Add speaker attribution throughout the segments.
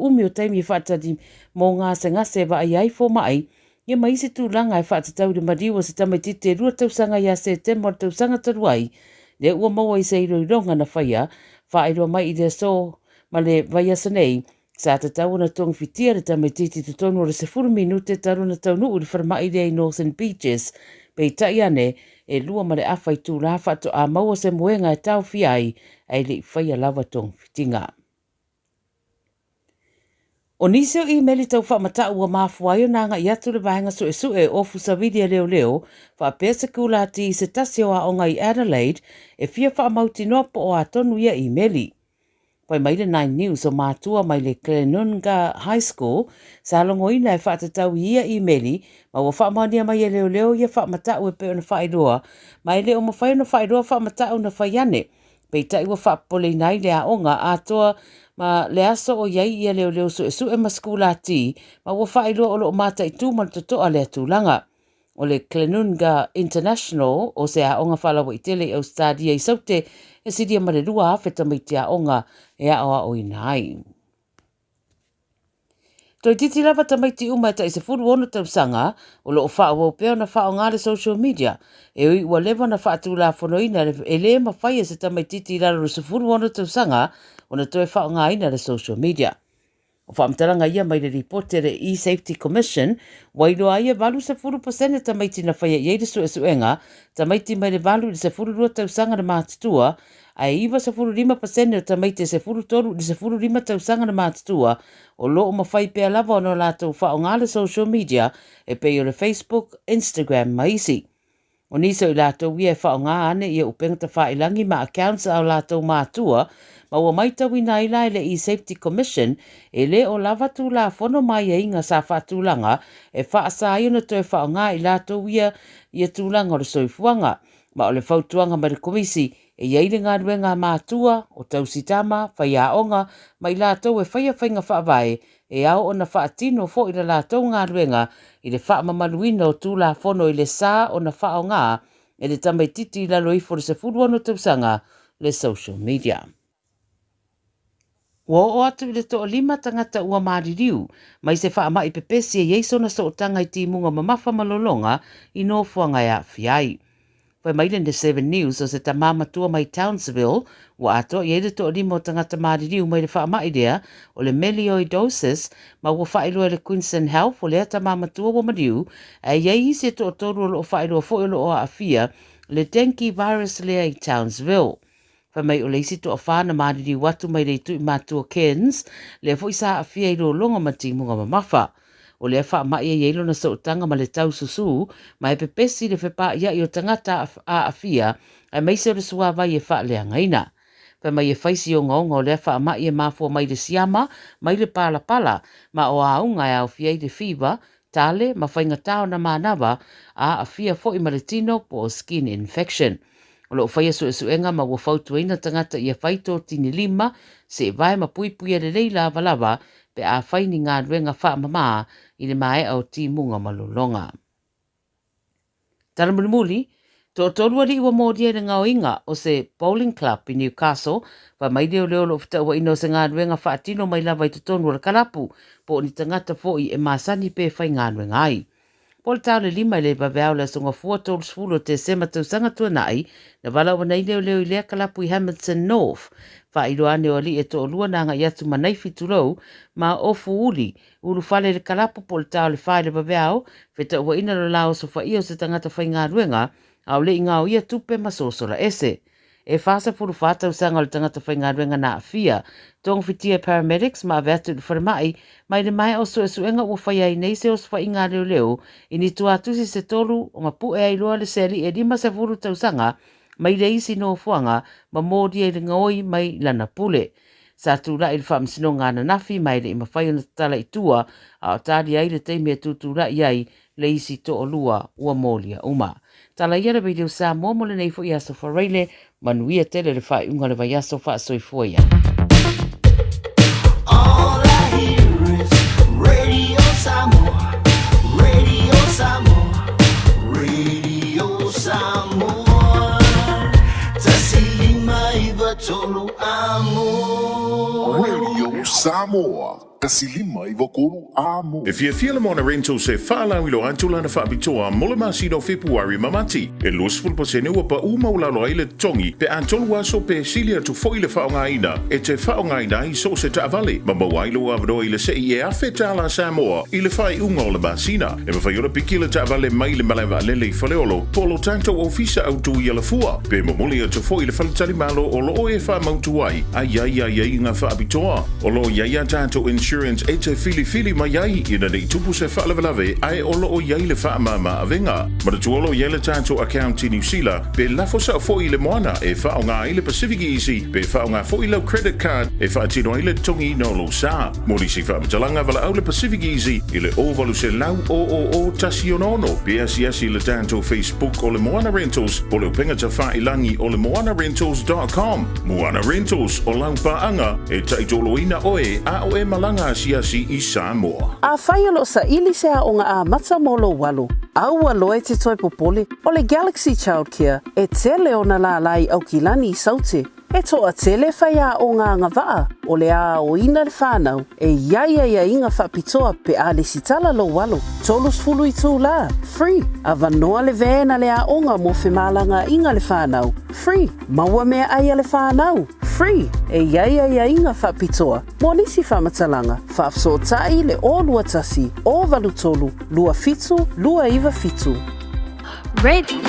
Speaker 1: uumi o taimi e faatali mo gasegase e vaaia ai fomai, ia ma isi tulaga e faatatau i le maliu o se tamaitiiti e 2 tausaga ia Setema o le tausaga talu ai, lea ua maua i se iloiloga na faia, faailoa mai i le aso ma le vaiaso nei, sa tatau ona togifitia le tamaitiiti i totonu o le 10 minute talu ona taunuu i le falemai lea i Northern Beaches, peitai ane, e 2.5 itulā faatoa maua se moega e taofia ai, ae le i faia lava togafitiga. O nisi o imeli tau faamatau ua mafua ai ona agai atu le vaega suesue o Fusa Vili a Leoleo faapea sekulati i se tasi o aoga i Adelaide e fia faamautinoa po o a tonu ia imeli. Fai mai le Nine News o matua mai le Glenunga High School sa logoina e faatatau i ia imeli ma ua faamaonia mai e leoleo ia faamatau e pei ona faailoa, ma e le o mafai ona faailoa faamatau na fai ane. Peitai ua faapopoleina ai le aoga atoa ma le aso o i ai ia leoleo suesue ma sekulati, ma ua faailoa o lo o mataitu ma le totoa lea tulaga. O le Glenunga International o se aoga faalauaitele i Ausetalia i Saute e silia ma le 2,000 tamaiti aoga e aoaoina ai. Toeitiiti lava tamaiti uma e tai 16 tausaga o lo o faaauau pea ona faaaoga le social media, e ui ua leva ona faatulafonoina e le mafai e se tamaitiiti i lalo o le 16 tausaga ona toe faaaogaina le social media. O faamatalaga ia mai le lipoti a le eSafety Commission, ua iloa ai e 80% tamaiti na faia i ai le suesuega, tamaiti mai le 8 i le 12 tausaga le matutua, ae 95% o tamaiti e 13 i le 15 tausaga le matutua o lo o mafai pea lava ona latou faaaoga le social media e pei o le Facebook, Instagram ma isi. O nisi o i latou ia e faaaoga ane ia upega tafailagi ma accounts a o latou matua, ma ua maitauina ai la e le eSafety Commission e le o lava tulafono ma aiaiga sa faatulaga e faasa ai ona toe faaaoga i latou ia ia tulaga o le soifuaga. Ma o le fautuaga mai le Komisi, e i ai le galuega a matua, o tausitama, faiaoga ma i latou e faia faiga faavae e ao ona faatino foi le latou galuega i le faamamaluina o tulafono i le sa ona faaaoga e le tamaitiiti i lalo ifo o le 16 tausaga le social media. Ua oo atu i le toalima tagata ua maliliu mai se faamai pepesi e i ai sona sootaga i timuga mamafa ma lologa i nofoaga e aafia ai. Fai mai le Seven News o se tamā matua mai Townsville ua atoa i ai le toalima o tagata maliliu mai le faamai lea o le melioidosis ma ua faailoa e le Queensland Health o lea tamā matua ua maliu, ae i ai isi e toatolu o lo o faailoa foi o lo o aafia le dengue virus lea i Townsville. Fai mai o le isi toafa na maliliu atu mai le itu i matua Cairns, lea foi sa aafia i lologa ma timuga mamafa. O lea faamai e i ai lona sootaga ma le taususu ma e pepesi le fepaaiai o tagata aafia aemaise o le suavai e faaleagaina. Fai mai e fai si ogaoga o lea faamai e mafua mai le siama, mai le palapala, ma o auga e aofia ai le fiva, tale ma faigata ona manava, a aafia foi ma le tino po o skin infection. O lo o faia suesuega ma ua fautuaina tagata ia fai totini lima, seevae ma puipuia lelei lavalava pe a fai ni galuega faamama i le maea o timuga ma lologa. Tala mulimuli, toatolu alii ua molia i le gaoiga o se bowling club i Newcastle, fai mai leoleo o lo o fetauaina o se galuega faatino mai lava i totonu o le kalapu, po o ni tagata foi e masani pe faigaluega ai. Po o le ta o le 5 i le vaveao o le Aso Gafua 30 o Tesema tausaga tuanai, na valaau nei leoleo i lea kalapu i Hamilton North. Faailoa ane o alii e toalua na agai atu ma naifi tulou ma ofu uli, ulufale i le kalapu po o le ta o le 4 i le vaveao, fetauaina lo la osofaia o se tagata faigaluega, a o le i gaoia tupe ma sosola ese. E 44 tausaga o le tagata faigaluega na aafia, togafitia e paramedics ma ave atu i le falemai, mai le maea o suesuega ua faia ai nei se osofaiga a leoleo i ni tuatusi se tolu o mapu'e ai loa le seali'i e 50 tausaga mai le isi nofoaga ma molia i le gaoi mai lana pule. Sa tula'i i le faamasinoga ananafi ma e le i mafai ona tatala i tua, a o tali ai le taimi e tutula'i ai le isi toalua ua molia uma. Tala ia le Radio Samoa mo lenei foi aso Faraile, manuia tele le faaiuga o le vaiaso faasoifua ia.
Speaker 2: All I hear is Radio Samoa, Radio Samoa, Radio Samoa. 159 3 amo.
Speaker 3: Radio Samoa. 1593 A mo.
Speaker 4: E fiafia le Moana Rentals e faalauiloa atu lana faapitoa mo le masina o Fepuari ma Mati. E 20% ua pau maualalo ai le totogi pe a tolu aso pe sili atu foi le faaaogaina e te faaaogaina ai so o se taavale ma maua ai lou avanoa i le sei e $1,000 Samoa i le faaiuga o le masina. E mafai ona piki le taavale mai le malae vaalele i Faleolo po o lo tatou ofisa autu i Alafua pe momoli atu foi i le faletalimalo o lo o e faamautu ai a i ai aiaiga faapitoa. O lo o i ai a tatou insurance e te filifili mai ai ina ne i tupu se faalavelave ae o lo o i ai le faamama avega. Manatua o lo o i ai le tatou account i Niu Sila pe lafo sao foi i le moana e faaaoga ai le Pacific Easy pe faaaoga foi lau credit card e faatino ai le totogiina o lou sa. Mo nisi faamatalaga valaau le Pacific Easy i le 0800 000 166 pe asiasi i le tatou Facebook o le Moana Rentals po o le upega tafailangi o le moanarentals.com. Moana Rentals, o lau paaga e taitoloina oe a o e malaga asiasi i Samoa.
Speaker 1: Afai o lo o saili se aoga amata mo lou alo, aua loa e te toe popole, o le Galaxy Childcare e tele ona lālā i Aukilani i Saute. E toatele faiaoga agavaa o le a aoina le whanau e i ai aiaiga faapitoa pe a lesitala lou alo. 30 itulā, free, avanoa le van a le aoga mo femalagaaiga le whanau, free, maua meaai a le whanau, free, e i ai aiaiga faapitoa mo nisi faamatalaga, faafesootai le 021 083 27 297.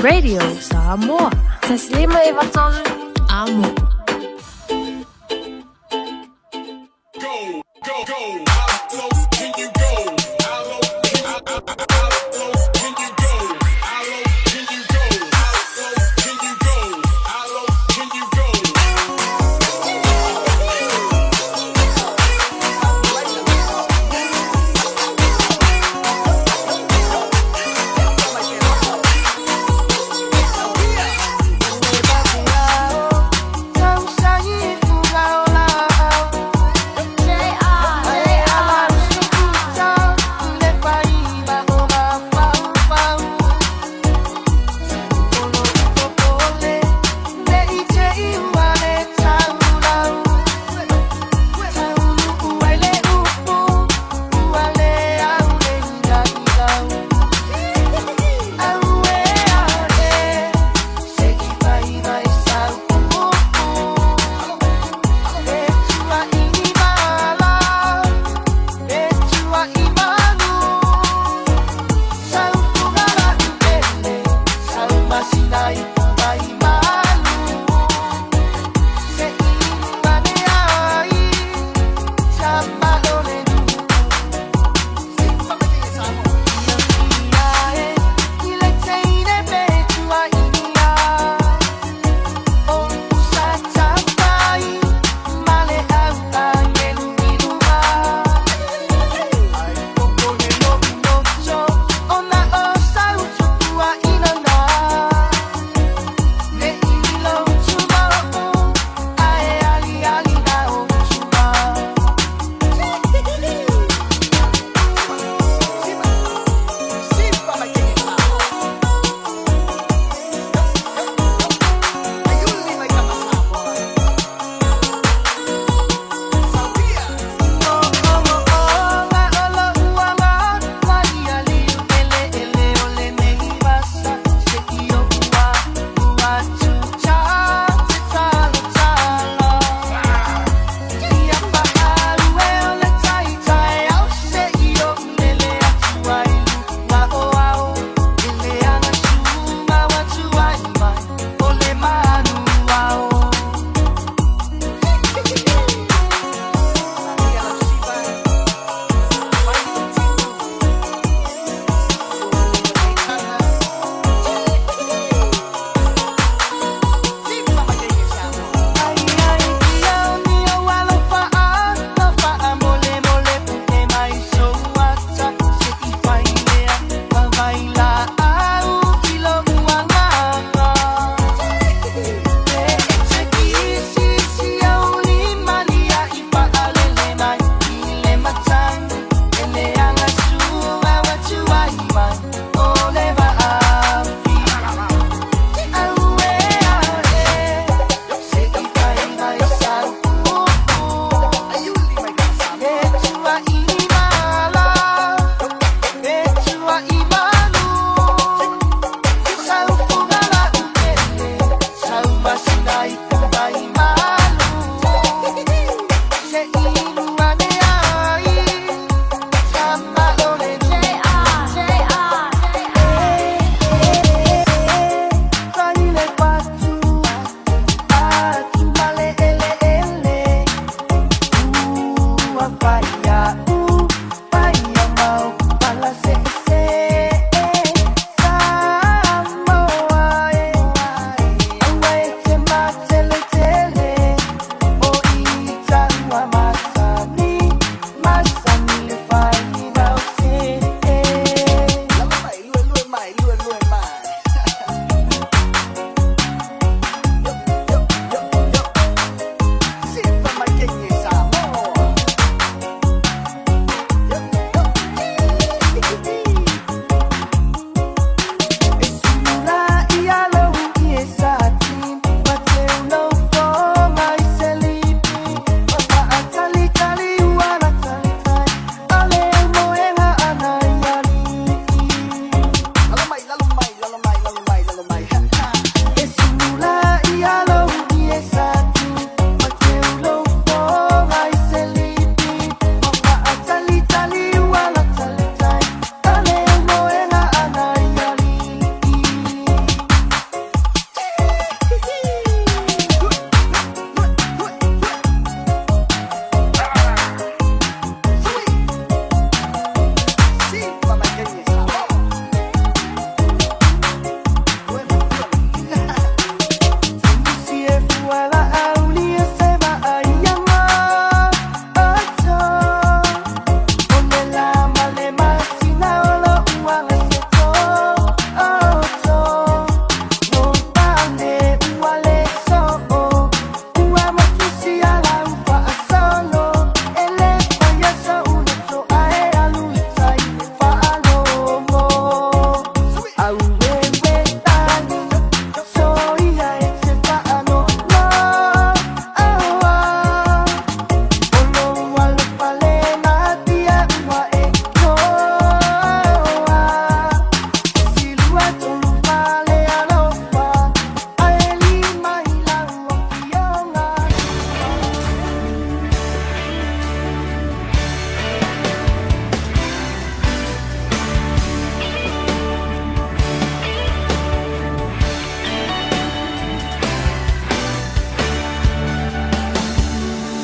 Speaker 5: Radio Samoa. Taslima Ivatolu. Amo.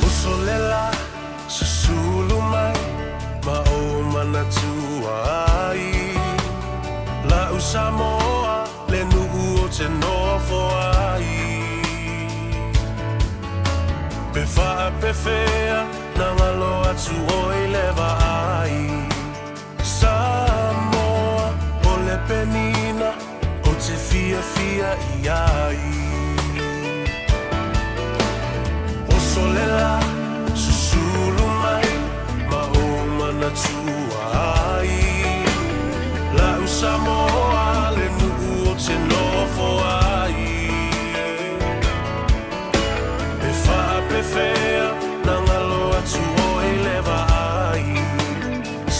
Speaker 2: Uso le la, susulu mai ma ou manatua ai. La'u Samoa le nuu ou te nofo ai. Pe faapefea na galo atu oe i le vaai. Samoa o le penina ou te fiafia i ai. Oso le la, susulu mai ma ou manatua ai. La'u Samoa le nuu ou te nofo ai. Pe faapefea na galo atu oe i le vaai.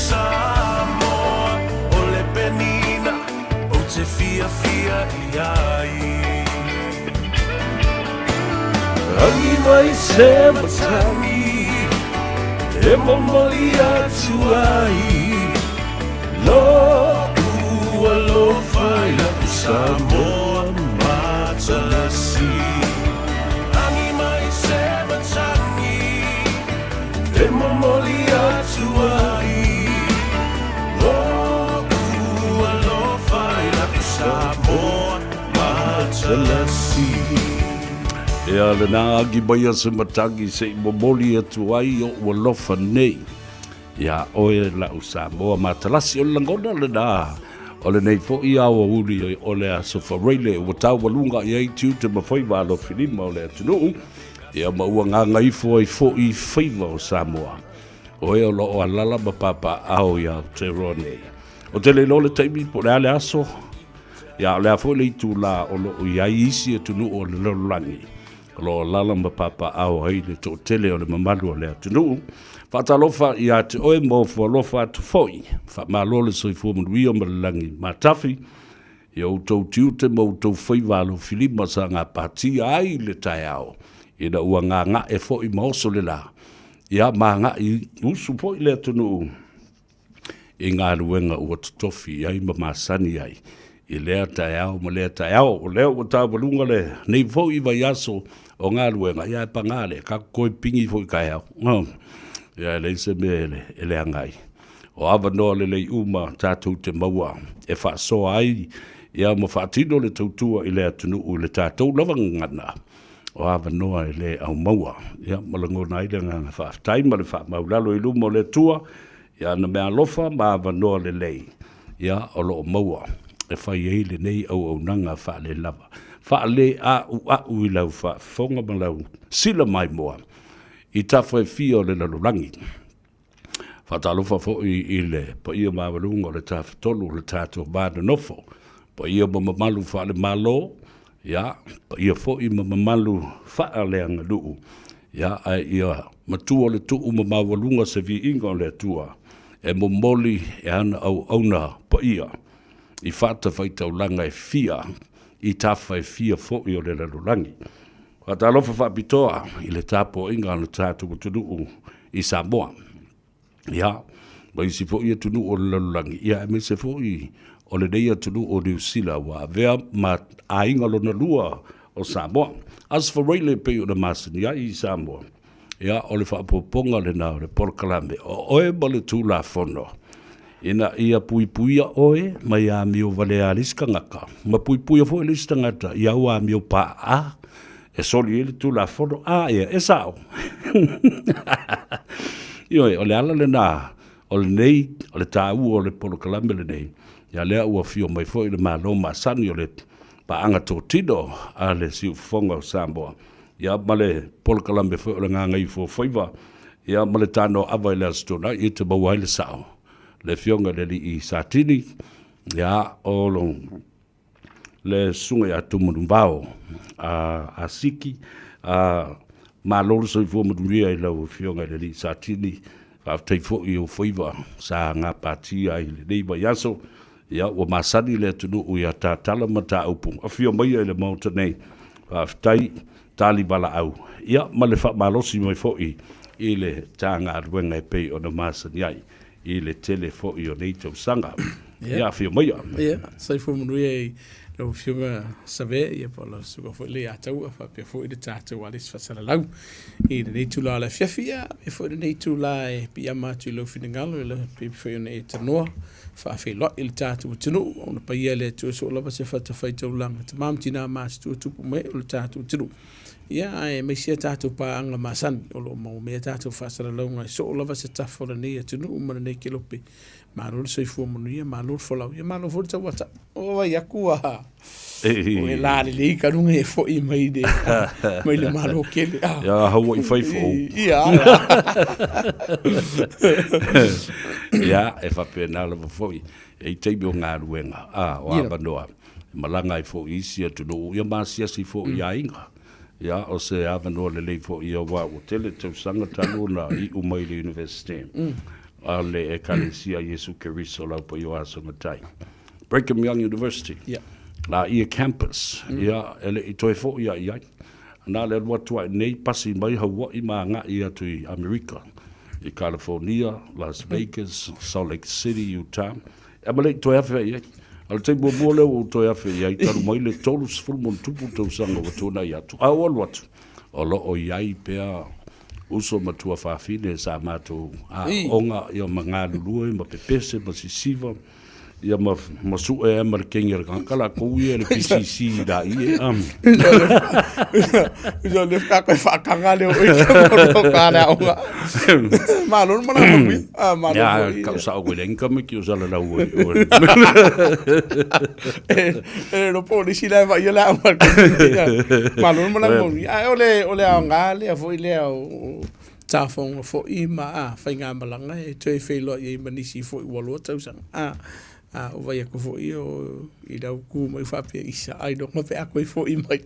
Speaker 2: Samoa o le penina ou te fiafia i ai. Agi mai se matagi e momoli atu ai lo'u alofa i la'u Samoa matalasi. Agi mai se matagi e momoli atu ai lo'u alofa i la'u Samoa matalasi.
Speaker 3: Ia lena agi mai a se matagi se i momoli atu ai oʻu alofa nei iā oe la'u Samoa matalasi. O le lagona lena o lenei fo'i aoauli o le Aso Faraile ua taualuga i ai tiute ma faiva alofilima o le atunuu, ia ma ua gagaifo ai fo'i faiva o Samoa. O e o lo o alala ma papaaao i Aotearoa nei. Ou te le iloa le taimi po o le a le aso, ia o le a foi le itulā o lo o i ai isi atunuu o le lalolagi o lo o alala ma papaaao ai le toatele o le mamalu o le atunuu. Faatalofa ia te oe ma ofo alofa atu foi. Faamalo le soifua manuia ma le lagi matafi i outou tiute ma outou faiva alofilima sa gapatia ai le taeao ina ua gaga'e foi ma oso le la, ia ma agai usu foi le atunuu i galuega ua totofi i ai ma masani ai i lea taeao ma lea taeao. O lea ua taualuga lenei foi vaiaso o galuega, ia e paga lea, tatou toe pigi foi taeao. Ia, e leai se mea e leaga ai. O avanoa lelei uma tatou te maua e faasoa ai ia ma faatino le tautua i le atunuu i le tatou lava gagana, o avanoa e le aumaua. Ia, ma lagona ai le agaga faafetai ma le faamaulalo i luma o le Atua i ana meaalofa ma avanoa lelei ia o lo o maua e fai ai lenei auaunaga faalelava, faaleauau i lau faafofoga ma lau sila maimoa i tafa e fia o le lalolagi. Faatalofa foi i le paia maualuga o le Tafatolu o le tatou va nonofo, paia ma mamalu faale-Malo, ia, paia foi ma mamalu faaleaganuu, ia, ae ia matua le tuu ma maualuga se viiga o le Atua e momoli e ana auauna paia i fatafaitaulaga e fia i tafa e fia foi o le lalolagi. Faatalofa faapitoa i le tapuaiga a lo tatou atunuu i Samoa, ia, ma isi foi atunuu o le lalolagi, ia, aemaise foi o lenei atunuu o Niu Sila ua avea ma aiga lona lua o Samoa. Aso Faraile e pei ona masani ai i Samoa, ia, o le faaopoopoga lena o le polokalame o oe ma le Tulafono, ina ia puipuia oe mai amio valea a le isi tagata, ma puipuia foi le isi tagata i au amio paaa e soli ai le Tulafono. A ia, e sao. Ioe, o le ala lena o lenei, o le taua o le polokalame lenei, ia lea ua afio mai foi le Malo masani o le paaga totino a le Siufofoga o Samoa, ia ma le polokalame foi o le Gagaifuafaiva, ia ma le Tanoaava i le Aso Toonai, e te maua ai le sao, le Afioga i le Alii Satini, ia, o le Susuga ia Tumanuvao a Siki, a malo le soifua manuia i lau Afioga i le Alii Satini, faafetai foi i ou faiva sa gapatia ai i lenei vaiaso, ia ua masani le atunuu ia ta tala ma ta upu, afio maia i le Maota nei, faafetai tali valaau, ia ma le faamalosi mai foi i le ta galuega e pei ona masani ai i le tele foi o nei tausaga. Ia, afio maia.
Speaker 6: Ia, soifua manuia i lau Afioga Save, ia po o lau susuga foi le ia Taua, faapea foi le tatou Alisi Faasalalau i lenei itula o le afiafi, ia, faapea foi lenei itula e piiama atu i lou finagalo, e pei foi ona e tanoa faafeiloai i le tatou atunuu, ona paia le Atua soo lava se fatafaitaulaga, tama ma tina matutua, tupu ma ee o le tatou atunuu. Ia, aemaise a tatou paaga masani o lo o maua mai a tatou faasalalauga e soo lava se tafa o lenei atunuu ma lenei kelope. Malo le soifua manuia, malo le folau, ia malo foi le tauata. O vai aku a o e la lelei ka luga e fo'i mai le mai le malo kele.
Speaker 3: Ah. Ia Hawaii fai fou.
Speaker 6: Ia.
Speaker 3: Ia e faapena lava foi. E i taimi o galuega, a o avanoa, e malaga ai foi i isi atunuu, ia ma asiasi foi i aiga. Ia, o se avanoa lelei foi ia aua ua tele tausaga talu ona iu mai le Universite a le Ekalesia Iesu Keriso Lau Paia o Aso Matai. Brigham Young University.
Speaker 6: Yeah.
Speaker 3: Laie Campus. Ia, e le i toe foi a i ai. Na le alu atu ai nei, pasi mai Hawaii ma agai atu i Amerika. I California, Las Vegas, Salt Lake City, Utah. E ma le i toe afe ai ai. A o le taimi muamua lea ua ou toe afe i ai, talu mai le 30 ma ono tupu tausaga ua tuanai atu. A ou alu atu, o lo o i ai pea uso ma tuafafine sa matou aooga ia ma galulue ma pepese ma sisiva ia ma ma sue ai ma le kegi a le tagata lakou ia le PCC la ie am.
Speaker 6: Uso le ka koe whaakanga le o ika mo ka le aoga. Malo le mana manuia. Ah, malo
Speaker 3: Ya,
Speaker 6: foi.
Speaker 3: kau sa o le income ki o sala lau o.
Speaker 6: E lo po le sila va ia la aoga. Malo le mana manuia. Ah, o le o le aoga lea foi lea o tafoga foi ma a faigamalaga e toe feiloai ai ma nisi foi ua loa tausaga. A, a o vai aku foi o i lau ku mai faapea isa ai loga pe a koe foi mai.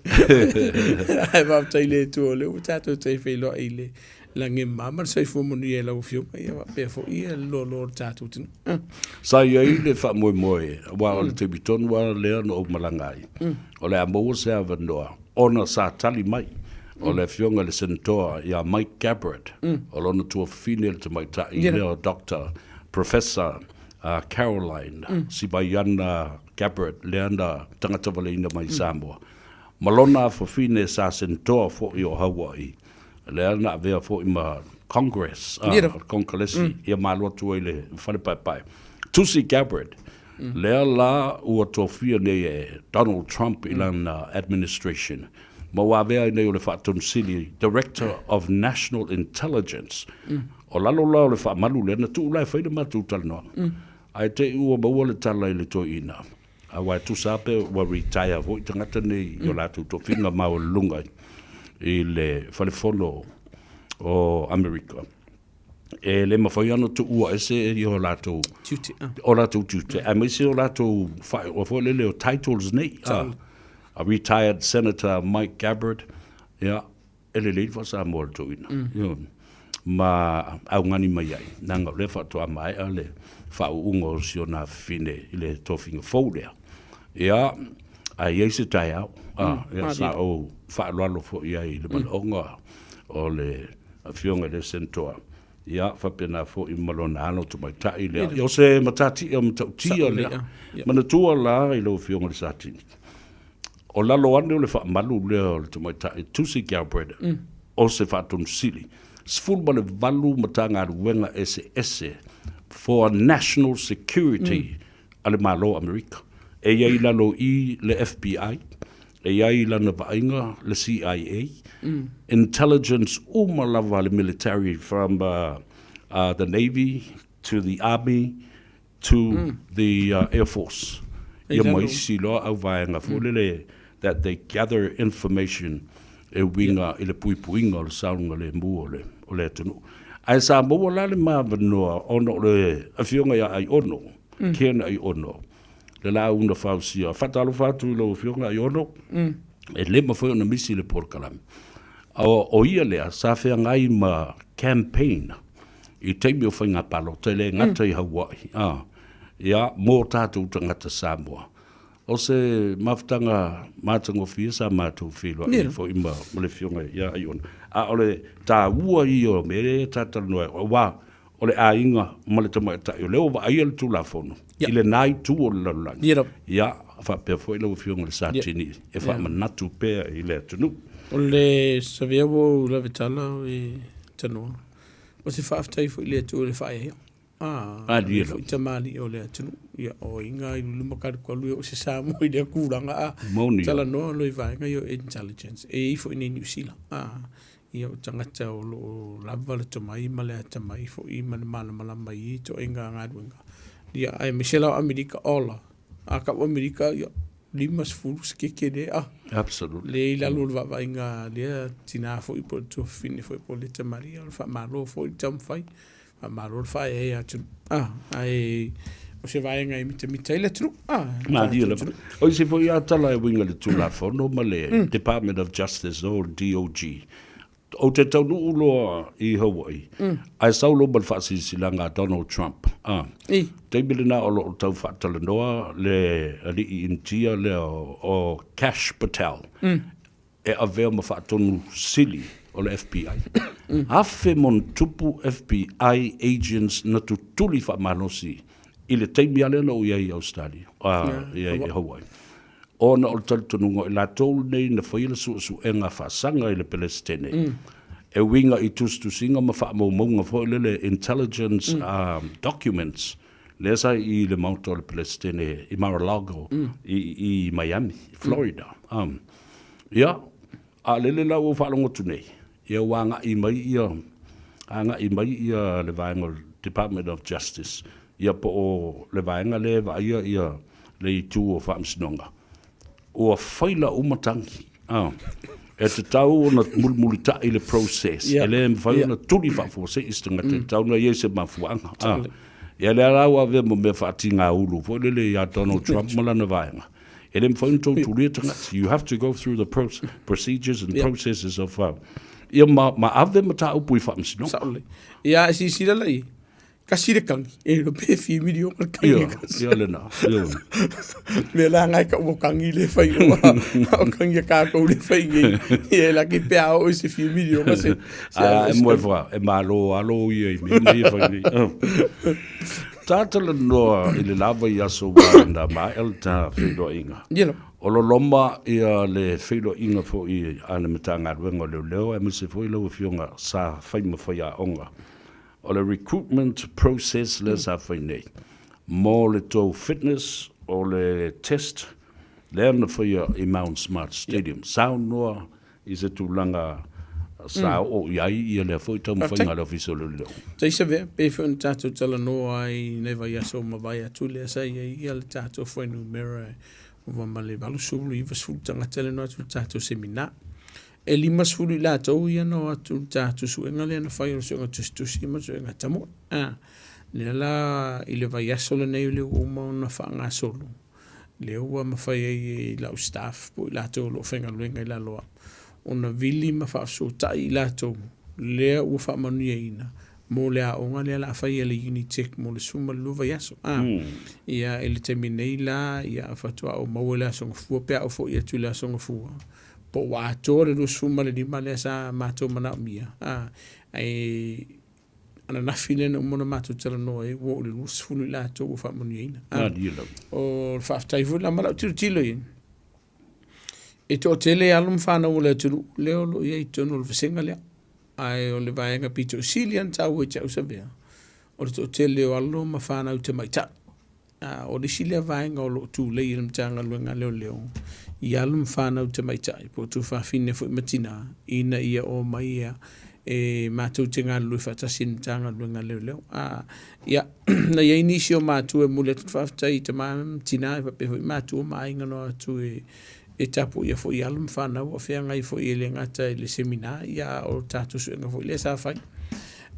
Speaker 6: Ae faafetai i le Atua o lea ua tatou toe feiloai i le lagi e mama ma le soifua manuia i lau Afioga, ia faapea foi le loaloa o le tatou atunuu.
Speaker 3: Sa i ai le faamoemoe, aua o le taimi tonu lava lea na ou malaga ai, o le a maua se avanoa ona sa tali mai o le Afioga i le Senatoa ia Mike Gabbard, o lona tuafafine le tamaitai lea o Doctor Professor Caroline Sivaiana Gabbard lea na tagatavaleina mai i Samoa, ma lona afafine sa Senatoa foi o Hawaii, lea na avea foi ma. Congress, o le Konekalesi, ia ma alu atu ai i le fale paepae. Tulsi Gabbard, lea la ua tofia nei e Donald Trump i lana administration, ma ua avea ai nei o le Faatonu Sili, Director of National Intelligence. O lalo la o le faamalu lea, na tuu la e fai le matou talanoaga. Ae te i ua maua le tala i le toeaina, aua e tusa lava pe ua retire foi tagata nei i o latou tofiga maualuluga i le Fale Fono o Amerika. E le mafai ona tuua ese i o latou
Speaker 6: tiute,
Speaker 3: o latou tiute, aemaise o latou faailoa foi lele o titles nei. A retired Senator Mike Gabbard, ia, e lelei le faa-Samoa o le toeaina. Ioe. Ma augani mai ai, leaga o lea faatoa maea le faauuga o si ona afafine i le tofiga fou lea. Ia, ae i ai se taeao, ia, sa ou faaaloalo foi i ai i le manaoga o le afioga i le Senatoa, ia, faapena foi ma lona alo tamaitai lea. Ia, o se matatia matautia lea. Manatua la i lau afioga i le Satini, O lalo ane o le faamalu lea o le tamaitai Tulsi Gabbard o se Faatonu Sili, 18 Matagaluega eseese for National Security a le Malo o Amerika. E i ai i lalo i le FBI, e i ai i lana vaaiga le CIA, intelligence uma lava a le military from the Navy to the Army to the Air Force ia ma isi loa au vaega foi lele that they gather information e uiga i le puipuiga o le saogalemu o le o le atunuu. Ae sa maua la le ma avanoa ona o le afioga ia Aiono, Ken Aiono, le lauga fausia. Faatalofa atu i lau afioga Aiono, e le mafai ona misi le polokalame. O ia lea sa feagai ma campaign i taimi o faiga palota, e le gata i Hawaii, a, ia, mō tātou tagata Samoa. O se mafutaga matagofie sa matou feiloai ai foi ma, ma le Afioga ia Aiona. A o le tāua ia o mea ia ta talanoa ai, aua o le aiga ma le tamaitai, o lea ua vaaia le Tulafono i lena itu o le lalolagi. Ia, faapea foi lau Afioga i le Satini e faamanatu pea i le atunuu.
Speaker 6: O le savea ua ou lavetala e tanoa. O se faafetai foi i le Atua i le faaeaea. Ah, le foi tamalii o le atunuu. Ia, o inga i lulu makalukalu ia o se Samoa i lea kulaga a.
Speaker 3: Moni.
Speaker 6: Talanoa loa i vaega ia o intelligence. E i ai foi nei Niu Sila. Ah, ia o tagata o lo o lava le tomai ma le atamai foi ma le malamalama i ia ituaiga galuega. Ia, aemaise la o Amerika, ola. A kau Amerika, ia, 50 se keke le a.
Speaker 3: Absolutely.
Speaker 6: Le i lalo o le vaavaaiga a lea tinā foi po o le tuafafine foi po o le tamalii, o le faamalo foi le taumafai, faamalo le faaeaea atunuu. Ah, ae o se vaega e mitamita ai le atunuu. Ah,
Speaker 3: Malie lava. O isi foi a tala e uiga i le Tulafono ma le Department of Justice o le DOJ, Ou te taunuu loa i Hawaii, ae sau loa ma le faasilasilaga a Donald Trump. A, taimi lena o lo o tau faatalanoa le alii Initia lea o Kash Patel, e avea ma faatonu sili o le FBI. 1000+ FBI agents na tutuli faamalosi i le taimi lava lea na ou i ai i Ausetalia, i Hawaii. Ona o le talitonuga o i latou lenei na faia le suesuega faasaga i le Pelesitene, e uiga i tusitusiga ma faamaumauga foi lele intelligence documents lea sa i le maota o le Pelesitene i Mar-a-Lago i Miami, Florida. Ia, a o lele la ua ou faalogo atu nei, ia ua agai mai ia, agai mai ia le vaega o le Department of Justice, ia po o le vaega lea e vaaia ia le itu o faamasinoga, ua faila uma tagi. A, e tatau ona mulimulitai le process, e le mafai ona tuli faafuasei se tagata, e tatau ona i ai se mafuaaga. A, ia lea la ua avea ma mea faatigaulu foi lele ia Donald Trump ma lana vaega. E le mafai ona tou tulia tagata. You have to go through the procedures and processes of ia ma, ma ave mataupu i faamasinoga.
Speaker 6: Sao lelei. Ia, e silasila la i ai, kasi le kagi, e iloa pe fia miliona le kagi e kasi.
Speaker 3: Ia, ia lena. Ia.
Speaker 6: Mea la ngai ka ua kagi le fai o, o kagi a kākou le fai nei. Ia e laki pe a oo i se fia miliona se,
Speaker 3: se A, e moe wha, e malo alo ia i mea nei e fai nei. Tātala noa i le lava i aso wā na maea le tā whenua inga.
Speaker 6: Ia la.
Speaker 3: O loloma ia le feiloaiga foi a le Matagaluega o Leoleo aemaise foi lau Afioga sa fai ma faiaoga. O le recruitment process lea sa fai nei mo le tou fitness o le test lea na faia i Mount Smart Stadium. Saunoa i se tulaga sa oo i ai ia lea foi taumafaiga a le Ofisa o Leoleo.
Speaker 6: Taisave, pei foi ona tatou talanoa ai i nai vaiaso ua mavae atu lea sa i ai ia le tatou fuainumera e ova ma le 80 90 tagata lea na o atu i le tatou seminar. E 50 i latou ia na o atu i le tatou suega lea na fai o le suega tusitusi ma le suega tamua. A, lea la i le vaiaso lenei lea ua uma ona faagasolo, lea ua mafai ai e lau staff po o i latou o lo o faigaluega i lalo o au ona vili ma faafesootai i latou lea ua faamanuiaina mo le aoga lea o le a fai e le Unitec mo le 12 vaiaso. A, ia, i le taimi nei la, ia, faatoa ou maua i le Aso Gafua pe a ou foi atu i le Aso Gafua, po ua atoa le 25 lea sa matou manaomia. A, ae ananafi lea na uma ona matou talanoa ai, ua oo i le 20 i latou ua faamanuiaina. A, o le faafetai foi la ma lau tilotilo i ai, e toatele alo ma fanau o le atunuu lea o lo o i ai i totonu o le vasega lea. Ae o le vaega pito sili lava ona taua i te au Savea, o le toatele o alo ma fanau tamaitai. A, o le isi lea vaega o lo o tulei e le Matagaluega a Leoleo i alo ma fanau tamaitai po o tuafafine foi ma tinā ina ia omai ia e matou te galulue faatasi i le Matagaluega a Leoleo. A, ia, na i ai nisi o matua e momoli atu le faafetai i tama ma tinā e faapea foi matua ma aiga na o atu e e tapuaia foi i alo ma fanau a o feagai foi e le gata i le seminar, ia a o le tatou suega foi lea sa fai.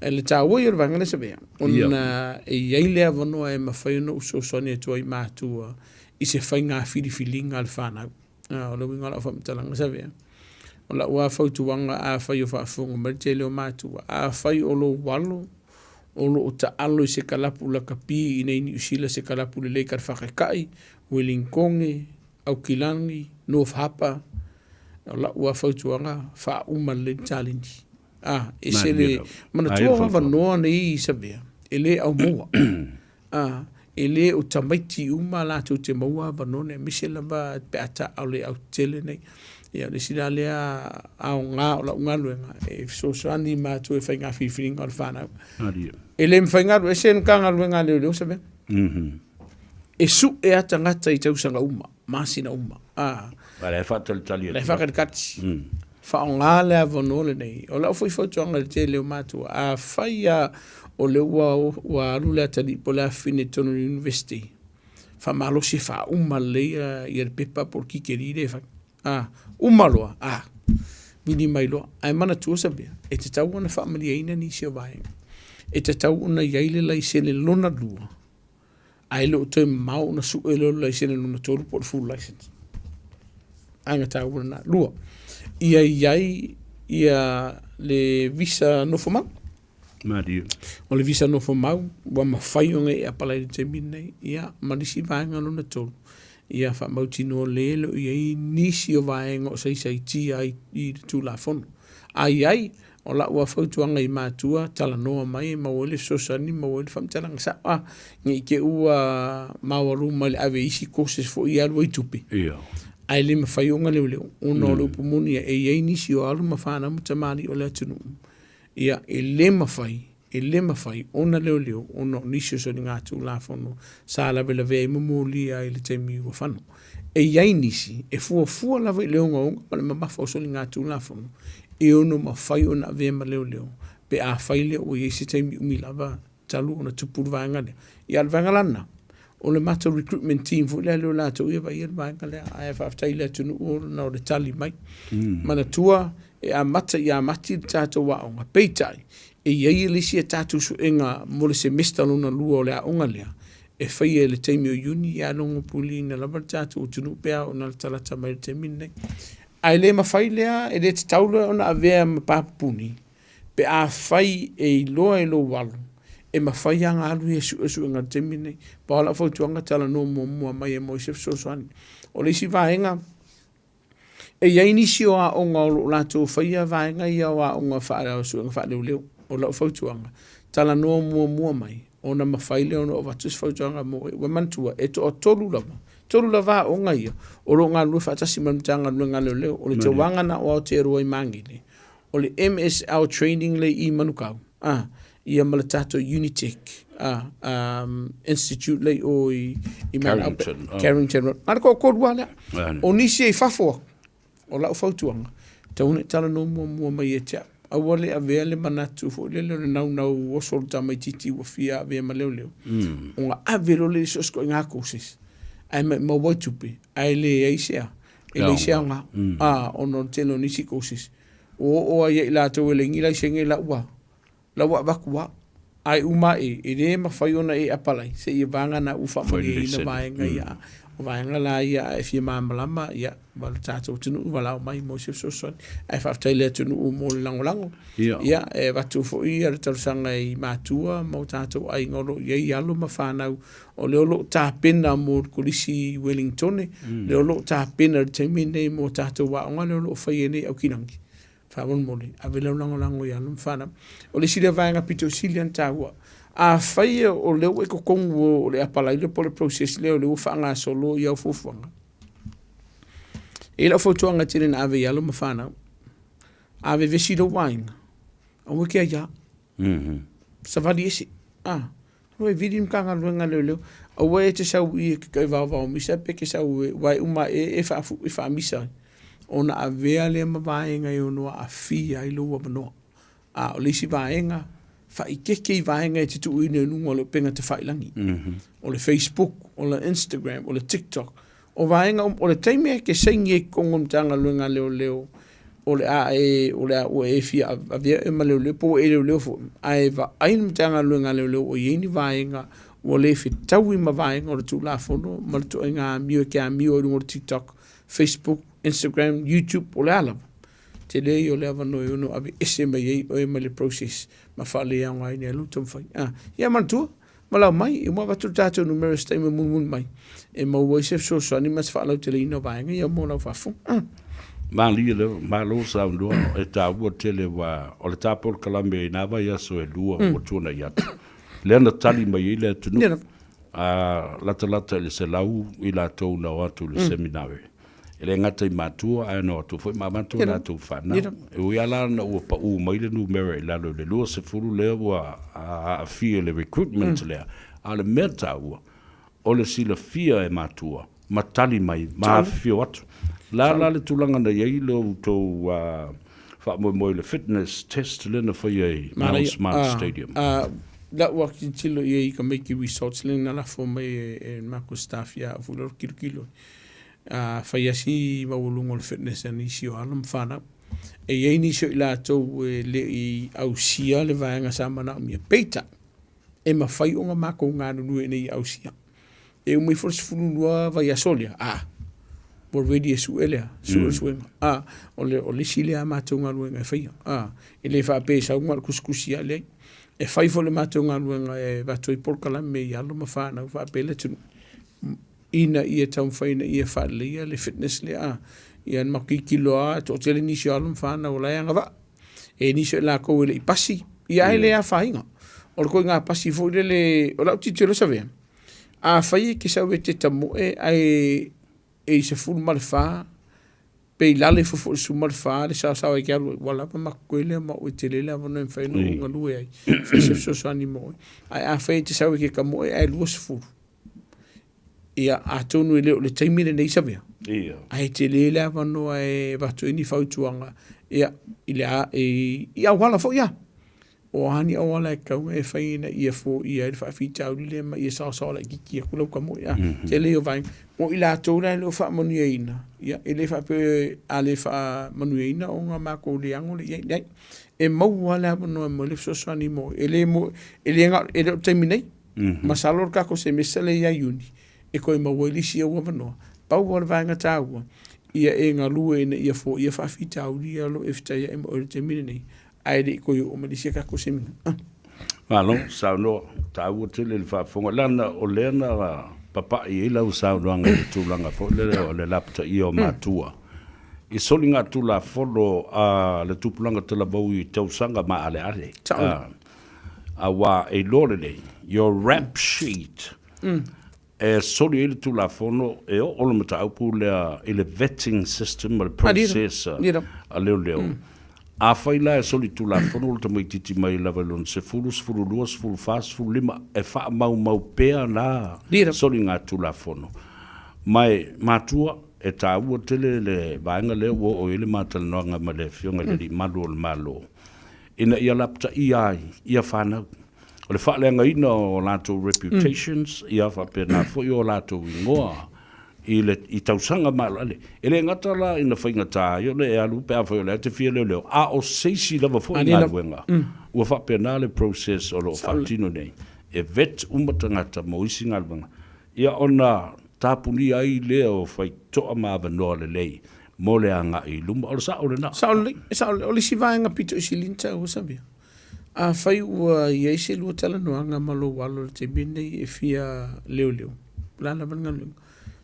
Speaker 6: E le taua ia o le vaega lea Savea, ona e i ai le avanoa e mafai ona ou fesoasoani atu ai i matua i se faiga filifiliga a le fanau. O le uiga o lau faamatalaga Savea, o lau lava fautuaga afai o faafofoga mai le tele o matua, afai o lou alo o lo o taalo i se kalapu lakapi i inei i Niu Sila, se kalapu lelei ka le faataitai, Ueligitone, Aukilani, North Harbour, o lau lava fautuaga, faauma lelei le taleni. A, e se le manatua o avanoa nei i Savea, e le au maua. A, e le o tamaiti uma latou te maua avanoa nei, aemaise lava pe a taao le autele nei. Ia, o le isi la lea aoga o lau galuega, e fesoasoani i matua i faiga filifiliga o le fanau. E le mafai ona alu ese le Matagaluega a Leoleo Savea. E sue a tagata i tausaga uma, masina uma. A,
Speaker 3: A la e faatalitali
Speaker 6: atu. La e faatalitali. Faaaoga le avanoa lenei. O lau foi fautuaga i le tele o matua, afai lava o lea ua, ua alu le atalii po o le afafine i totonu o le university, faamalosi e faauma lelei ia le pepa po o le tikeri lea e fai. A, uma loa, a, vili mai loa. Ae manatua Savea, e tatau ona faamalieina nisi o vaega. E tatau ona i ai le laisene lona lua, ae le o toe mamao ona sue lea o le laisene lona 3 po o le full license. Vaega taua lena. 2, ia i ai ia le visa nofomau.
Speaker 3: Malie.
Speaker 6: O le visa nofomau ua mafai ona e apalai i le taimi lenei. Ia, ma le isi vaega lona 3, ia faamautinoa le e le o i ai nisi o vaega o saisaitia ai i le Tulafono. A i ai, O lau lava fautuaga i matua, talanoa mai e maua ai le fesoasoani, maua ai le faamatalaga sao. A, ne i te i ua maoaluma i le ave i isi courses foi e alu ai tupe, ae le mafai ona leoleo, ona o le upu moni ia, e i ai nisi o alo ma fanau ma tamalii o le atunuu, ia, e le mafai, e le mafai ona leoleo ona o nisi o soligatulafono sa lavelavea ai ma molia ai i le taimi ua fano. E i ai nisi e fuafua lava i le ogaoga ma le mamafa o soligatulafono e ono mafai ona avea ma leoleo pe afai lea ua i ai se taimi umi lava talu ona tupu le vaega lea. Ia, o le vaega la lena, o le matou recruitment team foi lea o latou ia e vaaia le vaega lea, ae faafetai i le atunuu ona o le tali mai. Manatua e amata ia Mati le tatou aoga, peitai, e i ai le isi a tatou suega mo le semester lona lua o le aoga lea, e faia i le taimi o Iuni, ia logopuliina lava le tatou atunuu pe a oo ina latalata mai i le taimi lenei. Ae le mafai lea, e le tatau lea ona avea ma papupuni, pe afai e iloa e lou alo, e mafai lava ona alu ia e sue suega i le taimi lenei. Pau lava lau fautuaga, talanoa muamua mai e maua ai se fesoasoani. O le isi vaega, e i ai nisi o aoga o lo o latou faia vaega ia o aoga suega faaleoleo. O lau fautuaga, talanoa muamua mai ona mafai lea ona avatu se fautuaga mo oe. Ua manatua, e toatolu lava. Tolu lava aoga ia o lo o galulue faatasi ma le Matagaluega a Leoleo. O le Te Wāgana o Aotearoa i Magele, o le MSL Training lea i Manukau, a, ia ma le tatou Unitec a, um, Institute lea i o i, i Mount Albert,
Speaker 3: Carrington, oh.
Speaker 6: Carrington Road. Na o le toatolu lava lea.
Speaker 3: Ane.
Speaker 6: O nisi e i fafo atu, O lau fautuaga, tatau ona e talanoa muamua mai ia te au. Aua le avea le manatu foi lele o le naunau oso o le tamaitiiti ua fia avea ma leoleo, ona ave loa lea i so o se ituaiga courses, ae maumau ai tupe, ae leai se a, e leai se aoga, a, ona o le tele o nisi courses, ua oo lava ia i latou e leai ni laisene la ua La ua avatu lava. Ae uma ae, e le mafai ona e apalai seia vagana ua faamalieina vaega ia. O vaega la ia a e fia malamalama, ia, ma le tatou atunuu valaau mai mo se fesoasoani. Ae faafetai i le atunuu mo le lagolago. Ia, e avatu foi le talosaga i matua ma o tatou aiga o lo o i ai alo ma fanau, o lea o lo o tapena mo le Kolisi i Wellingtone, lea o lo o tapena i le taimi lenei mo tatou aoga lea o lo o faia nei i Aukilagi. Faamolemole, ave lau lagolago i alo ma fanau. O le isi lea vaega pito sili ona taua, afai o lea ua i totonu o le apalai lea po o le process lea o lea ua faagasolo i au fuafuaga, e i ai lau fautuaga e tele ina ave i alo ma fanau, a vevesi lou aiga, aua e te aiā. Savali ese. Ah, Ua e vili le Matagaluega a Leoleo, aua e te sau i e te toe vaovao misa pe te sau e, aua e uma e e faafu, e faamisa ai, ona avea lea ma vaega e ono aafia ai lou avanoa. A o le isi vaega, faaeteete i vaega e te tuuina i luga o le upega tafailagi. O le Facebook, o le Instagram, o le TikTok, O vaega uma, o le taimi e te saini ai i totonu o le Matagaluega a Leoleo, o le a e, o le a ua e fia avea oe ma leoleo po ua e leoleo foi, ae vaai le Matagaluega a Leoleo ua i ai ni vaega ua le fetaui ma vaega o le Tulafono ma le ituaiga amio e te amio ai i luga o le TikTok, Facebook, Instagram, YouTube, po o le a lava. Tele ia o le avanoa e ono aveese mai ai oe mai le process ma faaleaogaina ai lou taumafai. Ah, ia manatua, Valaau mai, e uma avatu le tatou numera i se taimi e mulimuli mai, e maua ai se fesoasoani ma se faalauteleina o vaega ia mo lau faafofoga. Ah.
Speaker 3: Malie lea, malo saunoa, e taua tele aua o le ta polokalame i nā vaiaso e lua ua tuanai atu, lea na tali mai ai le atunuu, a latalata i le 100 i latou na o atu i le seminare. E le gata i matua ae na o atu foi ma avatu a latou fanau. E ui lava la ina ua pau mai le numera i lalo i le 20 lea ua aafia i le recruitment lea, a o le mea taua, o le silafia e matua ma tali mai ma afifio atu. O le a la le tulaga na i ai lo outou faamoemoe i le fitness test lea na faia i Mount Smart Stadium?
Speaker 6: Lau lava tilotilo i ai i tamaiti results lea na lafo mai e le matou staff ia au foi lea o le tilotilo. A fai lava si maualuga o le fitness a nisi o alo ma fanau. E i ai nisi o i latou e le i ausia le vaega sa manaomia. Peitai, e mafai ona matou galulue ina ia ausia. E uma ifo le 12 vaiaso lea, a, ua ready e sue lea, sue le suega. A, o le, o le isi lea a matou galuega e faia. A, e le faapea e sau na o le tusitusi lava, leai. E fai foi le matou galuega e avatu ai polokalame i alo ma fanau faapea le atunuu. ina ia taumafai ina ia faaleleia le fitness lea a. Ia na matou tilotilo lava e toatele nisi o alo ma fanau o la e agavaa. E i ai nisi o i latou e le i pasi, ia ae le afaina. O le ituaiga pasi foi lele, o lau tilotilo Savea, afai e te sau e te tamoe ae e i 14 pe i lalo ifo foi i le 14 le saosaoa e te alu ai, ua lava matou lea ma ou e tele le avanoa e mafai ona ou galue ai, e fai se fesoasoani mo oe. Ae afai e te sau e te tamoe ae 20, Ia, atonu e le o le taimi lenei Savea,
Speaker 3: Ia.
Speaker 6: ae tele le avanoa e avatu ai ni fautuaga, ia, i le a, i, i auala foi ia. O a ni auala e tatau ona e fai ina ia foia ai le faafitauli lea ma ia saosaoa laitiiti atu lau tamoe. A, tele ia o vaega. Mo i latou la e le o faamanuiaina, ia, e le faapea a le faamanuiaina ona matou le ano lea i ai. Leai. E maua lava le avanoa e maua ai le fesoasoani mo oe. E le mo, e le na o, e le o le taimi nei. Masalo o le tatou semester lea ia Iuni e toe maua ai le isi au avanoa. Pau lava o le vaega taua, ia e galue ina ia foia faafitauli ia o lo o e fetaiai ma oe i le taimi lenei, ae le i toe oo mai le isi a tatou semina.
Speaker 3: Malo saunoa, taua tele le faafofoga, leaga o lea na papai ai lau saunoaga i le tulaga foi lea o le lapataia o matua i soligatulafono a le tupulaga talavou i tausaga maaleale. Aua e iloa lelei, your rap sheet mm. E soli ai le Tulafono e oo le mataupu lea i le vetting system ma le process a leoleo. Afai la e soli Tulafono le tamaitiiti mai lava i lona 10, 12, 14, 15, e faamaumau pea na soligatulafono. Ma e matua, e taua tele le vaega lea ua oo i ai le ma talanoaga ma le Afioga i le Alii Malu o le Malo, ina ia lapataia ai ia fanau. O le faaleagaina o latou reputations, ia faapena foi o latou igoa i le i tausaga maaleale. E le gata la ina faigata ai ona e alu pe afai o lea e te fia leoleo, a o se isi lava foi galuega ua faapena le process o lo o faatino nei, e vet uma tagata mo isi galuega, ia ona tapunia ai lea o faitotoa ma avanoa lelei mo le agai i luma. O le sao lena.
Speaker 6: Sao lelei, sao lelei. O le isi vaega pito i sili ona taua Samia, Afai ua i ai se lua talanoaga ma lou alo i le taimi lenei e fia leoleo, o le a lava le galuega,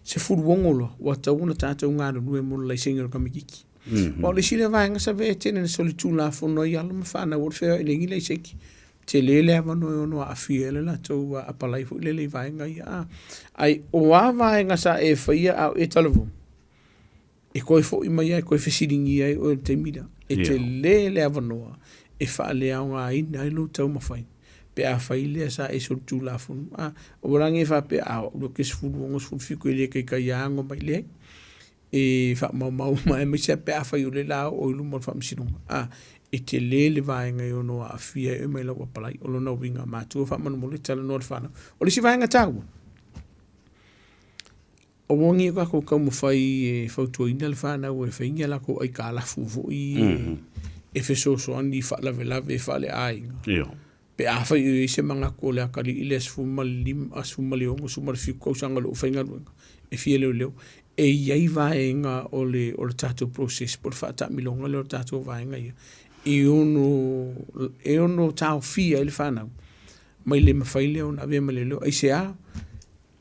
Speaker 6: 16 loa, ua tatau ona tatou galulue mo le laisene o le tamaitiiti. Aua o le isi lea vaega sa avea e tele ina solitulafono ai alo ma fanau o le feoai leai ni laisene. Tele le avanoa e ono aafia ai le latou apalai foi lele i vaega ia. Ae o a vaega sa e faia a o e talavou? E toe foi mai ai, e toe fesiligia ai oe i le taimi lea. E tele le avanoa e faaleaogaina ai lou taumafai pe afai lea sa e solitulafono. A, aua la ne i faapea, a o au ou te 16, 17 e le taitaia ago mai. Leai, e faamaumau uma aemaise lava pe afai o lea o le a oo i luma o le faamasinoga. A, e tele le vaega e ono aafia ai oe mai lau apalai. O lona uiga, matua faamolemole, talanoa i le fanau. O le isi vaega taua, Aua ne i o tatou taumafai e fautuaina le fanau e fai ni a latou aitalafu foi e fesoasoani i faalavelave faaleaiga. Pe afai o i ai se manatu o le atalii lea 15, 16, 17 tausaga o lo o faigaluega e fia leoleo, e i ai vaega o le o le tatou process po o le faataamiloga lea o le tatou vaega ia e ono taofia ai le fanau mai le mafai lea ona avea ma leoleo. Aisea?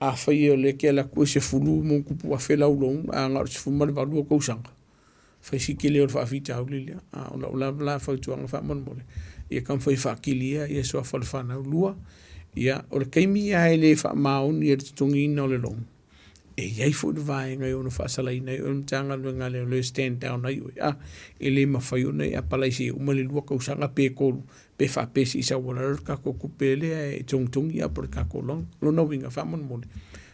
Speaker 6: Afai o lea e te alu atu e sefulu ma ona tupu afe lau loan ae na o le 18 ou tausaga, fai si tele o le faafitauli lea. A o lau lava la fautuaga faamolemole, ia taumafai e faatilia ia suafa o le fanau. Lua, ia o le taimi lava e le faamaoni ai le totogiina o le loan, e i ai foi le vaega e ono faasalaina ai oe e le Matagaluega a Leoleo e stand down ai oe. A, e le mafai ona e apalai seia uma le lua tausaga pe tolu pe faapea se i sau ai lalo le tatou tupe lea e togitogi ia po o le tatou loan. O lona uiga faamolemole,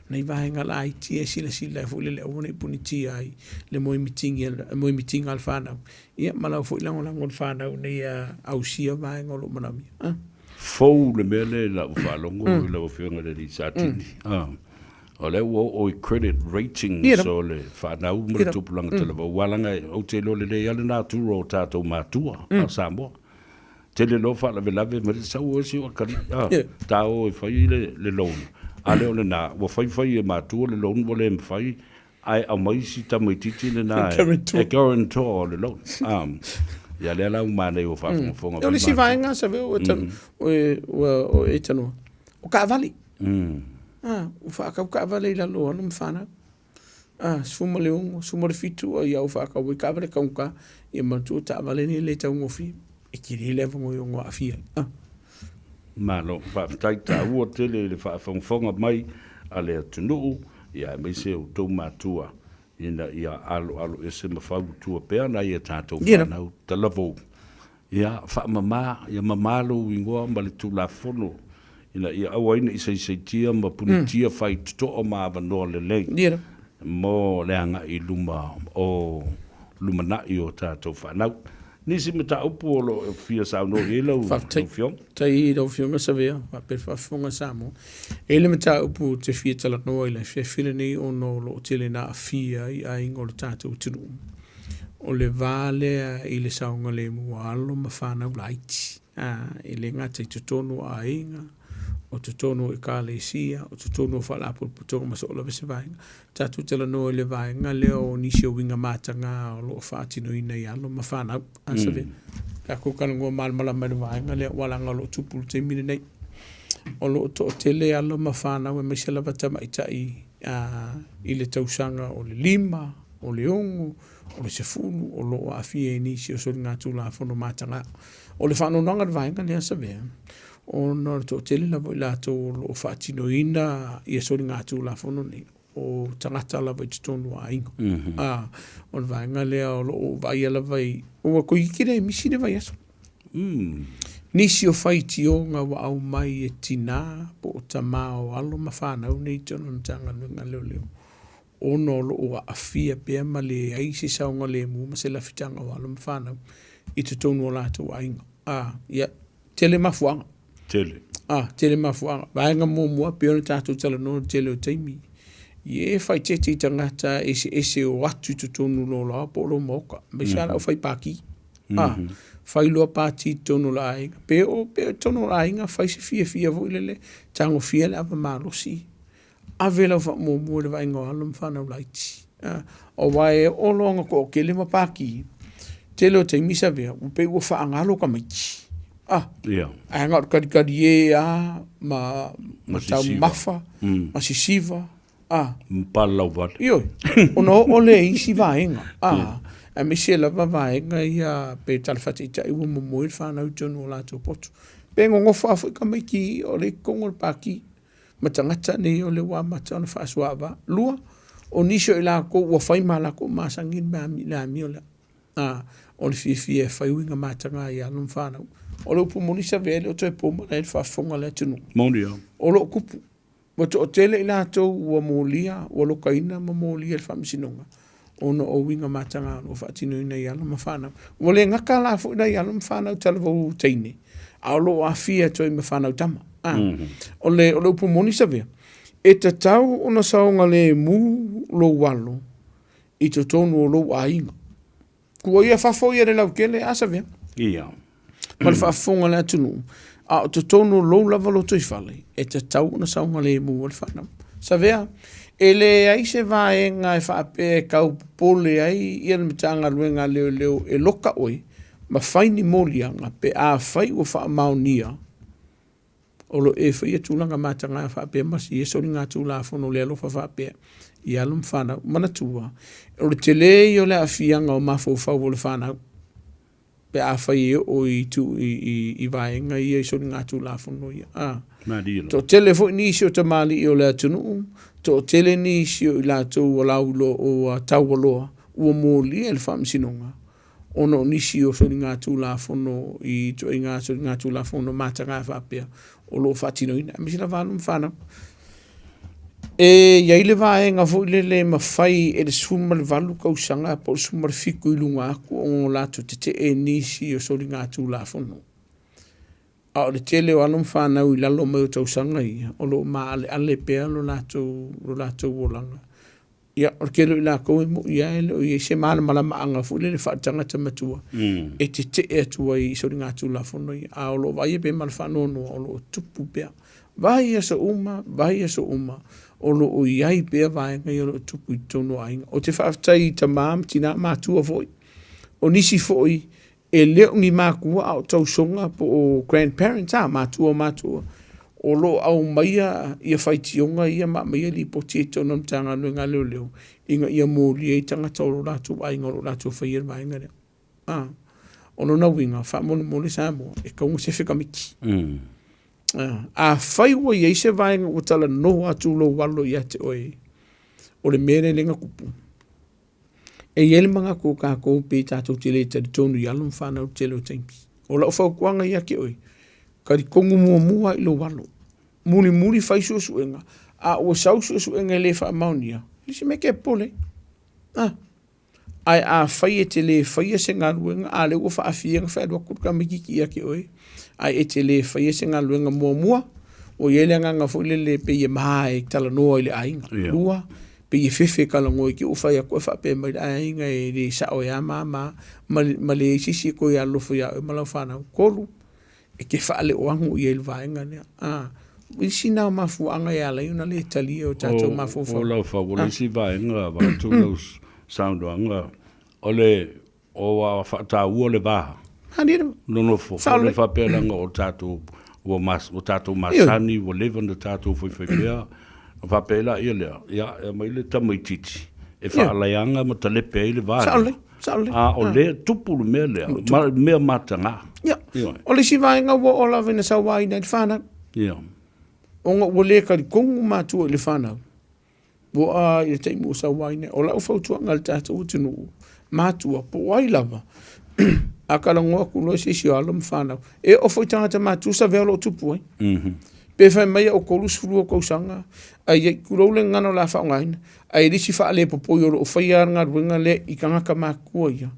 Speaker 6: nai vaega laiti ia e silasila ai foi lele aua ne i punitia ai le moemitiga a le fanau, ia ma lau foi lagolago i le fanau ina ia ausia vaega o lo o manaomia.
Speaker 3: Fou le mea lea i lau faalogo i lau Afioga i le alii Satini. O lea ua oo i credit ratings o le fanau ma le tupulaga talavou, aua leaga ou te iloa lelei lava le natura o tatou matua a Samoa. Tele loa faalavelave mai le sau o isi o atalii, a, ta o e fai le, le loan. A lea o lena, ua fai fai e matua le loan ua le mafai, ae aumai si tamaitiiti lena e, e guarantor o le loan. A, ia lea la ua manaia ua faafogafoga
Speaker 6: mai. O le isi vaega sa ua ua e tanoa, o taavale. A, ua faatau taavale i lalo o alo ma fanau. A, 16, 17 a ia ua faatau ai taavale taugata, ia manatua taavale nei e le taugofie, e tele le avanoa e ono aafia ai. A.
Speaker 3: Malo, faafetai taua tele i le faafogafoga mai a le atunuu, ia aemaise outou matua ina ia aloaloese ma fautua pea nai a tatou fanau talavou. Ia faamama, ia mama lou igoa ma le Tulafono ina ia aua ai ne i saisaitia ma punitia faitotoa ma avanoa lelei mo le agai i luma o lumanai o tatou fanau. Nisi mataupu o lo o fia saunoa i ai lau Afioga?
Speaker 6: Faafetai i lau Afioga Savea faapea le faafofoga a Samoa. E i ai le mataupu ou te fia talanoa i le afiafi lenei ona o lo o tele ina aafia ai aiga o le tatou atunuu. O le va lea i le saogalemu o alo ma fanau laiti, a, e le gata i totonu o aiga, o totonu o ekalesia, o totonu o faalapotopotoga ma so o lava se vaega. Tatou talanoa i le vaega lea o nisi o uiga mataga o lo o faatinoina i alo ma fanau. A mm. Tatou talanoa malamalama i le vaega lea, aua leaga o lo o tupu i le taimi lenei. O lo o toatele alo ma fanau aemaise lava tamaitai i le tausaga o le 5, o le 6, o le 10 o lo o aafia i nisi o soligatulafono mataga. O le faanoanoaga i le vaega lea Savea, Ona o le toatele lava o i latou o lo o faatinoina ia soligatulafono nei, o tagata lava i totonu o aiga. A, o le vaega lea o lo o vaaia lava i, ua toeitiiti le misi le vaiaso. Nisi o faitioga ua aumai e tina po o tama o alo ma fanau nei i totonu o le Matagaluega a Leoleo, ona o lo o aafia pea ma leai se saogalemu ma se lafitaga o alo ma fanau i totonu o latou aiga. A, ia, tele mafuaaga.
Speaker 3: Tele.
Speaker 6: A, tele mafuaaga. Vaega muamua, pei ona tatou talanoa i le tele o taimi, ia e faaeteete i tagata eseese o atu i totonu o lou laoa po o lou maota, aemaise lava le aufai pati. A, fai loa pati i totonu o le aiga, pe oo pea i totonu o le aiga, fai se fiafia foi lele, tagofia le ava malosi, ave lau faamuamua i le vaaiga o alo ma fanau laiti. Aua e oo loa ina toatele ma pati, tele o taimi Savea, ua pei ua faagalo tamaiti. Ah,
Speaker 3: yeah.
Speaker 6: Ae na o le talitalie lava ma, ma taumafa, ma sisiva. Ah.
Speaker 3: Ma palalauvale.
Speaker 6: Ioe, ona oo lea i isi vaega. Ah, yeah. Aemaise lava vaega ia pe tala faataitai ua momoe le fanau i totonu o latou potu. Pe nonofo lava foi tamaiti o lea i totonu o le pati. ma tagata nei o lea ua amata ona faasuaava. Lua, o nisi o i latou ua fai ma latou masani le amio lea. A, o le fiafia e fai uiga mataga i alo ma fanau. O le upu moni Savea e le o toe po malae i le faafofoga a le atunuu.
Speaker 3: Moni lava.
Speaker 6: O lo o tupu. Ua toatele i latou ua molia, ua lokaina ma molia i le faamasinoga ona o uiga mataga o lo o faatinoina i alo ma fanau. Ua le gata la foi nai alo ma fanau talavou teine, a o lo o aafia atu ai ma fanau tama. A, o le, o le upu moni Savea, e tatau ona saogalemu lou alo i totonu o lou aiga. Kua ia fafo ia le lautele, a Savea?
Speaker 3: Ia.
Speaker 6: Ma le faafofoga a le atunuu, a o totonu o lou lava lotoifale, e tatau ona saogalemu ai le fanau. Savea, e leai se vaega e faapea e tau popole ai ia le Matagaluega a Leoleo e loka oe ma fai ni moliaga pe afai ua faamaonia o lo o e faia tulaga mataga faapea ma ia soligatulafono le alofa faapea i alo ma fanau. Manatua, o le tele ia o le aafiaga o mafaufau o le fanau pe afai e oo i, tu, i, i, i vaega ia i soligatulafono ia. Ah. Toatele foi nisi o tamalii o le atunuu, toatele nisi o i latou ua lauiloa ua taualoa ua molia i le faamasinoga ona o nisi o soligatulafono i ituaiga soligatulafono mataga faapea o lo o faatinoina, aemaise lava alo ma fanau. E i ai le vaega foi lele e mafai e le 18 tausaga po o le 17 i luga atu ona latou tetee i nisi o soligatulafono. A o le tele o alo ma fanau i lalo mai o tausaga ia, o lo o maaleale pea lo latou olaga. Ia, o le tele o i latou e moi lava e le o i ai se malamalamaaga foi lele faaletagata matua e tetee atu ai i soligatulafono ia, a o lo o vaaia pea ma le faanoanoa o lo o tupu pea. Vaiaso uma, vaiaso uma, o lo o i ai pea vaega ia o lo o tupu i totonu o aiga. Ou te faafetai i tama ma tina, matua foi, o nisi foi E le o ni matua a o tausoga po o grandparents a, matua o matua, o lo o aumaia ia faitioga ia ma aumaia lipoti i totonu o le Matagaluega a Leoleo ina ia molia ai tagata o lo latou aiga o lo o latou faia le vaega lea. A, o lona uiga, faamolemole Samoa, e tatau ona sefe tamaiti. Afai ua i ai se vaega ua talanoa atu lou alo ia te oe, o le mea lea lea na tupu, E i ai le manatu o tatou pei tatou te le talitonu i alo ma fanau i le tele o taimi. O lau fautuaga ia te oe, talitonu muamua i lou alo. Mulimuli fai suesuega, a ua sau suesuega e le faamaonia, e le o se mea e te popole ai. A, ae afai e te le faia se galuega, a lea ua faafia ona fai alu atu le tamaititi ia te oe, ae e te le faia se galuega muamua, ua i ai le agaga foi lele pei e ma e talanoa i le aiga. Lua, pei e fefe talanoa i te i ua fai atu e faapea mai le aiga e le sao e a ma a ma a, ma leai se isi e toe alolofa ia oe ma lau fanau. 3, e te faaleoago i ai i le vaega lea. A, o isi na o mafuaaga e ala ai ona le talia o tatou mafaufau.
Speaker 3: O lau fau, o le isi vaega vaeatu lau saunoaga, o le Ua faataua le va. Nonofo foi le faapea leaga o tatou ua mas, ua tatou masani, ua leva ona tatou faifai pea. Ona faapea ai laia lea, ia e aumai le tamaitiiti e faalaiaga ma talepe ai le va lea. A o lea e tupu le mea lea, ma mea mataga.
Speaker 6: O le isi vaega ua oo lava ina sauaina ai le fanau. Ona ua le talitonu matua i le fanau. Ua a i le taimi ua sauaina ai. O lau fautuaga i le tatou atunuu, matua, po o ai lava, a talanoa atu loa i se isi o alo ma fanau, e oo foi i tagata matutua savea o lo o tupu ai. Pe fai mai au 32 tausaga, ae ia tulou le gagana o le a faaaogaina, ae le isi faalepopoi o lo o faia lava le galuega lea i tagata matutua ia,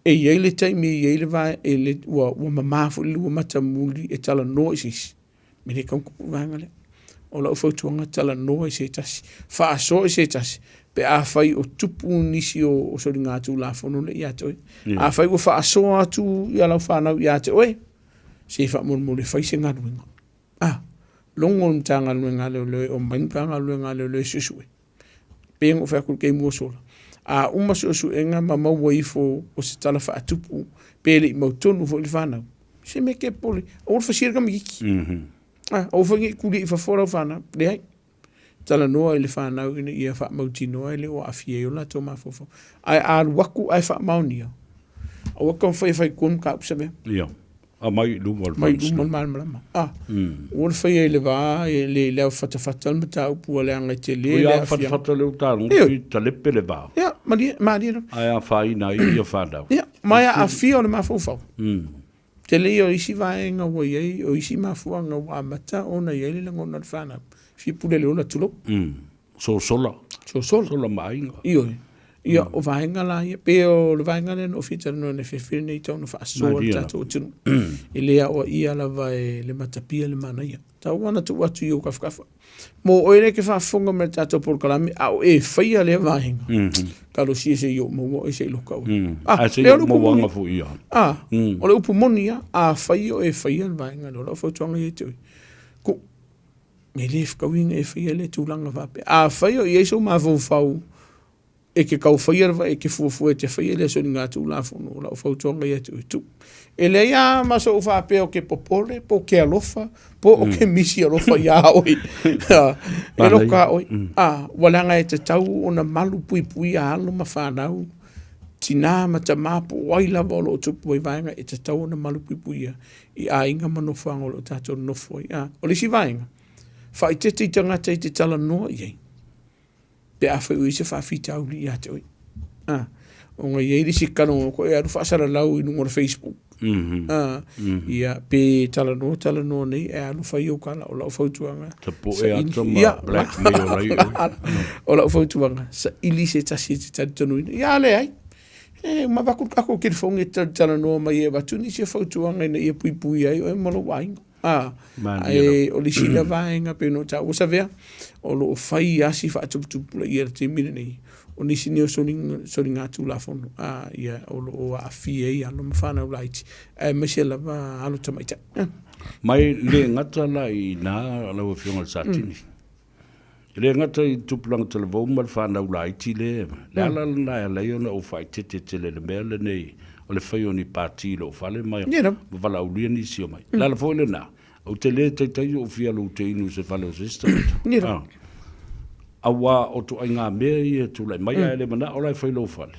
Speaker 6: e i ai le taimi e i ai le vae, e le, ua, ua mama foi le lua matamuli e talanoa i se isi. E le tatau ona tupu le vaega lea. O lau fautuaga, talanoa i se tasi, faasoa i se tasi, pe afai o tupu nisi o soligatulafono lea ia te oe. Afai ua faasoa atu ia lau fanau ia te oe, se faamolemole fai se galuega. Ah, logo le Matagaluega a Leoleo e omai le Matagaluega a Leoleo e suesue. Pei ona ou fai atu i le taimi ua sola, a uma suesuega ma maua ifo o se tala faatupu pe le i mautonu foi le fanau, se mea e te popole, aua le fasia le tamaitiiti. Ah, aua foi ne i tulia i fafo lau fanau. Leai. Talanoa i le fanau ina ia faamautinoa e le o aafia ai o latou mafaufau. Ae a alu atu ae faamaonia, aua e taumafai e fai tua le mataupu Savea.
Speaker 3: Ia. Aumai i luma o le
Speaker 6: Mai luma o le malamalama. Ah, ua le faia i le va, e le i le avafatafata le mataupu ua leaga e tele le aafiaga.
Speaker 3: Fatafata le uta i talepe le va.
Speaker 6: Ia, malie, malie lava.
Speaker 3: Ae afaina ai ia fanau.
Speaker 6: Ia, ma e aafia o le mafaufau. Tele ia o isi vaega ua i ai, o isi mafuaaga ua amata ona i ai le lagona o le fanau, fia pule i le ola, tulou.
Speaker 3: Sosola.
Speaker 6: Sosola.
Speaker 3: Sola ma aiga.
Speaker 6: Ioe. Ia, o vaega la ia, pei o le vaega lea na ou fia talanoa nei, fiafia nei tau na faasoa le tatou atunuu. E le aoaia lava e le matapia le manaia. Tau lava na tuu atu i ou tafatafa. Mo oe lea e te faafofoga mai i le tatou polokalame, a o e faia lea vaega, talosia se i ou maua oe se i loka oe.
Speaker 3: Ah, Ae se i ou maua anga foi ia.
Speaker 6: Ah, o le upu moni lava, afai o e faia le vaega lea, o lau fautuaga ia te oe, ku, E le fetaui ona e faia lea tulaga faapea. Afai o i ai sou mafaufau e te tau faia le e te fuafua e te faia lea soligatulafono, o lau fautuaga ia te oe, tuu. E leai lava ma sou faapea ou te popole, po o ke alofa, po o ke misi alofa iā oe. E loka oe. Ua leaga e tatau ona malu puipuia alo ma fanau, tinā ma tamā po o ai lava o lo o tupu ai vaega e tatau ona malu puipuia i aiga ma nofoaga o lo o tatou nonofo ai. A, o le isi vaega, faaeteete i tagata e te talanoa i ai, pe afai o i ai se faafitauli ia te oe. A, ona i ai le isi talanoa e alu faasalalau i luga o le Facebook. A, ia, pe talanoa talanoa nei, e alu fai ou tala, o lau fautuaga.
Speaker 3: Tapu'e ata ma blackmail ai oe.
Speaker 6: O lau fautuaga, saili se tasi e te talitonuina. Ia, a leai, E uma avatu le tatou telefoni e te talanoa mai ai e avatu nisi o fautuaga ina ia puipui ai oe ma lou aiga. A, ae o le isi lea vaega pei ona ou taua Savea, o lo o fai lava si faatuputupulaia i le taimi lenei, o nisi nei o soligatulafono, a, ia, o lo o aafia ai alo ma fanau laiti, aemaise lava alo tamaitai.
Speaker 3: Ma e le gata la i ina lau Afioga i le Satini. E le gata i tupulaga talavou ma le fanau laiti lea, le ala lena e ala ai ona ou faaeteete tele i le mea lenei o le fai o ni pati i lou fale ma valaaulia nisi omai. O le ala foi lena, ou te le taitai ou fia alu ou te inu i se fale o se isi tagata. Aua o ituaiga mea ia e tulai mai, ae le manao la e fai i lou fale,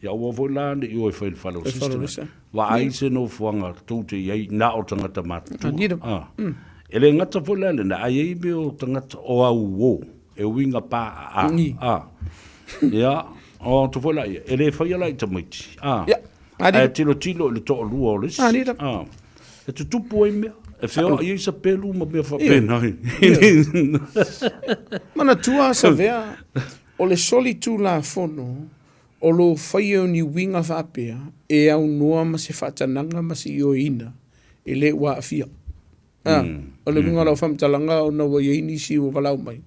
Speaker 3: ia aua foi la ne i o e fai i le fale o se isi tagata. Vaai se nofoaga tou te i ai na o tagata matutua. E le gata foi la i lena, ae i ai mea o tagata o auo, e uiga pa a, a. Ia, o atu foi la ia, e le faia la i tamaiti, a. Ae tilotilo i le toalua o le isi, a. E tutupu ai mea, e feoai ai sapelu ma mea faapena.
Speaker 6: Manatua Savea, o le solitulafono o lo o faia o ni uiga faapea e aunoa ma se faatanaga ma se ioeina e le ua aafia. A, o le uiga o lau faamatalaga ona ua i ai nisi ua valaau mai,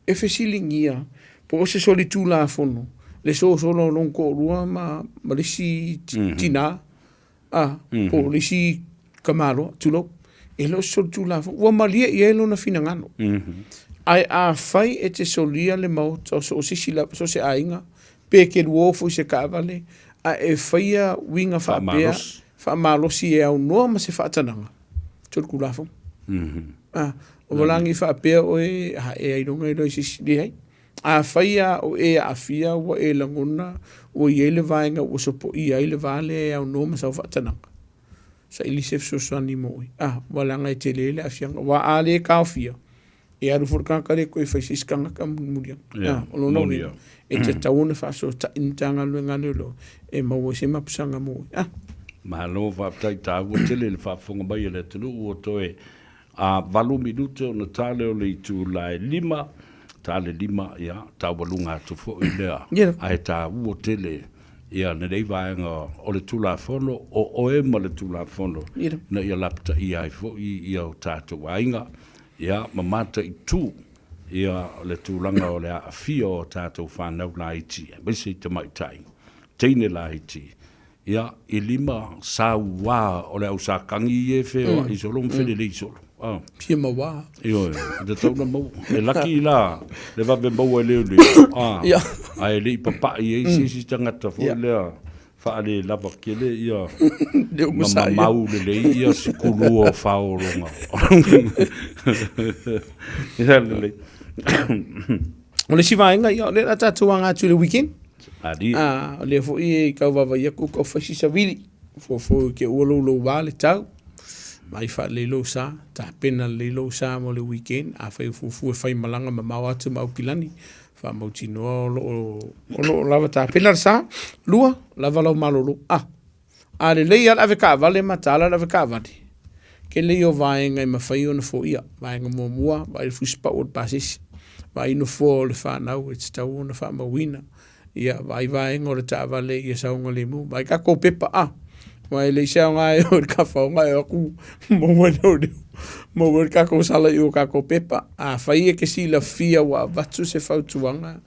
Speaker 6: e fesiligia po o se solitulafono le sosolo o lona toalua ma le isi tina, a, po o le isi tamaloa, tulou. E le o se solitulafono, ua malie i ai lona finagalo. Ae afai e te solia le maota o so o se isi lava, so o se aiga, pe te luo foi i se taavale, a e faia uiga faapea, faamalosi e aunoa ma se faatanaga, solitulafono. A, o valagi faapea oe, a e ailoga iloa i se isi, leai. Afai lava o e aafia ua e lagona ua i ai le vaega ua sopoia ai le va lea e aunoa ma sau faatanaga. Saili se fesoasoani mo oe. A, ua leaga e tele ai le aafiaga. Aua a le taofia, e alu foi le tagata lea e toe fai se isi tagata mulimuli ane.
Speaker 3: Ia,
Speaker 6: A, o lona
Speaker 3: moni
Speaker 6: uiga,
Speaker 3: ia.
Speaker 6: e tatau ona faafesootai le Matagaluega a Leoleo e maua ai se mapusaga mo oe. A.
Speaker 3: Malo faafetai taua tele le faafofoga mai a le atunuu ua toe a 8 minute ona ta lea o le itula e 5, ta le 5 ia taualuga atu foi lea
Speaker 6: Ia.
Speaker 3: ae taua tele ia lenei vaega o le Tulafono, o oe ma le Tulafono
Speaker 6: Ia.
Speaker 3: ina ia lapataia ai foi ia o tatou aiga ia ma mataitu ia le tulaga o le aafia o tatou fanau laiti aemaise i tamaitai, teine laiti Ia, i lima sauā o le au sakagi ia e feoai solo ma felelei solo. Ah.
Speaker 6: Fia mauā.
Speaker 3: Ioe, e tatau ona maua. E laki la le vave maua e leoleo. Ah.
Speaker 6: Ia.
Speaker 3: Ae le i papai ai se isi tagata foi lea faale lava tele ia
Speaker 6: Le
Speaker 3: ma
Speaker 6: uma sa ia.
Speaker 3: mamau lelei ia sikulua o faologa. Ia lelei.
Speaker 6: O le isi vaega, ia, o lea o le a tatou aga atu i le weekend.
Speaker 3: Alii.
Speaker 6: A, o lea foi e tau vaavaai atu tau fai si savili. Fuafua i te ua louloua le tau. Vaai faalelei lou sa, tapena lelei lou sa mo le weekend. Afai o fuafua e fai malaga mamao atu ma Aukilani, faamautinoa o lo o, o lo o lava tapena le sa. Lua, lava lau malolo. A, A lelei lava le avekaavale ma tala le avekaavale, tele ia o vaega e mafai ona foia. Vaega muamua, vaai le fusipau o le pasese, vaai nofoa o le fanau e tatau ona faamauina, ia vaai vaega o le taavale ia saogalemu, vaai tatou pepa, a, aua e leai se aoga e o i le tafaoga e o atu maua e leoleo, maua ai le tatou sala i o tatou pepa. Afai e te silafia ua avatu se fautuaga,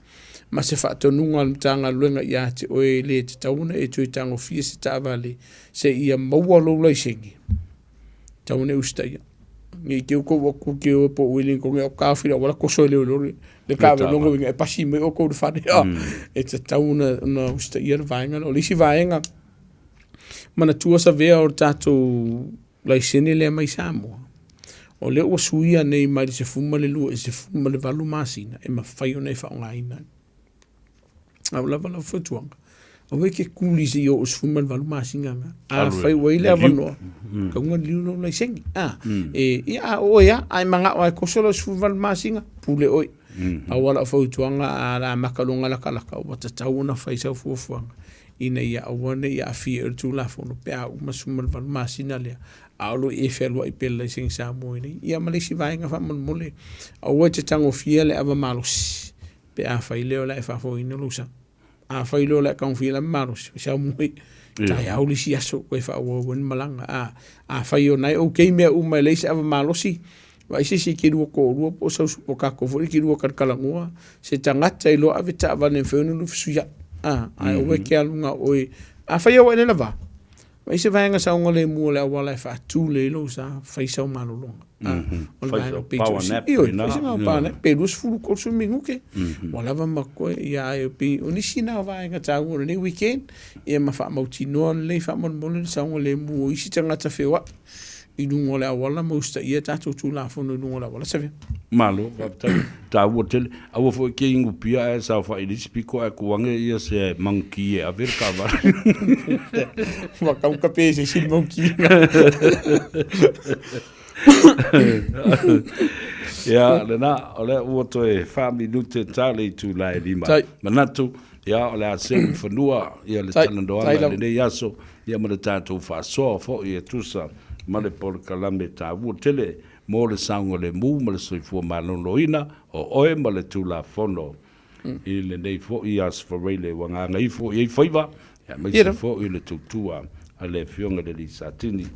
Speaker 6: ma se faatonuga a le Matagaluega ia te oe e le tatau ona e toe tagofia se taavale seia maua lou laisene, tatau ona e usitaia. Ne i te i ua tou atu ke o po o le tonu e taofi le auala toso e leoleo le le taavale lona uiga e pasi mai outou i le fale. E tatau ona usitaia le vaega lea. O le isi vaega, manatua Savea o le tatou laisene lea mai Samoa, o lea ua suia nei mai le 12 i le 18 masina e mafai ona e faaaogaina ai. A ua lava lau fautuaga, aua e te kuli seia oo i le 18 masina na. Afai ua i ai le avanoa, tatau ona liliu lou laisene. A, e, ia a oo ea, a e manao lava e toso lau 18 masina, pule oe. Pau lava lau fautuaga, a le amata loa ona latalata, ua tatau ona fai sau fuafuaga ina ia aua ne i aafia i le Tulafono pe a uma 18 masina lea, a o lo o e fealuai pea i le laisene Samoa i nei. Ia ma le isi vaega faamolemole, aua e te tagofia le ava malosi pe afai lea o le a e faafoeina lou sa. Afai loa o le a e tagofia le ava malosi, fai sau moe, taeao le isi aso toe faaauau ai le malaga. A, afai o na e okay mea uma e leai se ava malosi, Vaai se isi e te lua toalua po o sau po o tatou foi e te lua talatalanoa, se tagata e iloa ave taavale e mafai ona lua fesuiai. A, ae aua e te alu na o oe. Afai lava ua e le lava, vaai se vaega saogalemu o le auala e faatu lelei lou sa, fai sau malologa. A, o le
Speaker 3: Fai
Speaker 6: vaega
Speaker 3: sau
Speaker 6: pito
Speaker 3: power
Speaker 6: sili.
Speaker 3: nap
Speaker 6: Ioe,
Speaker 3: ina.
Speaker 6: fai se power nap pe 20, 30 minute, ua lava ma koe. Ia, ae pei o nisi na o vaega taua o lenei weekend, ia ma faamautinoa lelei faamolemole le saogalemu o isi tagata feoai i luga o le auala ma usitaia tatou Tulafono i luga o le auala. Save.
Speaker 3: Malo, faafetai. Taua tele. Aua foi ke inu pia ae saofai i le isi pito ae tuu ane ia se monkey e ave le taavale.
Speaker 6: Ua tau tape e se isi le monkey.
Speaker 3: Ia, lena, o lea ua toe fa minute ta le itula e lima.
Speaker 6: Tai.
Speaker 3: Manatu, ia, o le a seu i fanua, ia le
Speaker 6: Tai.
Speaker 3: talanoaga
Speaker 6: Tai
Speaker 3: i
Speaker 6: lava.
Speaker 3: lenei aso, Ia ma le tatou faasoa foi e tusa ma le polokalame taua tele mo le saogalemu ma le soifua maloloina o oe ma le Tulafono i lenei foi Aso Faraile ua gagaifo i ai faiva, aemaise foi le tautua a le Afioga i le Alii Satini.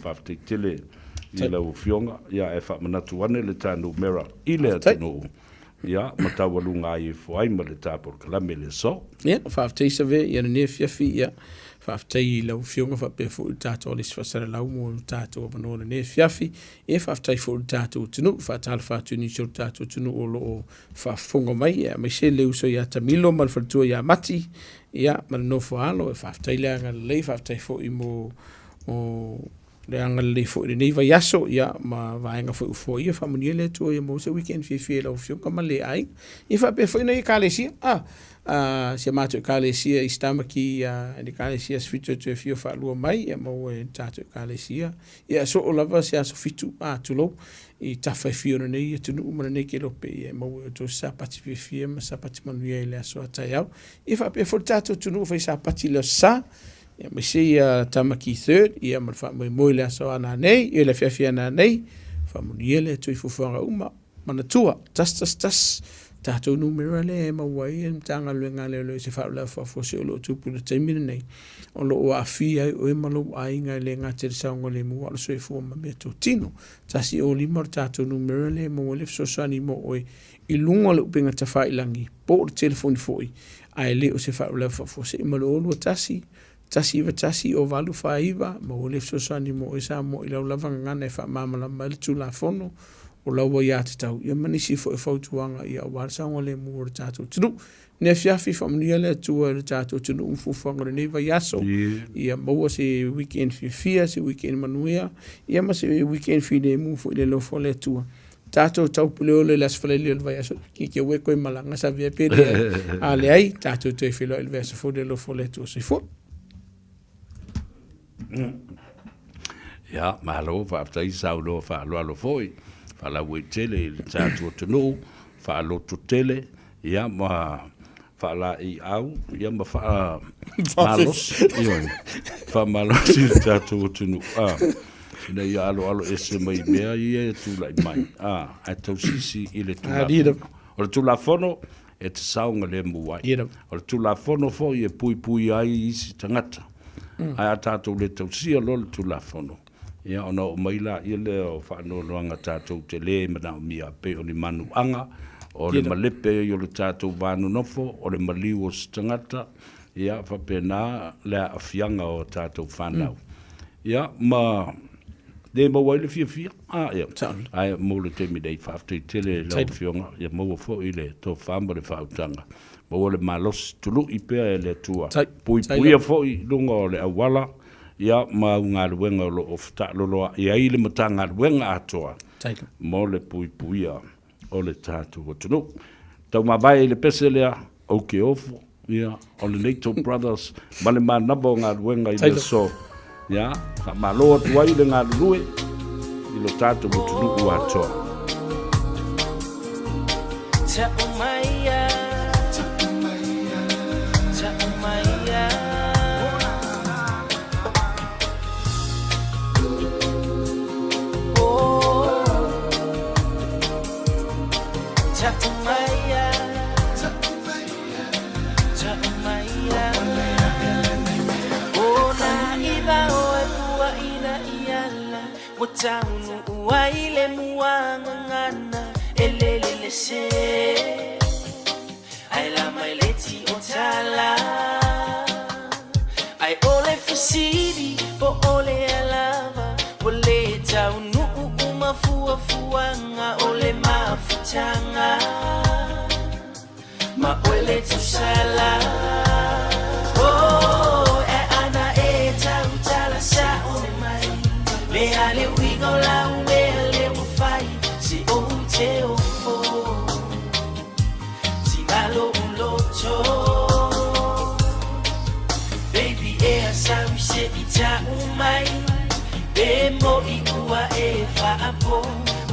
Speaker 3: Faafetai tele i lau Afioga, ia ae faamanatu ane le ta numera i le atunuu. Ia, ma taualuga ai ifo ai ma le ta polokalame i le aso.
Speaker 6: Ia, faafetai Save ia lenei afiafi, ia, faafetai i lau Afioga faapea foi le tatou Alisi Faasalalau mo le tatou avanoa i lenei afiafi. Ia, faafetai foi i le tatou atunuu, faatalofa atu i nisi o le tatou atunuu o lo o faafofoga mai, ia, aemaise le uso ia Tamilo ma le faletua ia Mati, ia, ma le nofo a alo. Faafetai le agalelei, faafetai foi mo, mo. Le agalelei foi i lenei vaiaso, ia, ma vaega foi ua foia, faamanuia le Atua ia maua se weekend fiafia i lau Afioga ma le aiga. Ia faapea foi nai Ekalesia, a, a, si a matou Ekalesia i Stamaki, a, le Ekalesia Aso Fitu e toe afio faalua mai, ia maua e le tatou Ekalesia. Ia soo lava se aso fitu, a, tulou, i tafa e fia o lenei atunuu ma lenei kelope, ia e maua e outou se Sapati fiafia ma se Sapati manuia i le aso a taeao. Ia faapea foi le tatou atunuu fai Sapati i le Aso Sa, Ia aemaise ia Tamaki Third, ia ma le faamoemoe i le aso a nanei, ia le afiafi a nanei, faamanuia le Atua i fuafuaga uma. Manatua, 111, tatou numera lea e maua ai e le Matagaluega a Leoleo i se faalavelave faafuasei o lo o tupu i le taimi lenei, o lo o aafia ai oe ma lou aiga e le gata i le saogalemu a o le soifua ma meatotino. 105 o le tatou numera lea e maua ai le fesoasoani mo oe i luga o le upega tafailagi po o le telefoni foi, ae le o se faalavelave faafuasei ma le 021 191 0849, maua le fesoasoani mo oe Samoa i lau lava gagana e faamalamalama ai le Tulafono o lau aiatatau, ia ma nisi foi o fautuaga ia aua le saogalemu o le tatou atunuu. Lenei afiafi, faamanuia le Atua i le tatou atunuu ma fuafuaga o lenei vaiaso, ia maua se weekend fiafia, se weekend manuia, ia ma se weekend filemu foi i le alofa o le Atua. Tatou taupuleola i le Aso Faraile o le vaiaso, ki ke ue koe malaga sa vea pe leai. A leai, tatou toe feiloai i le vaiaso fou i le alofa o le Atua. Soifua.
Speaker 3: Ia, malo, faafetai saunoa faaaloalo foi, faalauaitele i le tatou atunuu, faalototele, ia ma faalaeiau, ia ma faamalosi, ioe, faamalosi le tatou atunuu, a, ina ia aloalo ese mai mea ia e tulai mai, a, ae tausisi i le Tulafono. O le Tulafono e te saogalemu ai. O le Tulafono foi e puipui ai isi tagata. Ae a tatou le tausia loa le Tulafono, Ia ona oo mai laia lea o faanoanoaga tatou te le manaomia pei o ni manuaga, o le malepe ai o le tatou va nonofo, o le maliu o se tagata, ia faapena le aafiaga o tatou fanau. Ia ma le maua ai le fiafia, a ia, ae mo le taimi nei, faafetai tele i lau Afioga, ia maua foi le tofa ma le faautaga, maua le malosi tului pea e le Atua, puipuia foi i luga o le auala, ia ma au galuega o lo o fetaaloloai ai le Matagaluega atoa mo le puipuia o le tatou atunuu. Taumavae i le pese lea, ou te ofo, ia, o le Nato Brothers ma le manava o galuega i le aso. Ia, faamalo atu ai le galulue i lo tatou atunuu atoa.
Speaker 2: Ua taunuu ai le muagagana e lele le se Ae la mai le ti o tala Ai o le fesili po o le alava Ua le taunuu uma fuafuaga o le mafutaga Ma oe le tusala Oh, e ana e tautala sa'o mai Le a le uiga o lau mea le ua fai Se ou te ofo Tigalo u loto Baby e a sau i se i ta'u mai Pe mo'i ua e fa'apo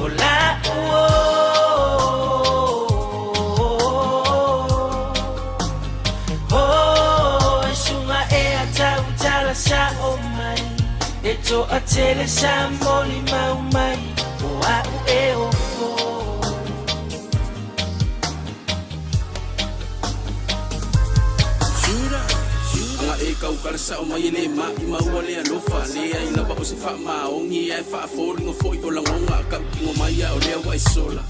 Speaker 2: O la'u o E suga e a tautala sa'o mai E to'atele sa molimau mai O a'u e ofo.
Speaker 7: Aga e kau ka le sa'o mai e le ma'i maua le alofa Leai lava o se faamaoni ae faafoliga foi o lagoga Ka'utino mai a o lea ua e sola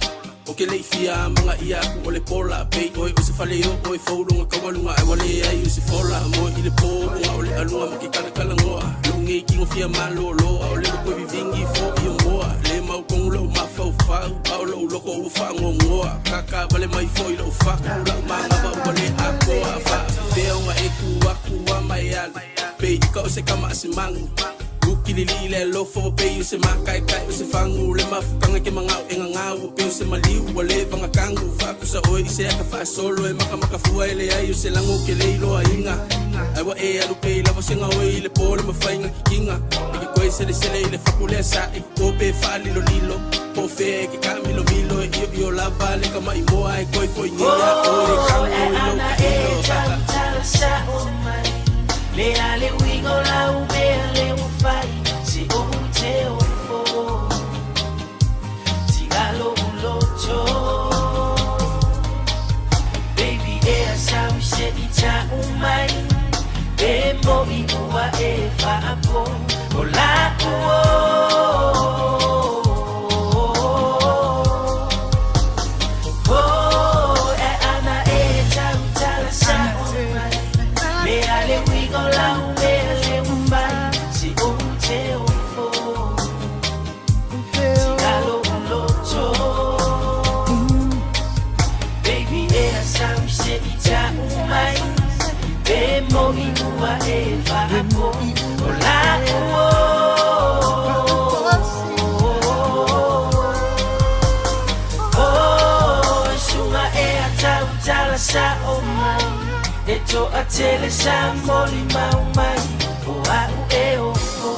Speaker 7: O ke le'i fia amagaia aku o le pola Pei oe o se fale o'o e fou lona kaualuga Ae ua leai o se fola Moe i le po ona o le aluga ma ke kalakalagoa Lo'u nei tino fia malōlō A o le ua toe vivini fo'i o moa Le mautonu lo'u mafaufau A o lo'u loko ua faagoagoa Kakavale mai foi lo'u fatu La'u manava ua le atoa Faafefea ona e tu atu a ma e alu Pei ika o se kama a se manu. Ukilili le alofa ua pei o se mākaʻekaʻe o se fagu le mafukaga ke magao e gagā ua pei o se maliu ua leva gakagu faakusa oe i se aka faasolo e makamaka fua e leai o se lago ke le iloaina ae ua e alu pei lava se gaoi i le po le mafaiga kikiga e ke koe selesele i le fapu lea sa e koko pe faalilolilo po o fea e ke kaamilomilo e ioio lava le kamaʻimoa ae koe foi nei iā oe e
Speaker 2: Oh,
Speaker 7: kago
Speaker 2: e
Speaker 7: i lou
Speaker 2: ana e
Speaker 7: taʻilo.
Speaker 2: tautala sao mai Le a le uiga o lau mea le ua fai Se ou te ofo Tiga lou loto Baby ea sau se i tau mai Pe mo'i ua e faapo O la'u o Oh, e ana e tautala sao mai Le a le uiga o lau mea le ua fai Se ou te ofo Tiga lou loto Baby ea sau se i tau mai Pe mo'i ua e faapo O la'u o Oh, suga ea tautala sao mai E toatele sa molimau mai O a'u e ofo.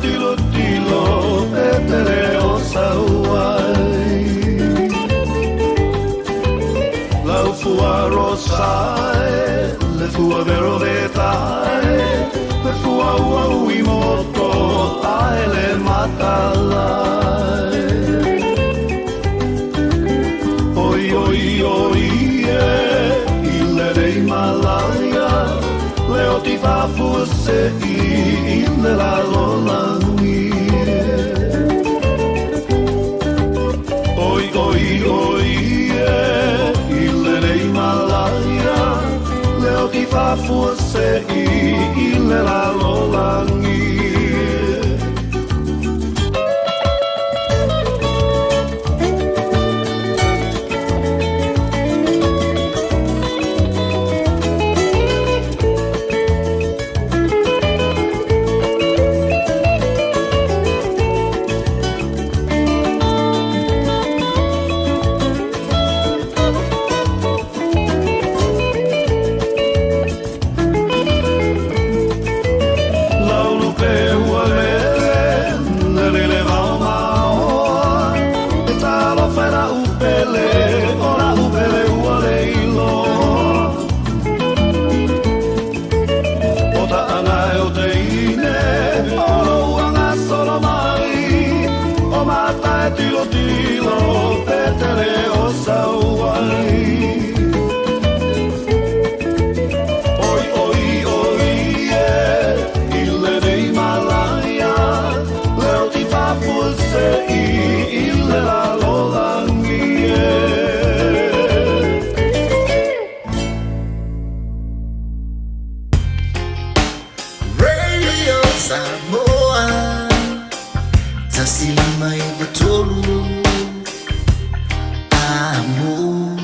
Speaker 8: tilotilo pe te leo sauai. Lau fua rosae, le fua vero vetae, le fua ua ui moto, ae le matalai. Oi, oi, oi, e, i le rei malaia, le o ti fafua se i, i le lalolangi. Oi, oi, oi, e, i le rei malaia, le o ti fafua se i, i le lalolangi. Laulupe ua lele, le lele vao maoa, e talofa e la'u pele, o la'u pele ua le iloa. O ta'aga e o te ine, o lou agasolo mai, o mata e tilotilo, pe te le o sauai. Oi, oi, oi, e, i lenei malaia, leo ti fafua se i, i le lalolagi e.
Speaker 2: Radio Samoa 105 3 Amo.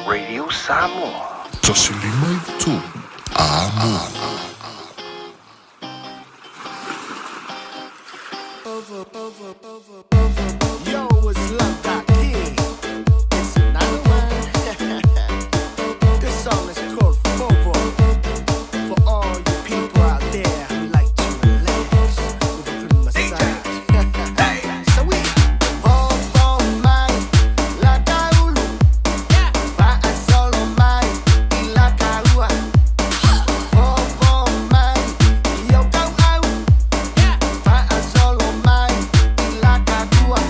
Speaker 9: Radio Samoa.
Speaker 4: 153 Amo.
Speaker 10: Yo, it's Love Dot King. It's another one. This song is called Fobo. For all you people out there who like to relax with a good massage. So we Fobo mai la kaulu. Fa'asolo mai i la kaua. Fobo mai i o kauau. Fa'asolo mai i la kakua.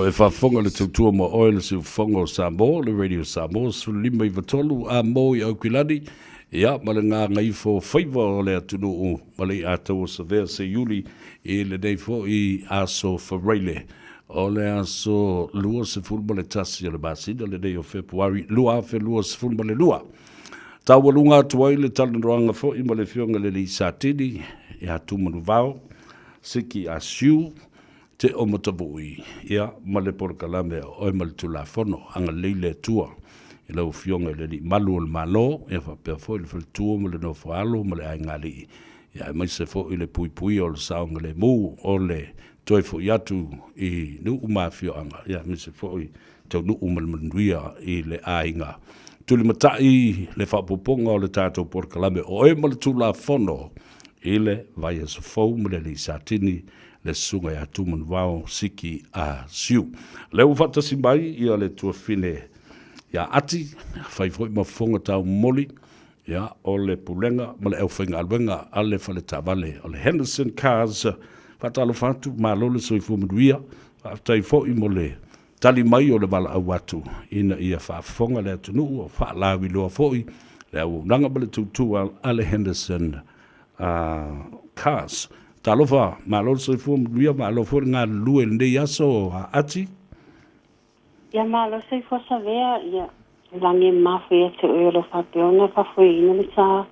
Speaker 3: e faafofoga i le tautua ma oe le siufofoga o Samoa, le Radio Samoa 15 93 a mo i Aukilani, ia ma le gagaifo faiva o le atunuu ma le iataua Savea Seiuli i lenei foi aso Faraile o le aso 21 o le masina lenei o Fepuari 2022. Taualuga atu ai le talanoaga foi ma le Afioga i le Alii Satini ia Tumanuvao Siki Asiu Te o Matavui, ia, ma le polokalame o Oe ma le Tulafono, agalelei le Atua i lau Afioga i le Alii Malu o le Malo, ia faapea foi le faletua ma le nofo-a-alo ma le aiga-alii, ia aemaise foi le puipuia o le saogalemu o le toe foi atu i nuu ma afioaga, ia aemaise foi taunuu ma le manuia i le aiga. Tulimatai le faaopoopoga o le tatou polokalame o Oe ma le Tulafono i le vaiaso fou ma le Alii Satini le Susuga ia Tumanuvao Siki A Siu. Lea ua faatasi mai ia le tuafine ia Ati, fai foi ma fofoga taumoli ia o le Pulega ma le aufaigaluega a le fale taavale o le Henderson Cars. Faatalofa atu, malo le soifua manuia, faafetai foi mo le tali mai o le valaau atu ina ia faafofoga le atunuu o faalauiloa foi le auaunaga ma le tautua a le Henderson Cars. Talofa, malo le soifua manuia, malo foi le galulue i lenei aso a Ati.
Speaker 11: Ia malo soifua Savea, ia lagi e mafua ia te oe o lo o faapea ona faafoeina le ta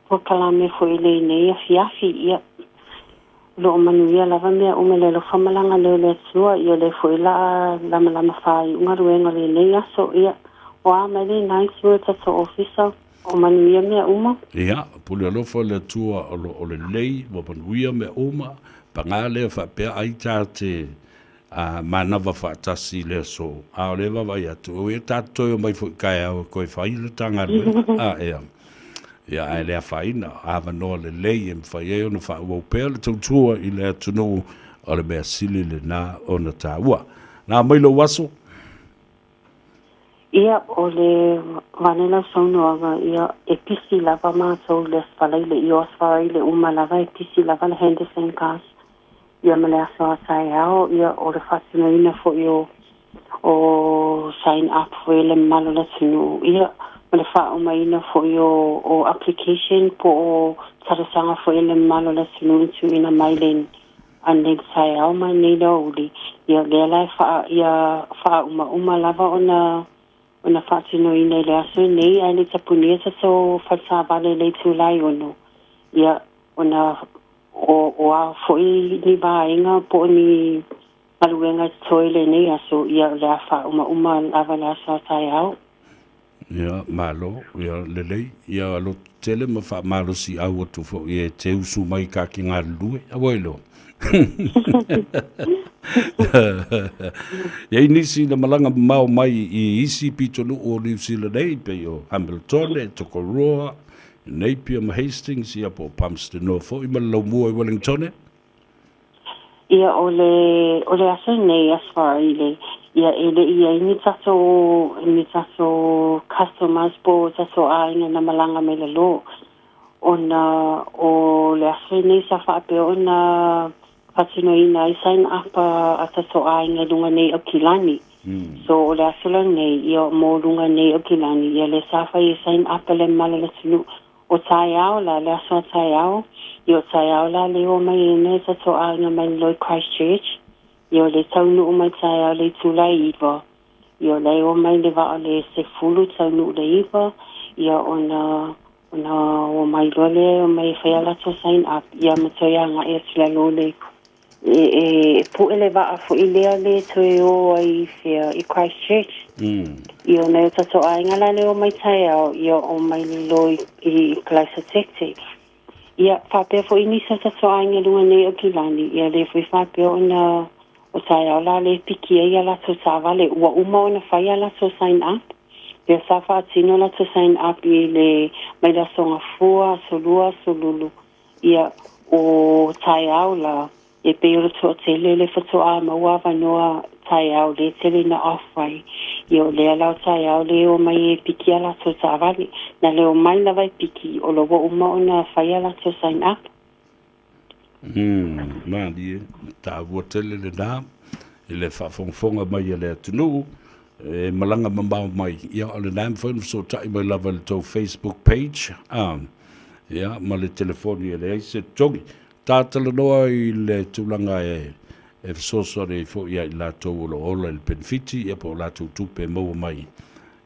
Speaker 11: polokalame foi i lenei afiafi. Ia o lo o manuia lava mea uma i le alofa ma le agalelei o le Atua. Ia o lea foi o le a lamalama faaiu galuega o lenei aso. Ia o a mai lena itu o le tatou ofisa? O manuia mea uma.
Speaker 3: Ia, pule alofa le Atua o lo o lelei, ua manuia mea uma, paga lea faapea ai ta te a manava faatasi i le aso, a o lea e vaavaai atu, oi e tatou toe omai foi i taeao e toe fai le ta galuega. A, ea. Ia, ae le afaina, avanoa lelei e mafai ai ona faaauau pea le tautua i le atunuu, o le mea sili lena ona taua. Na mai lou aso.
Speaker 11: Ia, o le vane lau saunoaga, ia, e pisi lava matou i le Aso Faraile. Ia, o Aso Faraile uma lava e pisi lava le Henderson Cars, ia ma le aso a taeao, ia, o le faatinoina foi o, o sign up foi le mamalu o le atunuu, ia, ma le faauma-ina foi o, o application po o talosaga foi a le mamalu o le atunuu na tuuina mai le Anei le taeao ma anei le aoauli, ia lea la e faa, ia faaumauma lava ona, ona faatinoina i le aso lenei, ae le i tapunia tatou faletaavale i le itula e ono, ia ona o, o a foi ni vaega po o ni galuega e totoe i lenei aso, ia o le a faaumauma lava i le aso a taeao.
Speaker 3: Ia, malo, ia lelei, ia lototele ma faamalosiau atu foi e te usu mai ta te galulue. Aua iloa. E i ai nisi na malaga mamao mai i isi pitonuu o Niu Sila nei, pei o Hamiltone, Tokoroa, Napier ma Hastings, ia po o Palmerston North foi ma le Laumua i Wellingtone.
Speaker 11: Ia, o le, o le aso lenei, Aso Faraile, ia e le i ai ni tatou, ni tatou customers po o tatou aiga na malaga mai lalo, ona o le aso lenei sa faapea ona faatinoina ai sign up a tatou aiga i luga nei Aukilani. So o le aso lenei, ia mo luga nei Aukilani, ia lea sa fai ai sign up a le mamalu o le atunuu. O taeao la, le aso a taeao, i o taeao la le o mai ai nei tatou aiga mai lalo i Christchurch, i o le taunuu mai taeao le itula e iva, i o la e o mai le vaa o le sefulu taunuu le iva, ia ona, ona o mai loa lea e o mai e fai a latou sign up, ia ma toe agai atu i lalo le E puʻe le vaa foi lea le toe o ai i fea, i Christchurch. Ia o nai o tatou aiga la le o mai taeao, ia o mai lalo i Kalaesatetete. Ia, faapea foi nisi o tatou aiga i luga nei o Aukilani, ia le foi faapea ona o taeao la le piki ai a latou taavale. Ua uma ona fai a latou sign up, lea sa faatino latou sign up i le mai le Aso Gafua, Aso Lua, Aso Lulu, Ia, o taeao la, e pei o le toatele le faatoa maua avanoa taeao le tele na off ai. Ia, o lea la o taeao le o mai e piki a latou taavale. Na le omai lava e piki, o la ua uma ona fai a latou sign up.
Speaker 3: Umm, malie, taua tele lena. i le faafogafoga mai a le atunuu e malaga mamao mai, ia o lena e mafai ona fesootai mai lava i le tou Facebook page, a, ia, ma le telefoni e leai se totogi. Ta talanoa i le tulaga e e fesoasoani ai foi ia i latou o lo o ola i le penefiti, ia po o latou tupe e maua mai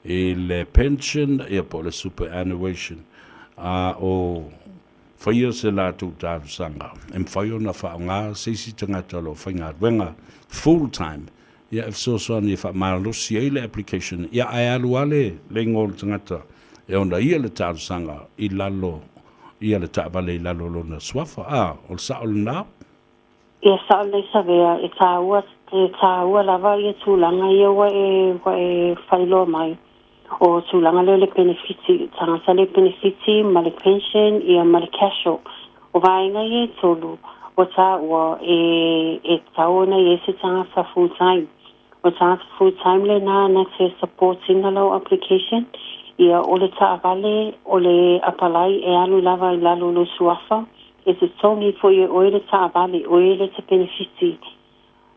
Speaker 3: i le pension, ia po o le superannuation, a o faia se latou talosaga e mafai ona faaaoga se isi tagata o lo o faigaluega full time ia e fesoasoani e faamalosi ai le application, ia ae alu lava le le igoa o le tagata e ona ia le talosaga i lalo ia le taavale i lalo o lona suafa. A, o le sao lena?
Speaker 11: Ia sao lelei Savea, e tāua, e tāua lava ia tulaga ia ua e, ua e faailoa mai. O tulaga lea o le penefiti, tagata le penefiti ma le pension ia ma le casual. O vaega ia e tolu ua tāua e, e tatau ona i ai se tagata full time. O tagata full time lena na te support ina lau application. Ia o le taavale o le apalai e alu lava i lalo o lou suafa, e totogi foi e oe le taavale, oe le te penefiti.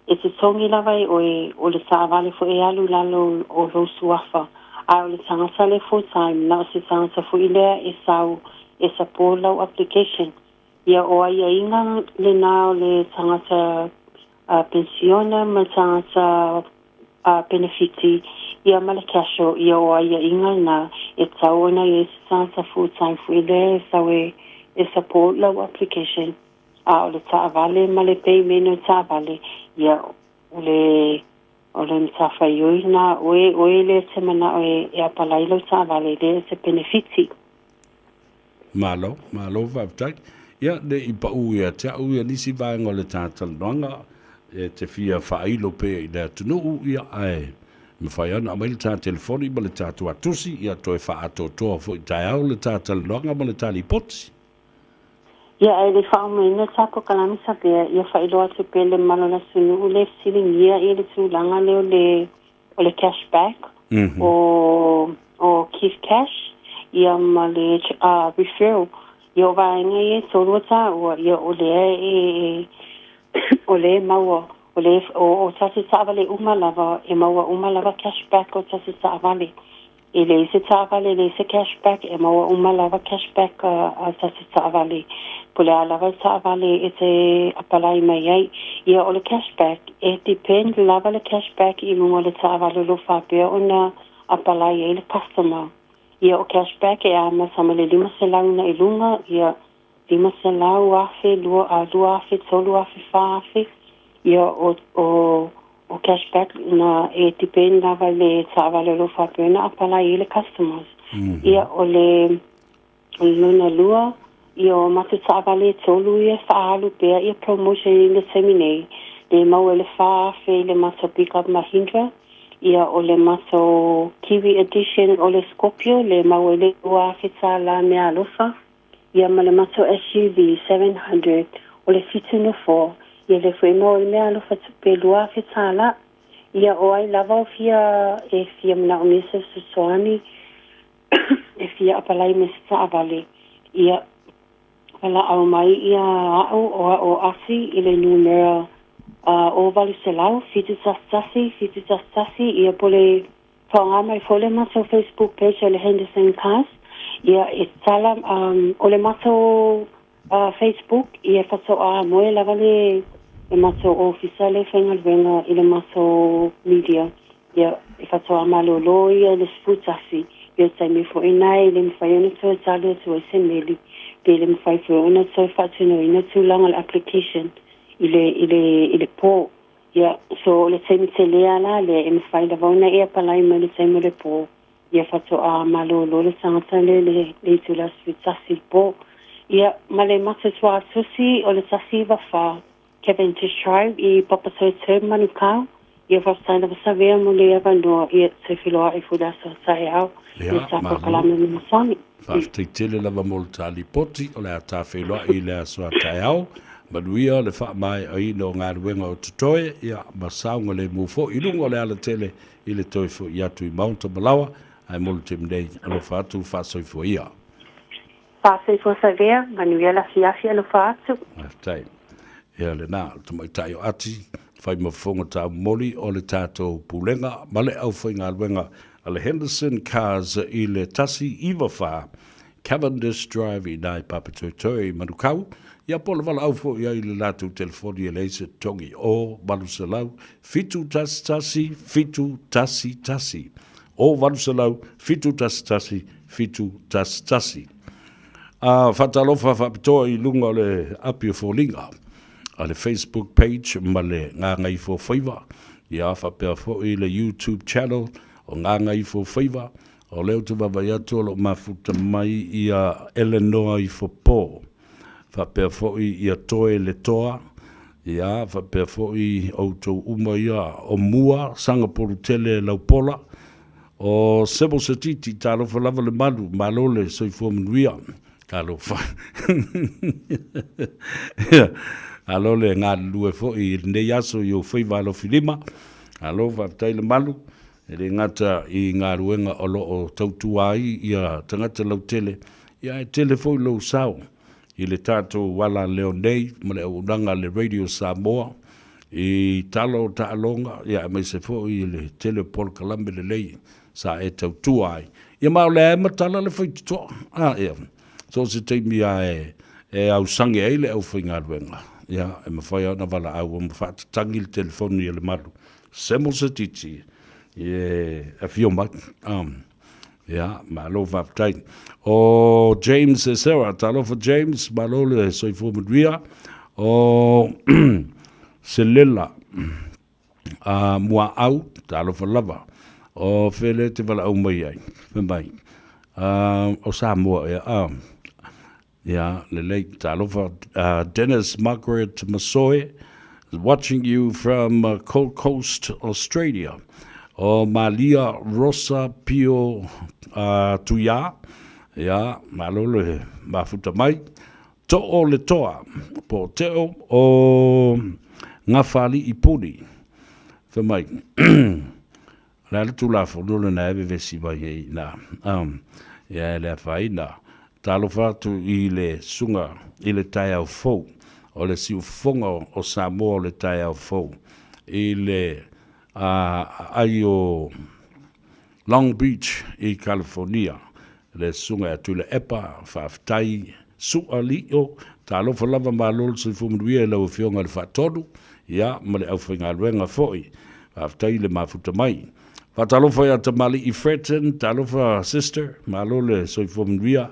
Speaker 11: E totogi lava e oe, o le taavale foi e alu i lalo o lou suafa, a o le tagata lea full time, na o se tagata foi lea e sau e support lau application. Ia, o aiaiga lena o le tagata penisiona ma le tagata penefiti, ia ma le casual, ia o aiaiga lena e tatau ona i ai se tagata full time foi lea e sau e support lau application. A o le taavale ma le payment o le taavale, ia, o le, o le matafaioi lena a oe, oe lea e te manao e, e apalai lau taavale, lea e te penefiti.
Speaker 3: Malo, malo faafetai. Ia, ne i paʻu ia te au ia nisi vaega o le ta talanoaga, e te fia faailo pea i le atunuu, ia, ae mafai lava ona aumai le ta telefoni ma le ta tuatusi, ia toe faaatoatoa foi taeao le ta talanoaga ma le ta lipoti.
Speaker 11: Ia, ae le i faauma ta polokalame Savea, ia faailoa atu pea le mamalu o le atunuu le fesiligia ia le tulaga lea o le o le cash back o o Keith Cash ia ma le referral. Ia o vaega ia e tolu a tāua, ia o lea e o lea e maua o lea o o tatou taavale uma lava e maua uma lava cash back o tatou taavale. E leai se taavale, e leai se cash back, e maua uma lava cash back a tatou taavale, po o le a lava le taavale e te apalai mai ai. Ia, o le cash back, e depend lava le cash back i luga o le taavale o lo o faapea ona apalai ai le customer. Ia, o cash back e amata mai le $500 na i luga, ia, 500, 1000, 2, 2000, 3000, 4000, ia o, o, o cash back na e depend lava i le taavale o lo o faapea ona apalai ai le customers. Ia o le, o le lona lua, ia o matou taavale e tolu ia e faaalu pea ia promotion i le taimi nei, le maua i le 4000 i le matou pickup Mahindra, ia o le matou Kiwi edition o le Scorpio le maua i le $2000 meaalofa. Ia ma le matou SUV 700 o le fitu nofoa, ia lea foi e maua ai le meaalofa tupe $2000. Ia o ai lava o fia e fia manaomia se fesoasoani e fia apalai mai se taavale, ia valaau mai ia a'u o a'u o Asi i le numera 0800 711 711 ia po le Faaaoga mai foi le matou Facebook page o le Henderson Cars. Ia, e tala, um, o le matou uh, Facebook, ia faatoa moe lava le, le matou ofisa le faigaluega i le matou media. Ia, e faatoa malōlō ia i le 11, ia o le taimi foi lena e le mafai ona toe tali atu ai se meli, pe le mafai foi ona toe faatinoina tulaga o le application i le, i le, i le pō. Ia, so o le taimi tele lava la lea e mafai lava ona e apalai mai le taimi o le pō, ia faatoa malōlō le tagata lea i le le itula 11 i le pō. Ia, ma le matou tusi o le 194 Cavendish Drive i Papatoetoe, Manukau. Ia, faafetai lava Savea mo le avanoa, ia, toe feiloai foi i le aso a taeao i le
Speaker 3: Ia,
Speaker 11: ta
Speaker 3: malo.
Speaker 11: polokalame masani.
Speaker 3: Faafetai tele lava mo le ta lipoti, o le a ta feiloai i le aso a taeao. Manuia le faamaeaina o galuega o totoe, ia, ma saogalemu foi i luga o le alatele i le toe foi atu i Maota Malawa, ae mo le taimi nei, alofa atu, faasoifua ia.
Speaker 11: Faasoifua Savea, manuia le afiafi, alofa atu.
Speaker 3: Faafetai. Ia lena, o le tamaitai o Ati. Fai ma fofoga taumoli o le tatou Pulega ma le aufaigaluega a le Henderson Cars i le 194 Cavendish Drive i ina i Papatoetoe i Manukau, ia po o le valaau foi ai i le latou telefoni e leai se totogi o 800 711 711 o 800 711 711. A faatalofa faapitoa i luga o le api o foliga a le Facebook page ma le Gagaifofaiva, ia faapea foi le YouTube channel o Gagaifofaiva, o lea ou te vaavaai atu o lo o mafuta mai ia Elenoa Ifopo, faapea foi ia Toe Letoa, ia faapea foi outou uma ia o Mua Sagapolutele Laupola, o Sebo Setiti, talofa lava le malu, malo le soifua manuia. Talofa. Malo le galulue foi i lenei aso i ou faiva alofilima. Malo faafetai le malu. E le gata i galuega o lo o tautua ai ia tagata lautele, ia ae tele foi lou sao i le tatou alaleo nei ma le auaunaga a le Radio Samoa i tala o taaloga, ia aemaise foi i le tele o polokalame lelei sa e tautua ai. Ia ma o lea e matala le faitotoa. A, ia, so o se taimi lava e, e ausage ai le aufaigaluega, ia, e mafai lava ona valaau ma faatatagi le telefoni a le malu. Semo se titi, e afio mai. Ia, malo faafetai. O James e Sarah, talofa James, malo le soifua manuia. O Selela, a Muaau, talofa lava. O fea lea e te valaau mai ai? Fai mai, o Samoa ea, a. Ia, lelei, talofa. Dennis Margaret Masoe, watching you from Gold Coast, Australia. O Malia Rosa Pio Tuiā, ia, malo le mafuta mai. Too le toa, po o Teo o Gafali'i Puni. Fai mai, o le a le Tulafono lena e vevesi mai ai i ina? Ia e le afaina. Talofa atu i le susuga i le taeao fou, o le siufofoga o Samoa o le taeao fou, i le aai o Long Beach i Kalifonia, le Susuga ia Tuilaepa, faafetai Su'a Lio, talofa lava malo le soifua manuia i lau Afioga i le Faatonu, ia ma le aufaigaluega foi. Faafetai le mafuta mai. Faatalofa ia Tamalii Fretton, talofa sister, malo le soifua manuia,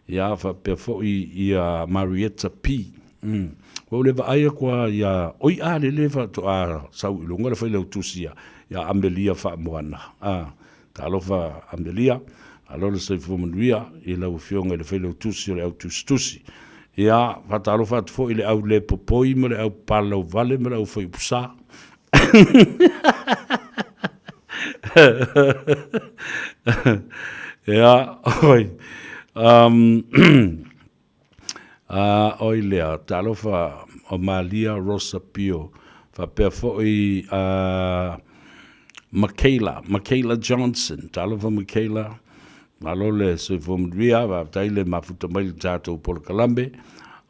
Speaker 3: ia faapea foi ia Marietta P. Ua ou le vaai atu lava ia, oi a lele faatoa sau i luga le failautusi ia Amelia Faamoana. A, talofa Amelia, malo le soifua manuia i lau Afioga i le failautusi o le au tusitusi. Ia, faatalofa atu foi i le au le popoi ma le au palauvale ma le au faiupusa. Ia, oi. A, oi lea, talofa o Malia Rosa Pio, faapea foi a Makayla, Makayla Johnson, talofa Makayla, malo le soifua manuia, faafetai le mafuta mai le tatou polokalame,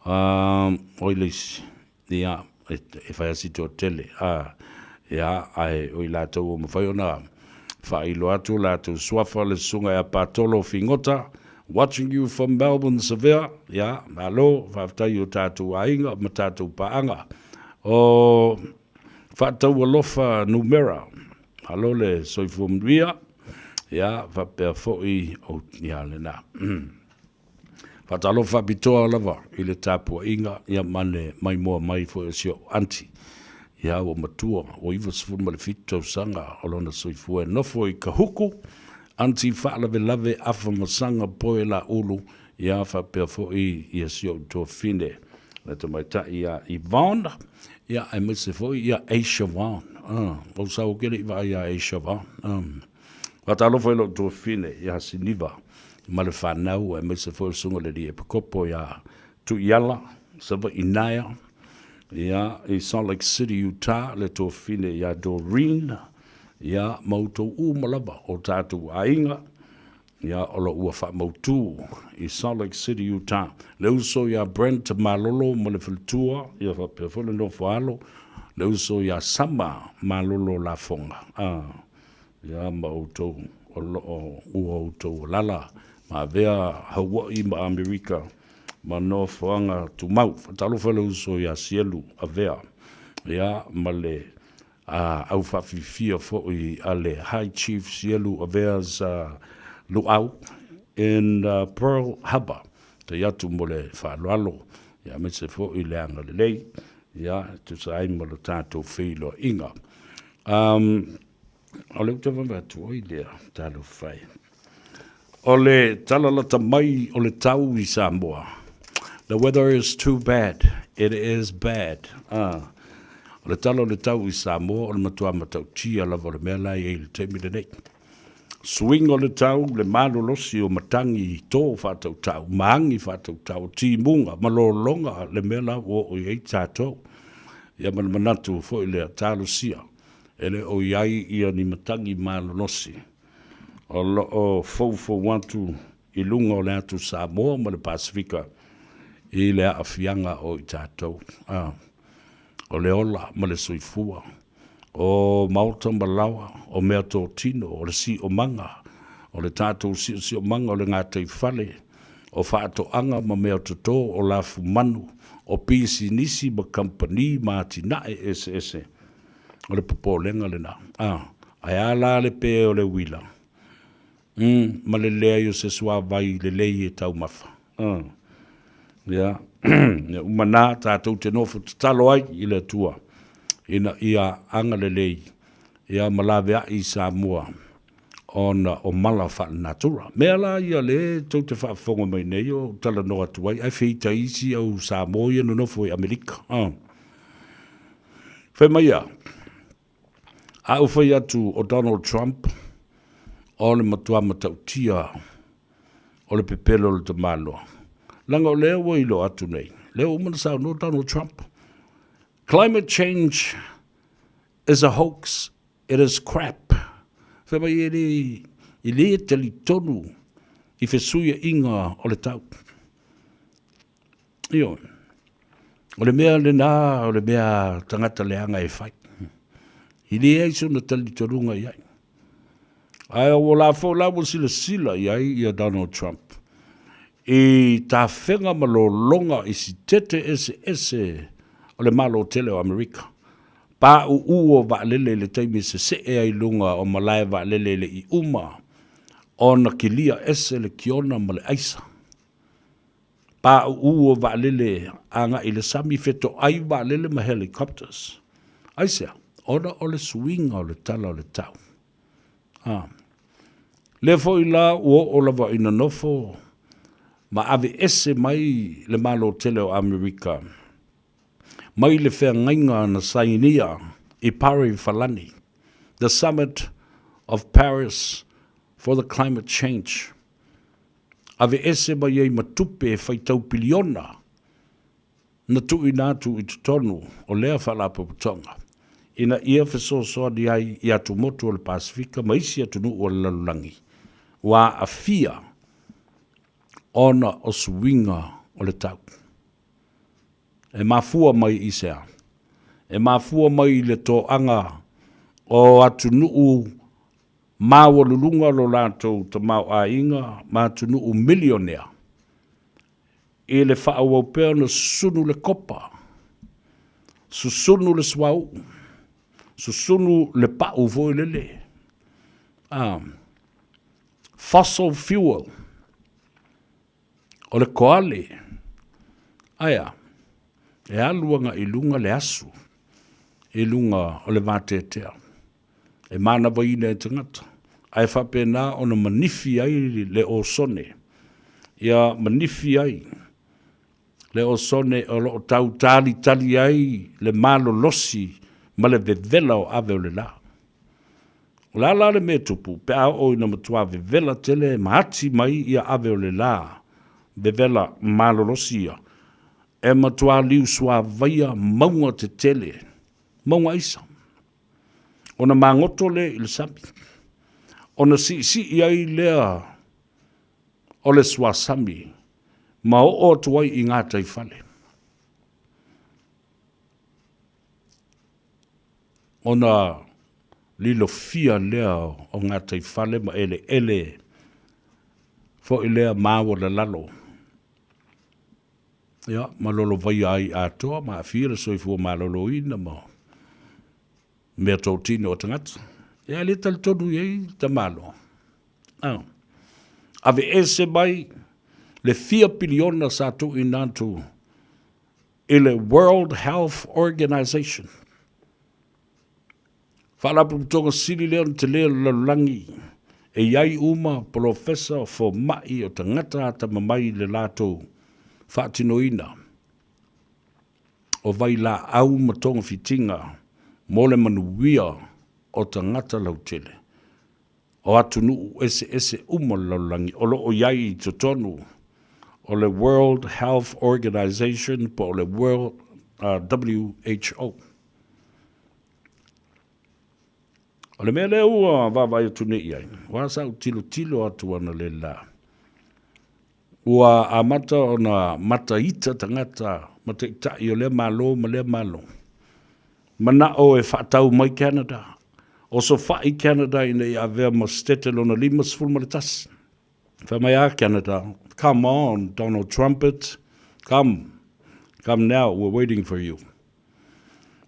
Speaker 3: a, oi le isi, Ia, e fai lava si toatele, a, ia, ae o i latou ua mafai ona faailoa atu o latou suafa le Susuga ia Patolo Figota, watching you from Melbourne, Savea, ia, malo, faafetai i o tatou aiga ma tatou paaga. O Faataualofa Numera, malo le soifua manuia, ia, faapea foi, o, ia, lena. Faatalofa faapitoa lava i le tapuaiga ia ma le maimoa mai foi o si ou aunty ia ua matua ua 97 tausaga o lona soifua e nofo i Kahuku, Aunty Faalavelave Afa Masaga Poe Laulu ia faapea foi ia si ou tuafine le tamaitai ia Yvonne ia aemaise foi ia Asia Vaughan. Ua ou sau ou te le i vaai ia Asia Vaughan. Faatalofa i lou tuafine ia Siniva ma le fanau aemaise foi o le Susuga i le Alii Epikopo ia Tuiala Savaii Naea, ia, i Salt Lake City, Utah, le tuafine ia Doreen, ia, ma outou uma lava o tatou aiga, ia, o lo ua faamautu i Salt Lake City, Utah. Le uso ia Brent Malolo ma le faletua, ia faapea foi le nofo alo, Le uso iā Sama Malolo Lafoga, a, ia ma outou o lo o ua outou alala ma avea Hauaʻi ma Amerika ma nofoaga tumau. Faatalofa le uso iā Sielu Avea, ia ma le a au faafifia foi a le High Chief Sielu Avea's Luau in Pearl Harbor. Tai atu mo le faaaloalo, ia aemaise foi le agalelei, ia e tusa ai ma lo tatou feiloaiga. Um, o le uta vave atu ai lea, talofa e. O le tala lata mai o le tau i Samoa. The weather is too bad. It is bad. Ah. O le tala o le tau i Samoa, o le matua matautia lava o le mea la e i ai i le taimi lenei. Suiga o le tau, le malolosi o matagi tō faatautau, ma agi faatautau, o timuga ma lologa le mea la ua oo i ai tatou. Ia ma le manatu foi lea, talosia, e le o i ai ia ni matagi malolosi o lo o foufou atu i luga o le atu Samoa ma le Pasefika i le aafiaga o i tatou. A, o le ola ma le soifua, o maota ma laoa, o meatotino, o le siomaga, o le tatou siosiomaga o le gataifale, o faatoaga ma meatoto, o lafumanu, o pisinisi ma kamupani ma atinae eseese. O le popolega lena. A, ae a la le pē o le uila? Umm, ma le leai o se suavai lelei e taumafa. Uh. Ia, ia uma nā tātou te nofo tatalo ai i le Atua, ina ia agalelei, ia ma laveai i Samoa, ona o mala faalenatura. Mea la ia le tou te faafofoga mai nei o talanoa atu ai, ae feita isi au Samoa ia nonofo i Amerika. Uh. Fai mai ia, A ou fai atu o Donald Trump o le matua matautia o le pepelo o le tamaloa, leaga o lea ua iloa atu nei, lea ua uma ona saunoa Donald Trump, climate change is a hoax, it is crap. Fai mai e le, e le talitonu i fesuiaiga o le tau. Ioe. O le mea lena, o le mea tagata leaga e fai. I leai sona talitonuga i ai. Ae ua la foi la ua silasila i ai ia Donald Trump i tafega ma lologa i sitete eseese o le Malo tele o Amerika. Pauu o vaalele i le taimi e sesee ai i luga o malae vaalele e le i uma ona kilia ese le kiona ma le aisa. Pauu o vaalele agai i le sami, fetoai vaalele ma helicopters. Aisea? Ona o le suiga o le tala o le tau. A. Lea foi la ua oo lava ina nofo ma aveese mai le Malo tele o Amerika mai le feagaiga na sainia i Paris Falani, The Summit of Paris for the Climate Change. Aveese mai ai ma tupe e faitau piliona na tuuina atu i totonu o lea Faalapotopotoga ina ia fesoasoani ai i atumotu o le Pasefika ma isi atunuu o le lalolagi ua aafia ona o suiga o le tau. E mafua mai i sea? E mafua mai i le toaga o atunuu maualuluga lo latou tamaoaiga ma atunuu milionea i le faaauau pea ona susunu le kopa, susunu le suauu, susunu le pau foi lele, a, fossil fuel, O le koale, aea, e alu agai i luga le asu i luga o le vateatea e manavaina e tagata, ae faapena ona manifi ai le osone, ia manifi ai le osone o lo o tau talitali ai le malolosi ma le vevela o ave o le la. O le a la le mea e tupu pe a oo ina matua vevela tele ma ati mai ia ave o le la vevela malolosi ia, e matua liusuavaia mauga tetele, mauga aisa, ona magoto lea i le sami, ona siisii ai lea o le suasami ma oo atu ai i gataifale. Ona lilofia lea o gataifale ma eleele foi lea maualalalo, ia, ma lolovaia ai atoa ma aafia le soifua maloloina ma meatotino a tagata. Ia, e le talitonu i ai le tamaloa. A. Aveese mai le fia piliona sa tuuina atu i le World Health Organization. Faalapotopotoga sili lea ona tele o le lalolagi e i ai uma polofesa o fomai o tagata atamamai i le latou faatinoina o vailaau ma togafitiga mo le manuia o tagata lautele o atunuu eseese uma o le lalolagi o lo o i ai i totonu o le World Health Organization po o le World, WHO. O le mea lea ua vaavaai atu nei i ai, ua sa ou tilotilo atu analeila, ua amata ona mataita tagata ma taitai o lea Malo ma lea Malo, mana'o e faatau mai Canada, osofai Canada ina ia avea ma Setete lona 51. Fai mai a Canada, come on Donald Trumpet, come, come now, we're waiting for you.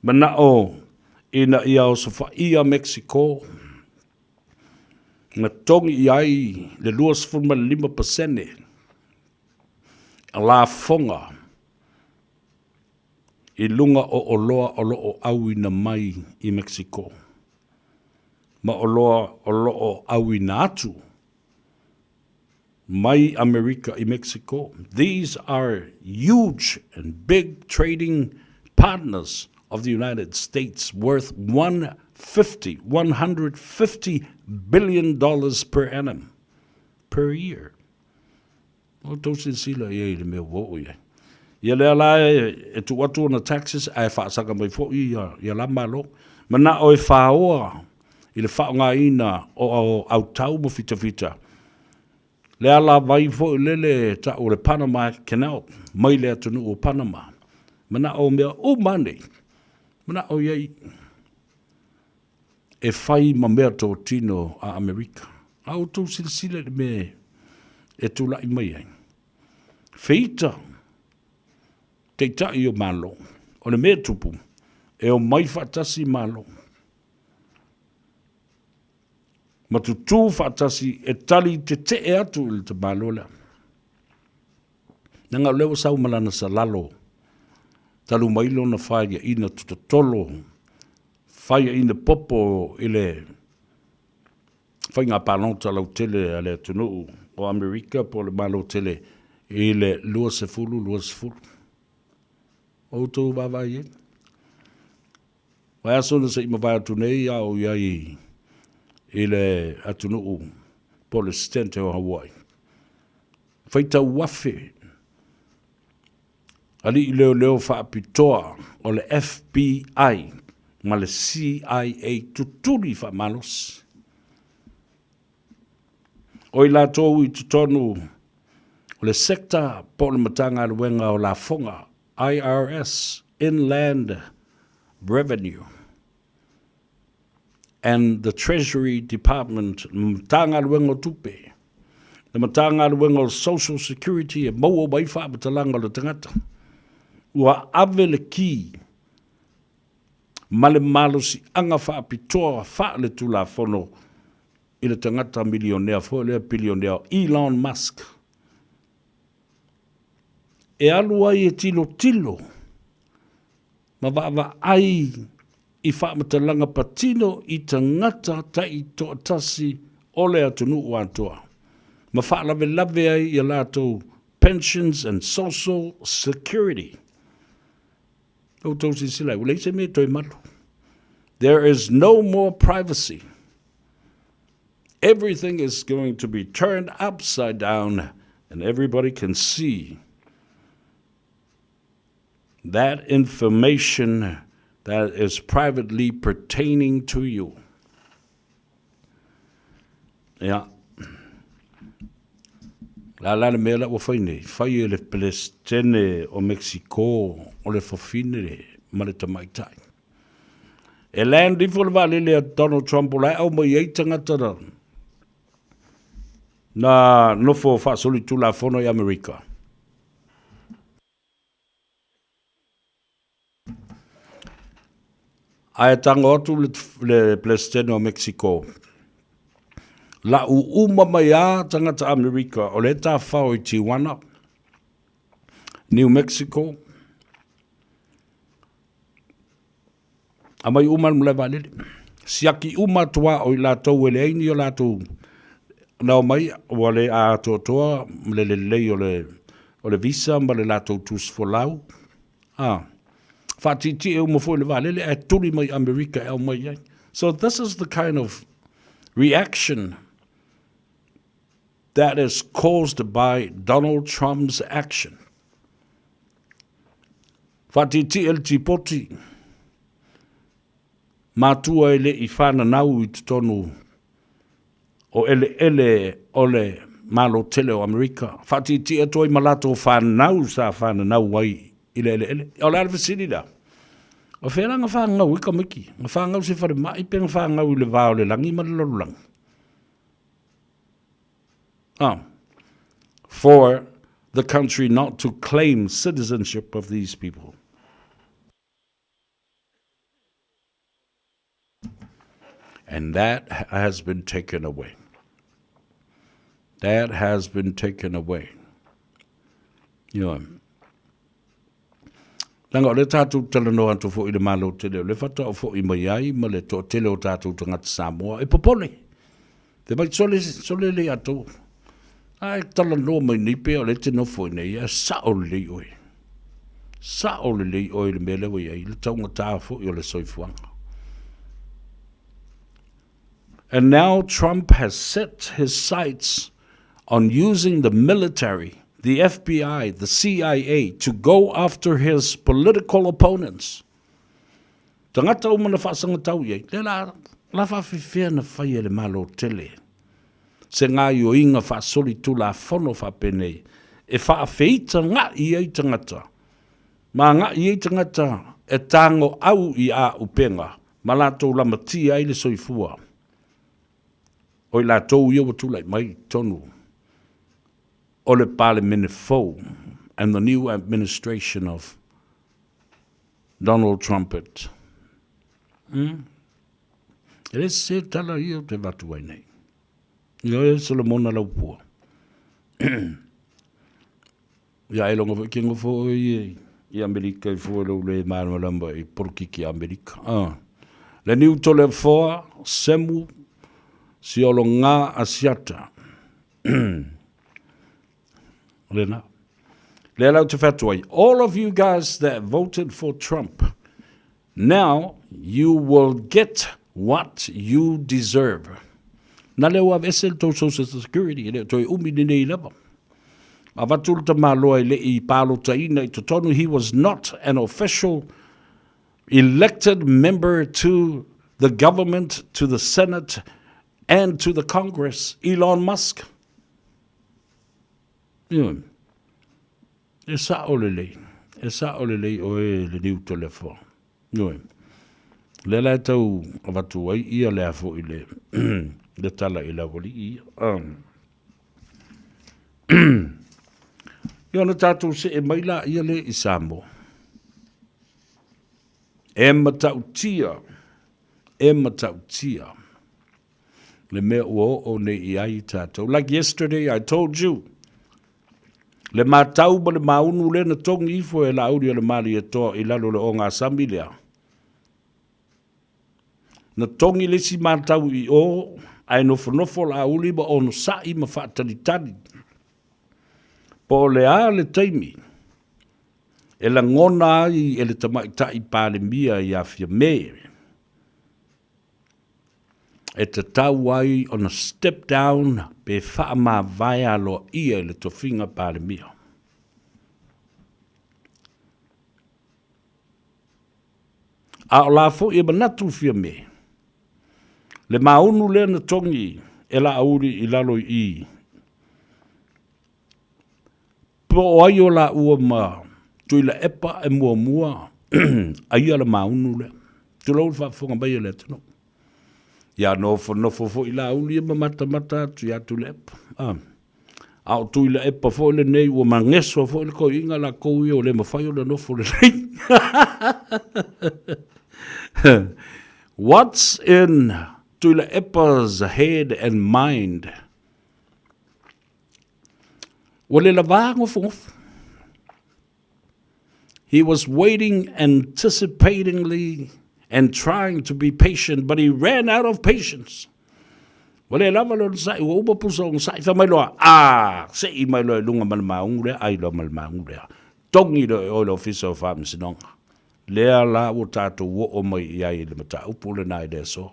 Speaker 3: Mana'o ina ia osofaia Mexico, na togi i ai le 25% lafoga i luga o oloa o lo o auina mai i Mexico ma oloa o lo o auina atu mai Amerika i Mexico. These are huge and big trading partners of the United States worth 150, $150 billion per annum, per year. O tou silasila i ai i le mea ua oo i ai. Ia lea la e tuu atu ona taxes ae faasaga mai foi ia, ia la Malo. Mana'o e faoa i le faaaogaina o autau ma fitafita le alavai foi lele e ta'u o le Panama Canal mai le atunuu o Panama. Mana'o mea uma lava nei, mana'o i ai e fai ma mea totino a Amerika. A outou silasila i le mea e tulai mai ai, feita taitai o Malo. O le mea e tupu, e omai faatasi Malo ma tutū faatasi e tali tetee atu i le tamaloa lea. Leaga o lea ua sau ma lana salalo talu mai lona faiaina totolo, faiaina popo i le faiga palota lautele a le atunuu o Amerika po o le Malo tele i le 2020. O outou vaavaai i ai. Vaiaso na se i mavae atu nei a o i ai i le atunuu po o le Sitente o Hawaii. Faitau afe alii leoleo faapitoa o le FBI ma le CIA tutuli faamalosi. O i latou i totonu o le Sector po o le Matagaluega o Lafoga, IRS, Inland Revenue, and the Treasury Department, Matagaluega o Tupe, le Matagaluega o Social Security e maua mai faamatalaga o le tagata. Ua ave le ki ma le malosiaga faapitoa faale-tulafono i le tagata milionea foi lea, bilionea Elon Musk, e alu ai e tilotilo ma vaavaai i faamatalaga patino i tagata taitoatasi o le atunuu atoa, ma faalavelave ai i a latou pensions and social security. Outou silasila ai, ua leai se mea e toe malu. There is no more privacy. Everything is going to be turned upside down and everybody can see that information that is privately pertaining to you. Ia. La la le mea la ua fai nei, fai e le Pelestene o Mexico o le fafine ma le tamaitai. E land ifo le vaalele a Donald Trump o la e aumai ai tagata na, na nofo faasolitulafono i Amerika. Ae tago atu le, le Peresetene o Mexico, lau uma mai a tagata Amerika o lea e tafafao i Tijuana, New Mexico, Aumai uma le malae vaalele. Siaki uma atu a o i latou e leai ni o latou na omai ua le atoatoa ma le lelei o le, o le visa ma le latou tusi folau. A, faatietie uma foi le vaalele ae tuli mai Amerika e aumai ai. So this is the kind of reaction that is caused by Donald Trump's action. Faatietie le tipoti, matua e le i fananau i totonu o eleele o le Malo tele o Amerika. Faatietie atu ai ma latou fanau sa fananau ai i le eleele. O le a le fesili lea? O fea la na fanau ai tamaiti? Na fanau i se falemai pe na fanau i le va o le lagi ma le lalolagi? Ah. For the country not to claim citizenship of these people. And that has been taken away. That has been taken away. You know, Leaga o lea tatou te talanoa atu foi i le Malo tele, o lea faatoa ou foi mai ai ma le toatele o tatou tagata Samoa e popole. Fai mai, sole, sole le atou. A e talanoa mai nei pea o lea e te nofo i inei, ae sao lelei oe. Sao lelei oe i le mea lea ua i ai, le taugata foi o le soifuaga. And now Trump has set his sights on using the military, the FBI, the CIA to go after his political opponents. Tagata uma na faasagatau i ai, lea la, la faafefea na fai e le Malo tele se gaoioiga faasolitulafono faapenei e faafeitaga'i ai tagata ma aga'i ai tagata e tagoau i aupega ma latou lamatia ai le soifua o i latou ia ua tulai mai i totonu o le Palemene fou and the new administration of Donald Trumpet. Mm. E le sese tala ia o te avatu ai nei. Ioe Solomona Laupua. Ia ailoga foi ke nofo oe i, i Amerika i fua lou le malamalama i polokiki a Amerika. Ah. Le niu Toleafoa, Semu, Siologa Asiata. Lena. Lea lau te fai atu ai, all of you guys that voted for Trump, Now you will get what you deserve. Na lea ua aveese le tou social security, e le o toe umi lenei lava. Avatu le tamaloa e le i palotaina i totonu, he was not an official elected member to the government, to the Senate and to the Congress, Elon Musk. Ioe. E sao lelei, e sao lelei oe le niu toleafoa. Ioe. Lea la e tau avatu ai ia lea foi le, le tala i le aualii ia. Um. Ia ona tatou see mai la ia le i Samoa. E matautia, e matautia le mea ua oo nei i ai tatou. Like yesterday I told you, Le matau ma le maunu lea na togi ifo e Laauli o le Malietoa i lalo o le ogasami lea. Na togi le isi matau i o, ae nofonofo Laauli ma onosai ma faatalitali. Po o le a le taimi e lagona ai e le Tamaitai Palemia ia Fiame e tatau ai ona step down pe faamavae aloaia i le tofiga Palemia. A o la foi e manatu Fiame, le maunu lea na togi e Laauli i lalo i i, po o ai o laua ma Tuilaepa e muamua aia le maunu lea. Tulou le faafofoga mai a le atunuu. Ia nofonofo foi Laauli ia ma matamata atu ia Tuilaepa. A, a o Tuilaepa foi lenei ua mageso foi le toeaina latou ia ua le mafai ona nofo lelei. What's in Tuilaepa's head and mind? Ua le lavā nofonofo. He was waiting anticipatingly and trying to be patient, but he ran out of patience. Ua le lava le onosai, ua uma pusa onosai, fai mai loa, a, sei mai loa i luga ma le maunu lea, ai loa ma le maunu lea. Togi loa e oe le ofisa o faamasinoga. Lea la ua tatou oo mai i ai i le mataupu lena i le aso.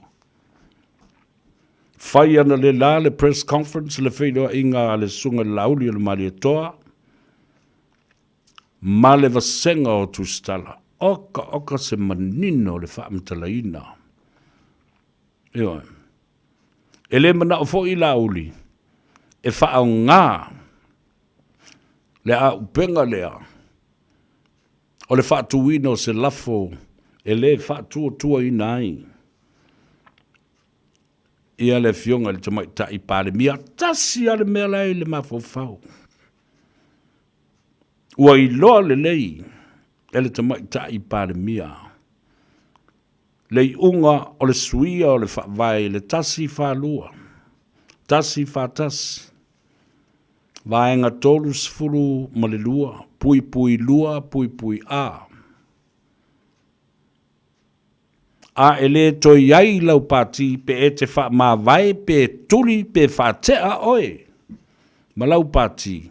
Speaker 3: Fai ana le la le press conference le feiloaiga a le Susuga i le Laauli o le Malietoa, ma le vasega o Tusitala. Oka oka se manino o le faamatalaina. Ioe. E le manao foi Laauli e faaaoga le aupega lea o le faatuina o se lafo e le faatuatuaina ai ia le Afioga i le Tamaitai Palemia. Tasi lava le mea la e i le mafaufau. Ua iloa lelei e le Tamaitai Palemia le iuga o le suia o le Faavae i le 142, 141, Vaega 32, puipui 2, puipui A. A e le toe i ai lau pati pe e te faamavae pe tuli pe faatea oe ma lau pati,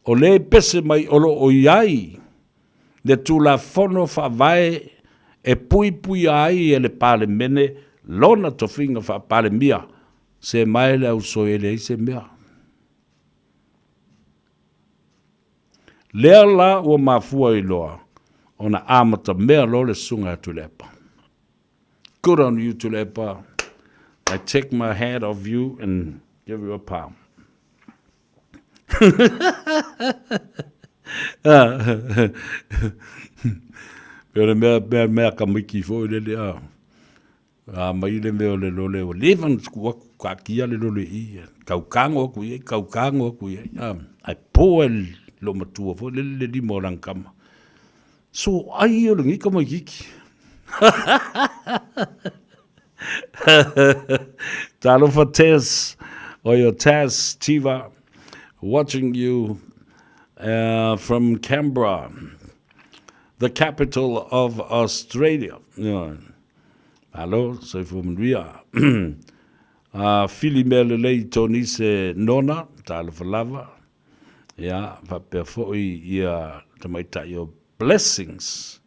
Speaker 3: o le pese mai o lo o i ai le Tulafono Faavae e puipuia ai e le Palemene lona tofiga faa-Palemia, se mae le auso e leai se mea. Lea la ua mafua ai loa ona amatamea loa le susuga ia Tuilaepa. Good on you Tuilaepa, I take my hat off you and give you a palm. Pei o le mea, mea, mea tamaiti foi lele a. A mai le mea o le lole ua leva ona tuku atu, taatia le lole i i, tau tago atu i ai, tau tago atu i ai, a, ae po ai le loomatua foi lele le lima o lana tama. So ai o lenei tamaitiiti. Talofa Tess, or your Tess Tiva, watching you uh, from Canberra, the capital of Australia. Yeah. Malo, soifua manuia. A fili mea lelei Tonise Nona, talofa lava. Ia, faapea foi ia tamaitai o Blessings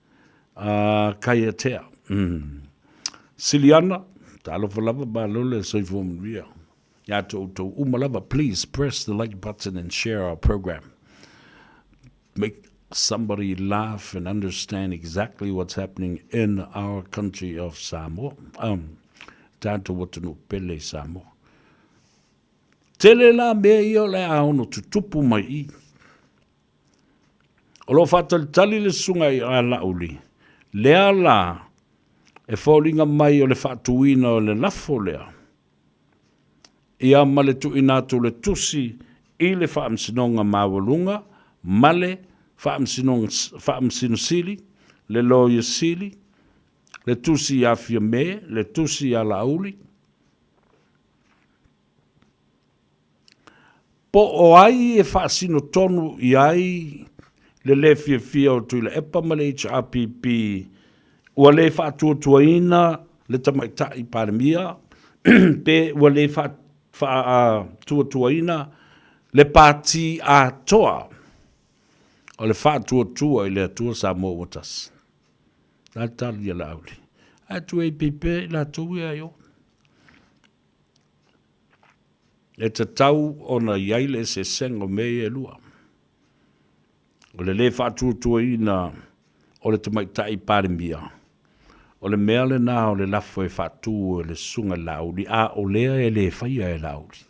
Speaker 3: a Kaiatea. Mm. Siliana, talofa lava, malo le soifua manuia. Ia te outou uma lava, please press the like button and share our program. Make somebody laugh and understand exactly what's happening in our country of Samoa. Um, tātou atunuu pele i Samoa. Tele la mea ia o le a ono tutupu mai i. O lo o faatalitali le susuga i a Laauli, lea la e foliga mai o le faatuina o le lafo lea, ia ma le tuuina atu o le tusi i le Faamasinoga Maualuga ma le Faamasino Sili, le Loia Sili, le tusi ia Fiame, le tusi ia Laauli, Po o ai e faasino tonu i ai le le fiafia o Tuilaepa ma le HRPP ua le faatuatuaina le Tamaitai Palemia pe ua le faatuatuaina le Pati atoa o le Faatuatua i le Atua Samoa ua Tasi. La tali a Laauli. Ae tu ei pei pea i latou ia e o. E tatau ona i ai le eseesega o mea ia e lua. O le lē faatuatuaina o le Tamaitai Palemia, o le mea lena o le lafo e faatu e le Susuga i le Laauli, a o lea e le faia e Laauli.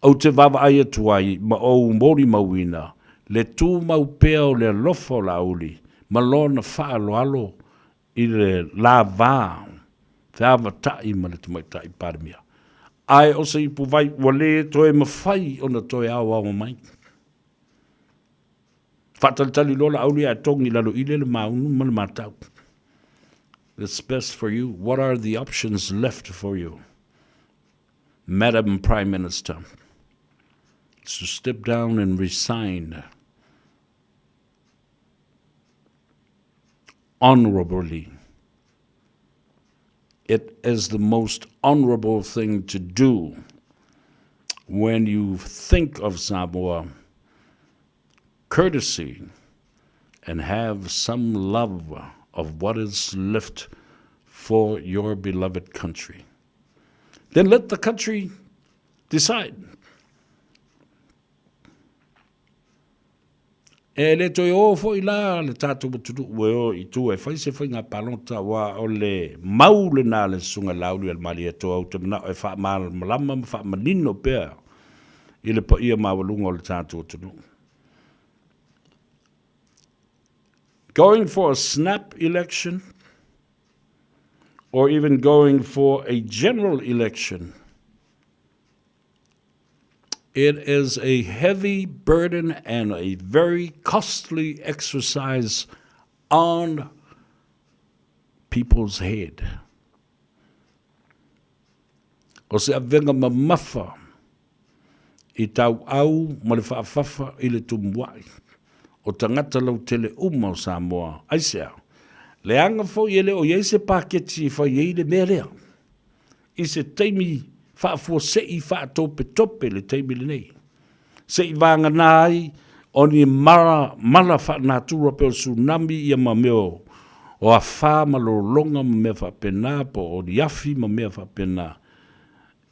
Speaker 3: Ou te vaavaai atu ai ma ou molimauina le tumau pea o le alofa o Laauli. ma lona faaaloalo i le lava feavata'i ma le Tamaitai Palemia. Ae o se ipuvai ua lē toe mafai ona toe aoao mai. Faatalitali loa Laauli ae togi i lalo ile le maunu ma le matau. It's best for you. What are the options left for you? Madam Prime Minister, is to step down and resign honorably. It is the most honorable thing to do when you think of Samoa courtesy and have some love of what is left for your beloved country. Then let the country decide. E le toe o foi la le tatou atunuu e o i tua e fai se faiga palota aua o le mau lena a le Susuga Laauli o le Malietoa ou te manao e faamalamalama ma faamanino pea i le paia maualuga o le tatou atunuu. Going for a snap election or even going for a general election It is a heavy burden and a very costly exercise on people's head. O se avega mamafa i tauau ma le faafafa i le tumuai o tagata lautele uma o Samoa. Aisea? Leaga foi e le o i ai se paketi e fai ai le mea lea. I se taimi faafuasei faatopetope le taimi lenei, se i vagana ai o ni mala, mala faanatura pei o le tsunami ia ma mea o, o afa ma lologa ma mea faapena po o ni afi ma mea faapena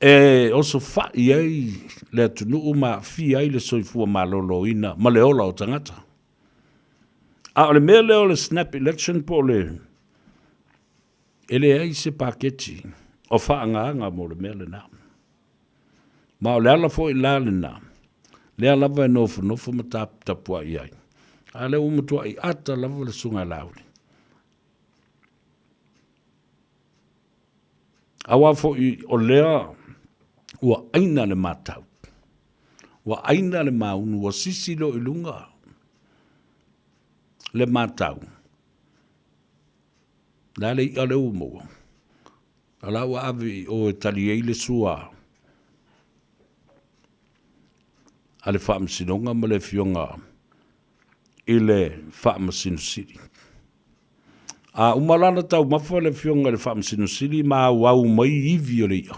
Speaker 3: e osofai ai le atunuu ma aafia ai le soifua maloloina ma le ola o tagata. A o le mea lea o le snap election po o le E leai se paketi o faaagaaga mo le mea lena. Ma o le ala foi la lena, lea lava e nofonofo ma taputapuai ai, a o lea ua matuai ata lava le Susuga a Laauli. Aua foi o lea ua aina le matau, ua aina le maunu, ua sisi loa i luga le matau, Le a le iʻa lea ua maua? A la ua ave i o e tali ai le sua a le Faamasinoga ma le Afioga i le Faamasino Sili. A uma la ona taumafa le Afioga i le Faamasino Sili ma auau mai ivi o le iʻa.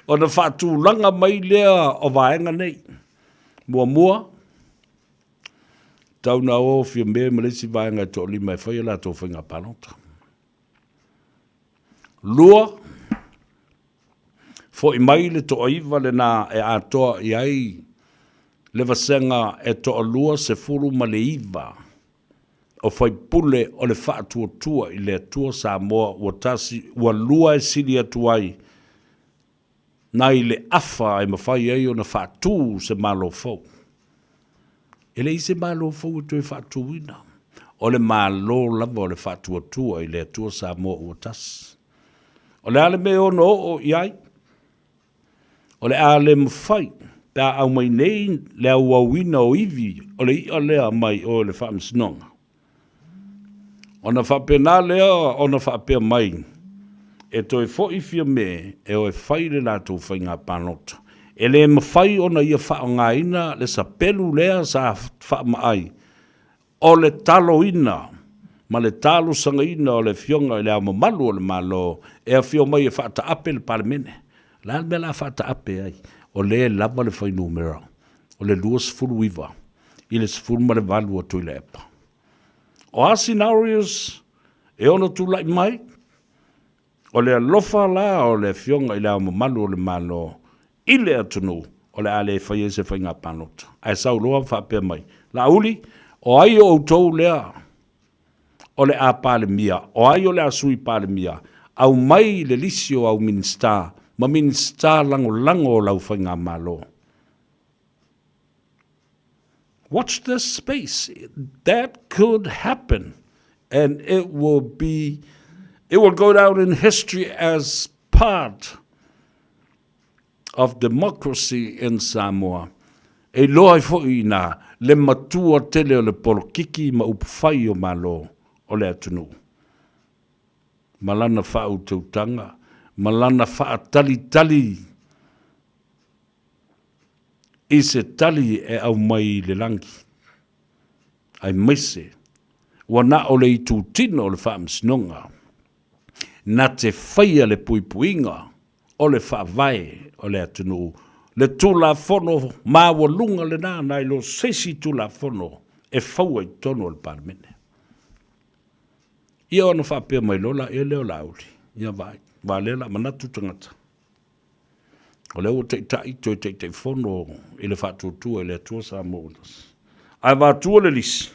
Speaker 3: Ona faatulaga mai lea o vaega nei. Muamua, tau na o Fiame ma le isi vaega e toalima e fai a latou faiga palota. Lua, foi mai le toaiva lena e atoa i ai le vasega e toalua 19 o faipule o le Faatuatua i le Atua Samoa ua tasi ua lua e sili atu ai nai le afa e mafai ai ona faatu se Malo fou. E leai se Malo fou e toe faatuina. O le Malo lava o le Faatuatua i le Atua Samoa ua tasi. O le a le mea e ono oo i ai? O le a le mafai pe a aumai nei le auauina o ivi o le iʻa lea mai o le Faamasinoga. Ona faapena lea ona faapea mai, E toe foi Fiame e o e fai le latou faiga palota. E le mafai ona ia faaaogaina le sapelu lea sa faamaai o le taloina ma le talosagaina o le Afioga i Le Ao Mamalu o le Malo e afio mai e faataape le Palemene. O le a le mea o le a faataape ai? O lea e lava le fuainumera o le 29 i le 18 o Tuilaepa. O a scenarios e ono tulai mai? O le alofa la o le Afioga i Le Ao Mamalu o le Malo i le atunuu o le a le fai ai se faiga palota. Ae sau loa ma faapea mai, Laauli, o ai o outou lea o le a Palemia, o ai o le a Sui Palemia, aumai le lisi o au Minisita ma Minisita Lagolago o lau Faigamalo. Watch this space. That could happen. And it will be, it will go down in history as part of democracy in Samoa. E iloa ai foi i nā le matua tele o le polokiki ma upufai o Malo o le atunuu, ma lana faautautaga, ma lana faatalitali i se tali e aumai i le lagi, aemaise ua na o le itutino o le Faamasinoga na te faia le puipuiga o le Faavae o le atunuu, le Tulafono maualuga lena nai lo se isi Tulafono e faua i totonu o le Palemene. Ia ona faapea mai loa laia lea o Laauli, ia vaai, aua o lea o le a manatu tagata, o lea ua taitai, toe Taitaifono i le Faatuatua i le Atua Samoa ua Tasi. Ae avatua le lisi,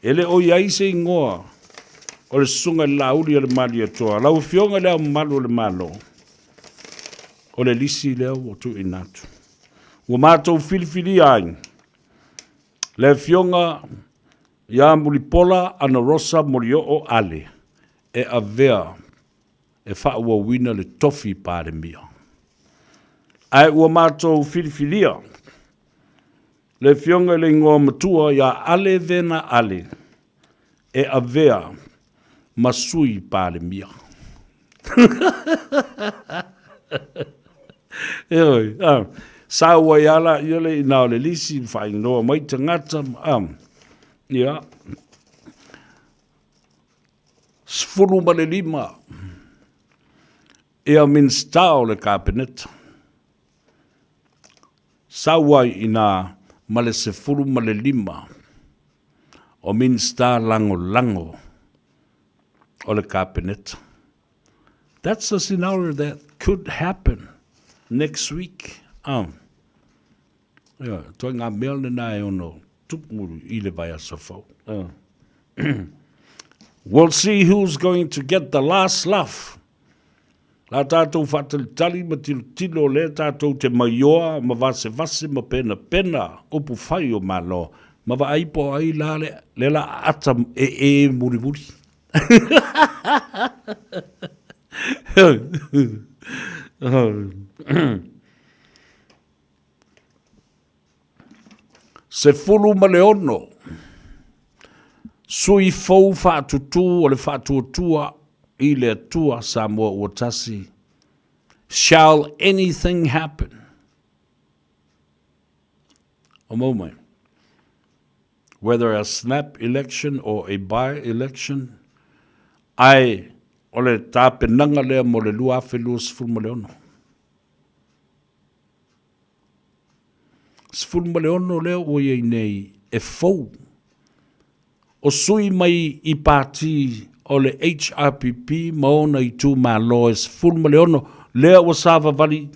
Speaker 3: e le o i ai se igoa o le Susuga i le Laauli a le Malietoa. Lau Afioga i Le Ao Mamalu o le Malo, o le lisi lea ua tuuina atu. Ua matou filifilia ai le Afioga ia Mulipola Anarosa Molioo Ale e avea e faaauauina le tofi Palemia. Ae ua matou filifilia le Afioga i le Igoa Matua ia Ale Vena Ale e avea ma Sui Palemia. Ioe, ah, sau ai lava laia le iina o le lisi, faaigoa mai tagata, ah, ia. 15 ia Minisita o le Kapeneta. Sau ai i ina ma le 15 o Minisita Lagolago o le Kapeneta. That's a scenario that could happen next week. Ia, toi ngā mea lena e ono tupu i le vaiaso fou. We'll see who's going to get the last laugh. La tātou whaatalitali ma tilotilo le tātou te maioa ma vasevase ma penapena upu whai o Malo. Ma vaai po ai la le, le la ata e e mulimuli. 16 sui fou faatutū o le Faatuatua i le Atua Samoa ua tasi Shall anything happen? A moment. Whether a snap election or a by-election, ae o le tapenaga lea mo le 2026. 16 lea ua i ai nei e fou. O sui mai i pāti o le HRPP ma ona itumalo e 16 lea ua savavali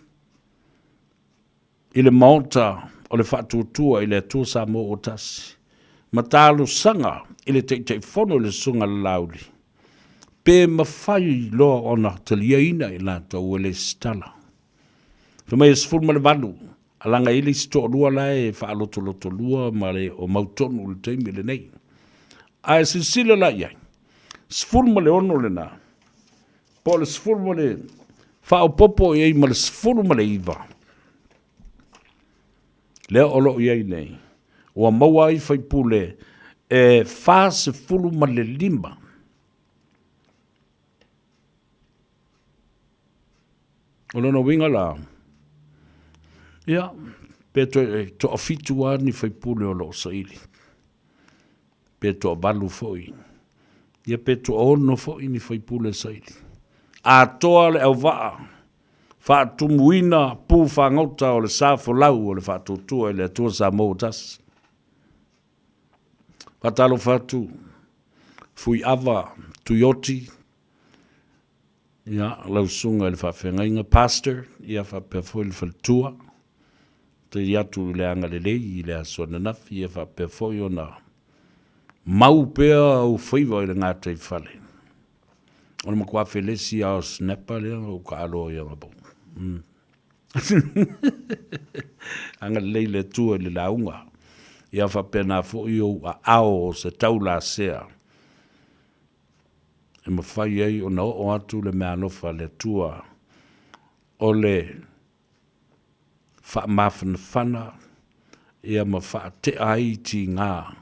Speaker 3: i le Maota o le Faatuatua i le Atua Samoa ua Tasi ma talosaga i le Taitaifono i le Susuga Lalauli pe mafai loa ona taliaina i latou e lesitala. Fai mai e 18, alaga i le isi toalua la e faalotolotolua ma le o mautonu i le taimi lenei. Ae silasila la i ai, 16 lena, po o le 10 ma le faaopoopo i ai ma le 19, lea o lo o i ai nei, ua maua ai faipule e 45. O lona uiga la, ia, pe toe toafitu lava ni faipule o lo o saili, pe toavalu foi, ia pe toaono foi ni faipule saili. Atoa le auvaa faatumuina pu fagota o le sa folau o le faatuatua i le Atua Samoa ua tasi. Faatalofa atu Fuiava Tuioti, Ia, lau susuga i le faafeagaiga, Pastor, ia faapea foi le faletua, tali atu i le agalelei i le aso ananafi, ia faapea foi ona mau pea ou faiva i le gataifale. O le matua felesi lava o Snapper lea na ou taaloa i ana po. Mm. Agalelei le Atua i le lauga. Ia faapena foi ou aao o se taulasea e mafai ai ona oo atu le meaalofa a le Atua o le faamafanafana ia ma faatea ai tiga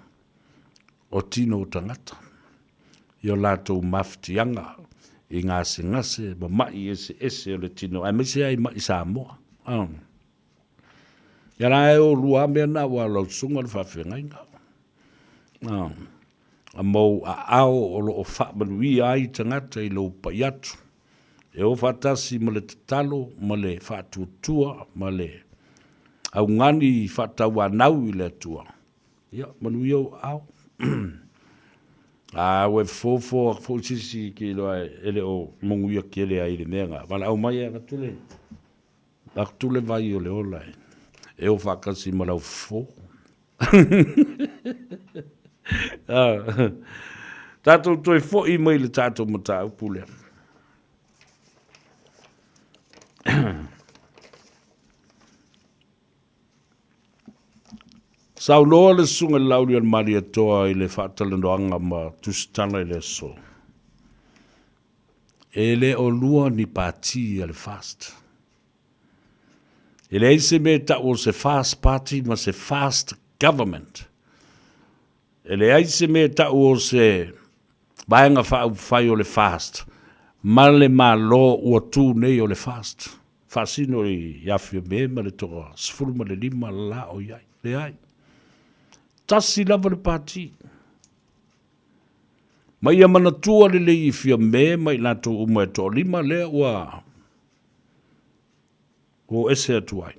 Speaker 3: o tino o tagata i o latou mafatiaga i gasegase ma ma'i eseese o le tino aemaise ai ma'i Samoa. Ia la e o lua mea na ua lau susuga le faafeagaiga. A mou aao o lo o faamanuia ai tagata i lou pai atu. E o faatasi ma le tatalo ma le faatuatua ma le augani faatauanau i le Atua. Ia, manuia ou aao. A ua e fofo atu foi sisi ke iloa e le o moguia tele ai le mea na. Valaau mai e avatu le, avatu le vai o le ola e, e o faatasi ma lau fofo. Tatou toe foi mai le tatou mataupu lea. Saunoa le Susuga i le Lauli o le Malietoa i le faatalanoaga ma Tusitala i le aso. E le o lua ni pati a le FAST. E leai se mea e tau o se FAST Party ma se FAST Government. E leai se mea e tau o se Vaega Faaupufai o le FAST ma le Malo ua tu nei o le FAST. Faasino i Afiame ma le toa 15 la o i ai. Leai. Tasi lava le pati. Ma ia manatua lelei i Fiame ma i latou uma e toalima lea ua o ese atu ai.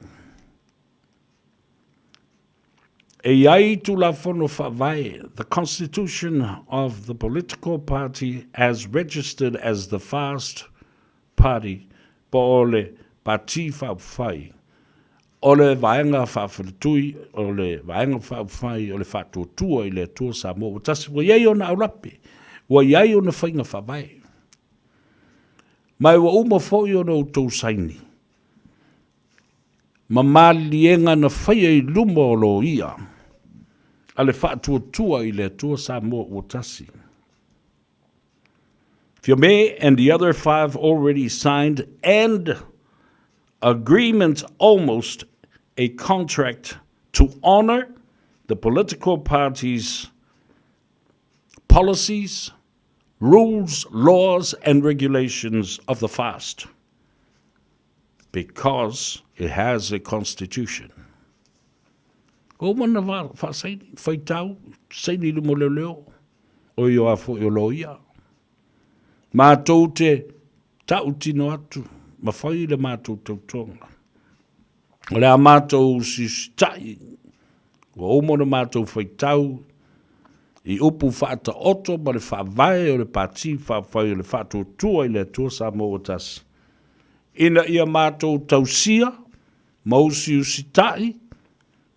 Speaker 3: E i ai Tulafono Faavae, the Constitution of the political party as registered as the FAST Party, po o le Pati Faaupufai, o le Vaega Faafaletui, o le Vaega Faaupufai o le Faatuatua i le Atua Samoa ua tasi, ua i ai ona aulape, ua i ai ona faiga faavae. Ma ua uma foi ona outou saini ma maliliega na faia i luma o loia a le Faatuatua i le Atua Samoa ua tasi. Fiame and the other five already signed and agreement almost a contract to honor the political parties policies, rules, laws, and regulations of the fast because it has a constitution. O mana whaasaini, whaitau, saini luma o leoleo, o i o a foi o loia. Mātou te tautino atu, ma whai le mātou tautonga. O le a mātou usiusitai, ua uma ona mātou faitau i upu faataoto ma le faavae o le Pati Faaupufai o le Faatuatua i le Atua Samoa ua Tasi, ina ia mātou tausia ma usiusitai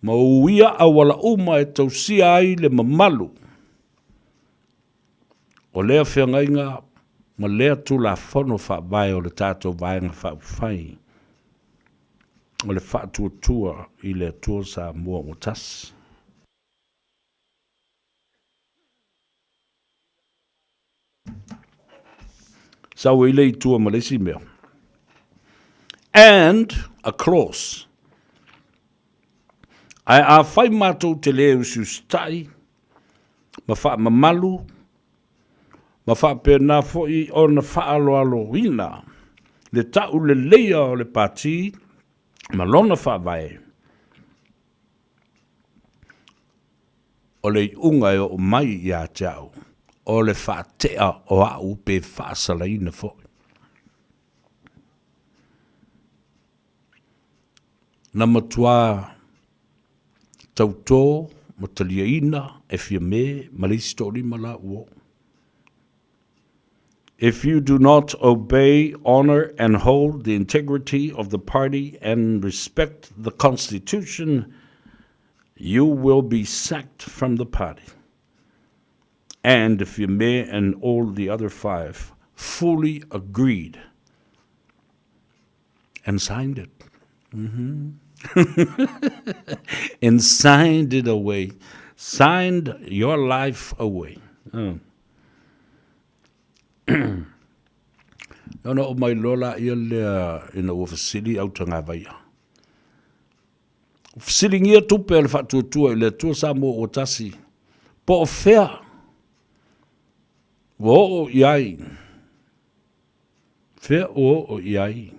Speaker 3: ma uia auala uma e tausia ai le mamalu o lea feagaiga ma lea Tulafono Faavae o le tatou Vaega Faaupufai o le Faatuatua i le Atua Samoa ua Tasi. Sau ai le i tua ma le isi mea. And a clause. Ae afai matou te lē usiusitai ma faamamalu ma faapena foi ona faaaloaloina le tauleleia o le Pati ma lona faavae, o le iuga e oo mai ia te au, o le faatea o au pe faasalaina foi. Na matua tautō ma taliaina e Fiamē ma le isi toalima la ua oo. If you do not obey, honor and hold the integrity of the party and respect the constitution, you will be sacked from the party. And Fiamē and all the other five fully agreed and signed it. And signed it away. Signed your life away. Ona oo mai loa laia lea ina ua fesili Autagavaia. Fesiligia tupe a le Faatuatua i le Atua Samoa ua tasi, po o fea ua oo i ai, fea ua oo i ai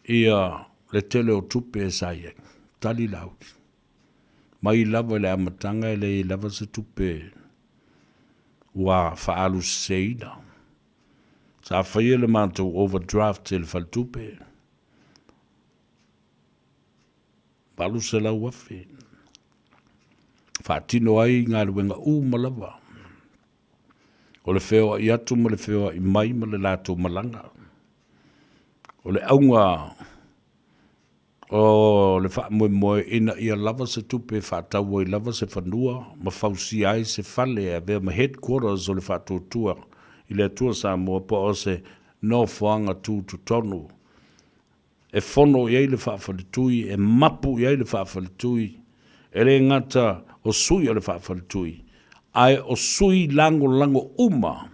Speaker 3: ia le tele o tupe sa i ai. Tali Laauli, mai lava i le amataga e leai lava se tupe ua faaaluseseina. Sa faia le matou overdraft e le faletupe, $800,000. Faatino ai galuega uma lava o le feoai atu ma le feoai mai ma le latou malaga. O le auga o le faamoemoe ina ia lava se tupe e faatau ai lava se fanua ma fausia ai se fale e avea ma headquarters o le Faatuatua i le Atua Samoa po o se nofoaga tutotonu e fono i ai le faafaletui, e mapu i ai le faafaletui, e le gata o sui o le faafaletui, ae o sui lagolago uma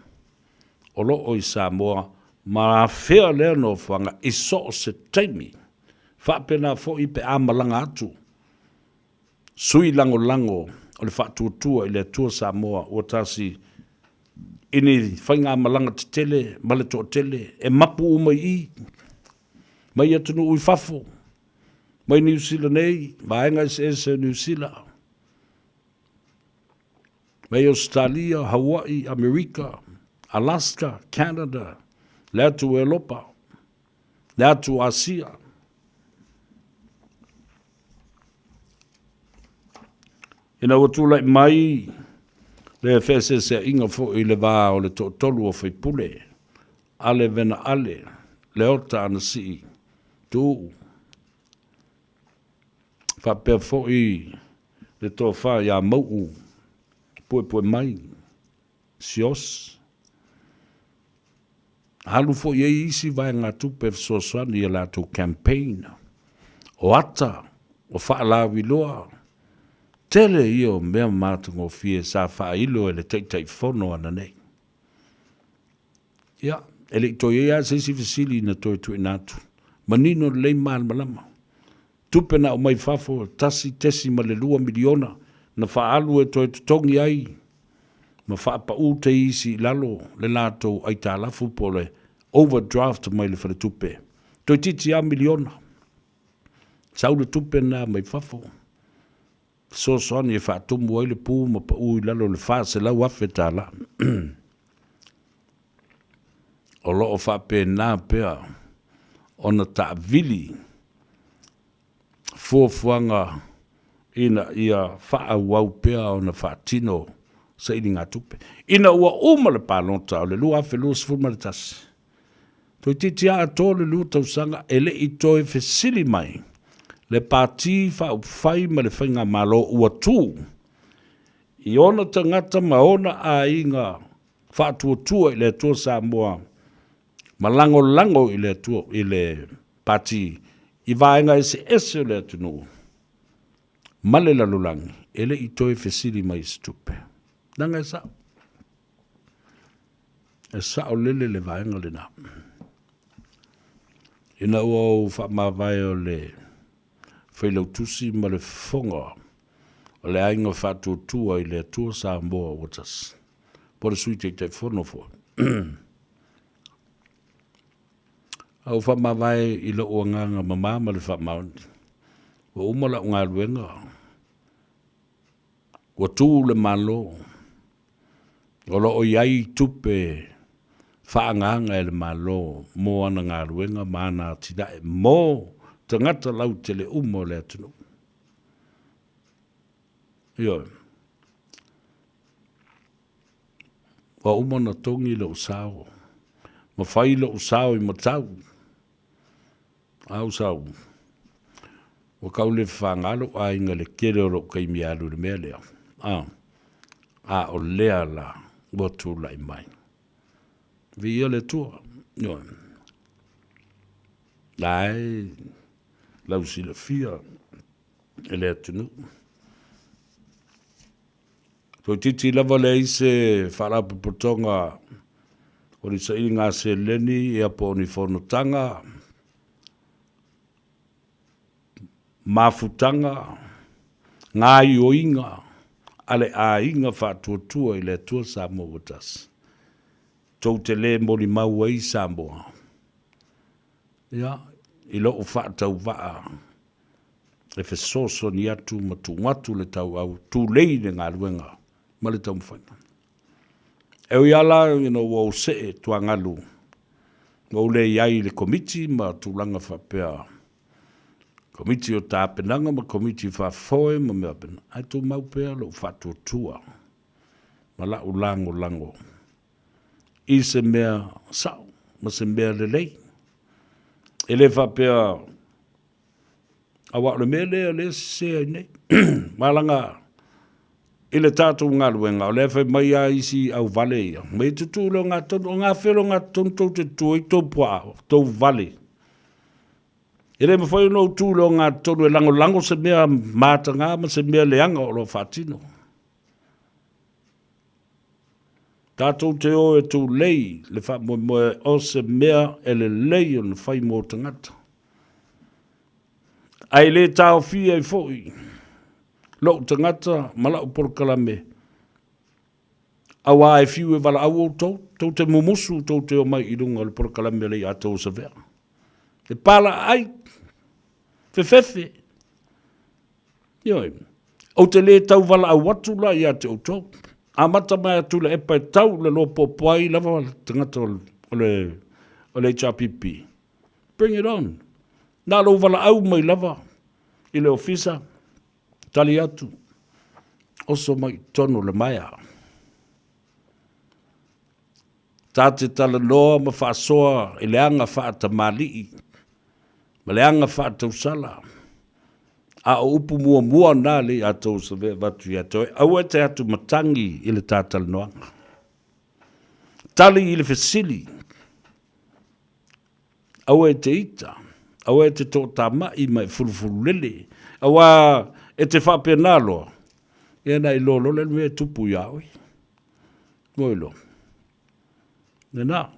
Speaker 3: o lo o i Samoa ma afea lea nofoaga i so o se taimi. Faapena foi pe a malaga atu sui lagolago o le Faatuatua i le Atua Samoa ua tasi i ni faigamalaga tetele ma le toatele e mapu uma i i, mai atunuu i fafo, mai Niu Sila nei, vaega eseese o Niu Sila, mai Ausetalia, Hawaii, Amerika, Alaska, Canada, le atu Elopa, le atu Asia. Ina ua tulai mai le feeseeseaiga foi i le va o le toatolu o faipule, Ale Vena Ale, Leota Anasii, Tuuu, faapea foi le tofa ia Mauu Puepuemai, Sios. Alu foi i ai isi vaegatupe e fesoasoani i a latou campaign, o ata, o faalauiloa, tele ia o mea matagofie sa faailo e le Taitaifono ananei. Ia, e le i toe i ai lava se isi fesili na toe tuuina atu. Manino lelei ma malamalama. Tupe na aumai fafo, $1.2 miliona na faaalu e toe totogi ai ma faapau teisi i lalo le latou aitalafu po o le overdraft mai le faletupe. Toeitiiti lava miliona. Sau le tupe lena mai fafo. Fesoasoani e faatumu ai le pu ma pau i lalo o le $400,000. O lo o faapena pea ona taavili fuafuaga ina ia faaauau pea ona faatino sailigatupe. Ina ua uma le palota o le 2021, toeitiiti lava atoa le 2 tausaga e le i toe fesili mai le Pati Faaupufai ma le Faigamalo ua tu i ona tagata ma ona aiga faatuatua i le Atua Samoa ma lagolago i le Atua i le Pati i vaega eseese o le atunuu ma le lalolagi e le i toe fesili mai i se tupe. Leaga e sao. E sao lele le vaega lena. Ina ua ou faamavae o le Failautusi ma le Fofoga o le Aiga Faatuatua i le Atua Samoa ua tasi, po o le Sui Taitaifono foi. A ua faamavae i lou agaga mama ma le faamaoni, ua uma lau galuega, ua tu le Malo, o lo o i ai tupe faaagaaga e le Malo mo ana galuega ma ana atinae mo tagata lautele uma o le atunuu. Ioe. Ua uma ona togi lou sao, ma fai lou sao i matau. A ou sau, ua kau le fafaga lou aiga i le tele o lou taimi e alu i le mea lea. A, a o lea la ua tulai mai. Viia le Atua. Ioe. La e lausilafia e le atunuu. Toeitiiti lava leai se faalapotopotoga o ni sailiga seleni ia po o ni fonotaga, mafutaga, gaoioiga a le aiga faatuatua i le Atua Samoa ua tasi. Tou te le molimau ai Samoa, ia, i lou faatauvaa e fesoasoani atu ma tuu atu le tauau tulei le galuega ma le taumafaiga. E ui lava la ina ua ou see tuagalu, ua ou le i ai i le Komiti ma tulaga faapea, Komiti o Tapenaga ma Komiti Faafoe ma mea faapena, ae tumau pea lou faatuatua ma lau lagolago i se mea sao ma se mea lelei. E le faapea Aua o le mea lea o lea e sese ai nei. Ma laga i le tatou galuega, o lea e fai mai lava isi auvale ia, mai e tutū i le ogatotonu. O gafea le ogatotonu tou te tutu ai tou puaa, tou vale. E le mafai ona ou tu i le ogatotonu e lagolago se mea mataga ma se mea leaga o lo o faatino. Tatou te o e tulei le faamoemoe o se mea e lelei ona fai mo tagata. Ae le taofia ai foi lou tagata ma lau polokalame, auā e fiu e valaau outou, tou te mumusu tou te omai i luga o le polokalame a le ia tou Savea. E palaai, fefefe. Ioe, ou te le tau valaau atu la ia te outou. Amata mai a Tuilaepa e tau le lopopo ai lava le tagata o le HRPP. Bring it on. Na lou valaau mai lava i le ofisa, tali atu, oso mai i totonu o le maea. Ta te talanoa ma faasoa i le aga faatamalii ma le aga faatausala. A o upu muamua na le ia tou save avatu ia te oe, aua e te atu matagi i le ta talanoaga. Tali i le fesili. Aua e te ita, aua e te toatamai ma e fulufululele, auā e te faapena loa, ia na iloa loa lea le mea e tupu iā oe. Ua iloa. Lena,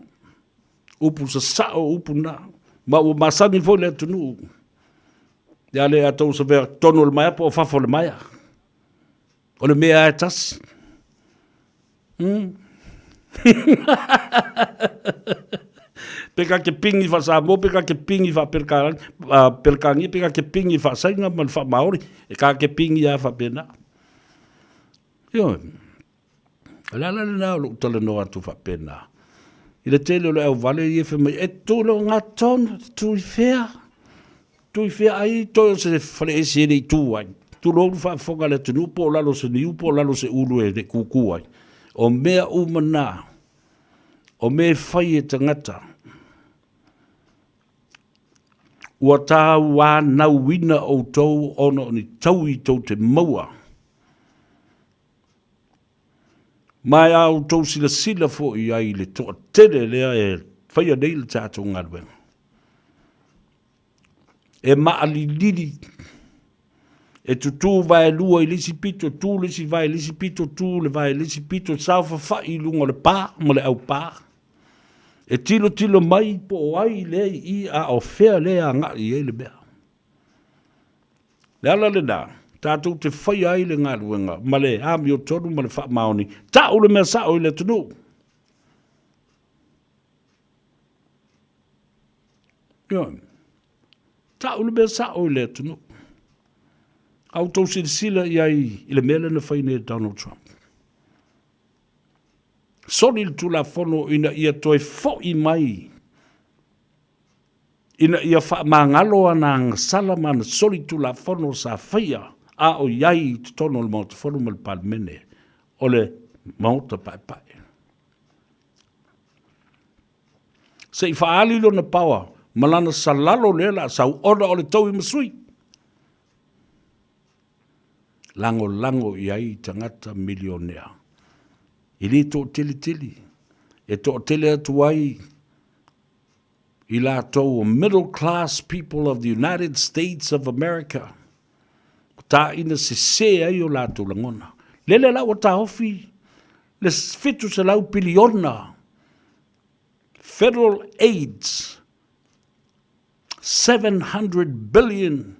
Speaker 3: upu sasao upu na, ma ua masani foi le atunuu, ia le a tou savea totonu o le maea po o fafo o le maea. O le mea lava e tasi. Pe ka te pingi wha-Samoa, pe ka te pingi wha-Pelekania, pe ka te pingi wha-Saina ma le wha-Maori, e ka te pingi a wha-pena. Ioe, o le ala lena o lou talanoa atu faapena. I le tele o le auvale ia e fai mai, e tu le ogatotonu, e tu i fea? Tu i fea ai toe o se fale ese e le i tu ai. Tulou le faafofoga a le atunuu po o lalo o se niu po o lalo o se ulu e le kūkū ai. O mea uma na, o mea e fai e tagata, ua tauanauina outou ona o ni taui tou te maua. Ma e a outou silasila foi i ai i le toatele lea e faia nei le tatou galuega. E maalilili, e tutū vaelua i le isi pito, tu le isi vae i le isi pito, tu le vae i le isi pito, saofafai i luga o le pā ma le aupā. E tilotilo mai po o ai lea i i a o fea lea e agai i ai le mea. Le ala lena, tatou te faia ai le galuega ma le amiotonu ma le faamaoni, tau le mea sao i le atunuu. Ioe. Tau le mea sao i le atunuu. A outou silasila i ai i le mea lea na fai nei e Donald Trump. Soli le Tulafono ina ia toe foi mai ina ia faamagalo ana agasala ma ana solitulafono sa faia a o i ai i totonu o le Maota Fono ma le Palemene o le Maota Paepae. Se i faaali lona paoa ma lana salalo lea la sau ona o le taui ma sui. Lagolago i ai tagata milionea. E le toateletele, e toatele atu ai. I latou o middle class people of the United States of America, ua tāina sesē ai o latou lagona. Lele la ua taofi le 700 piliona federal aids, 700 billion,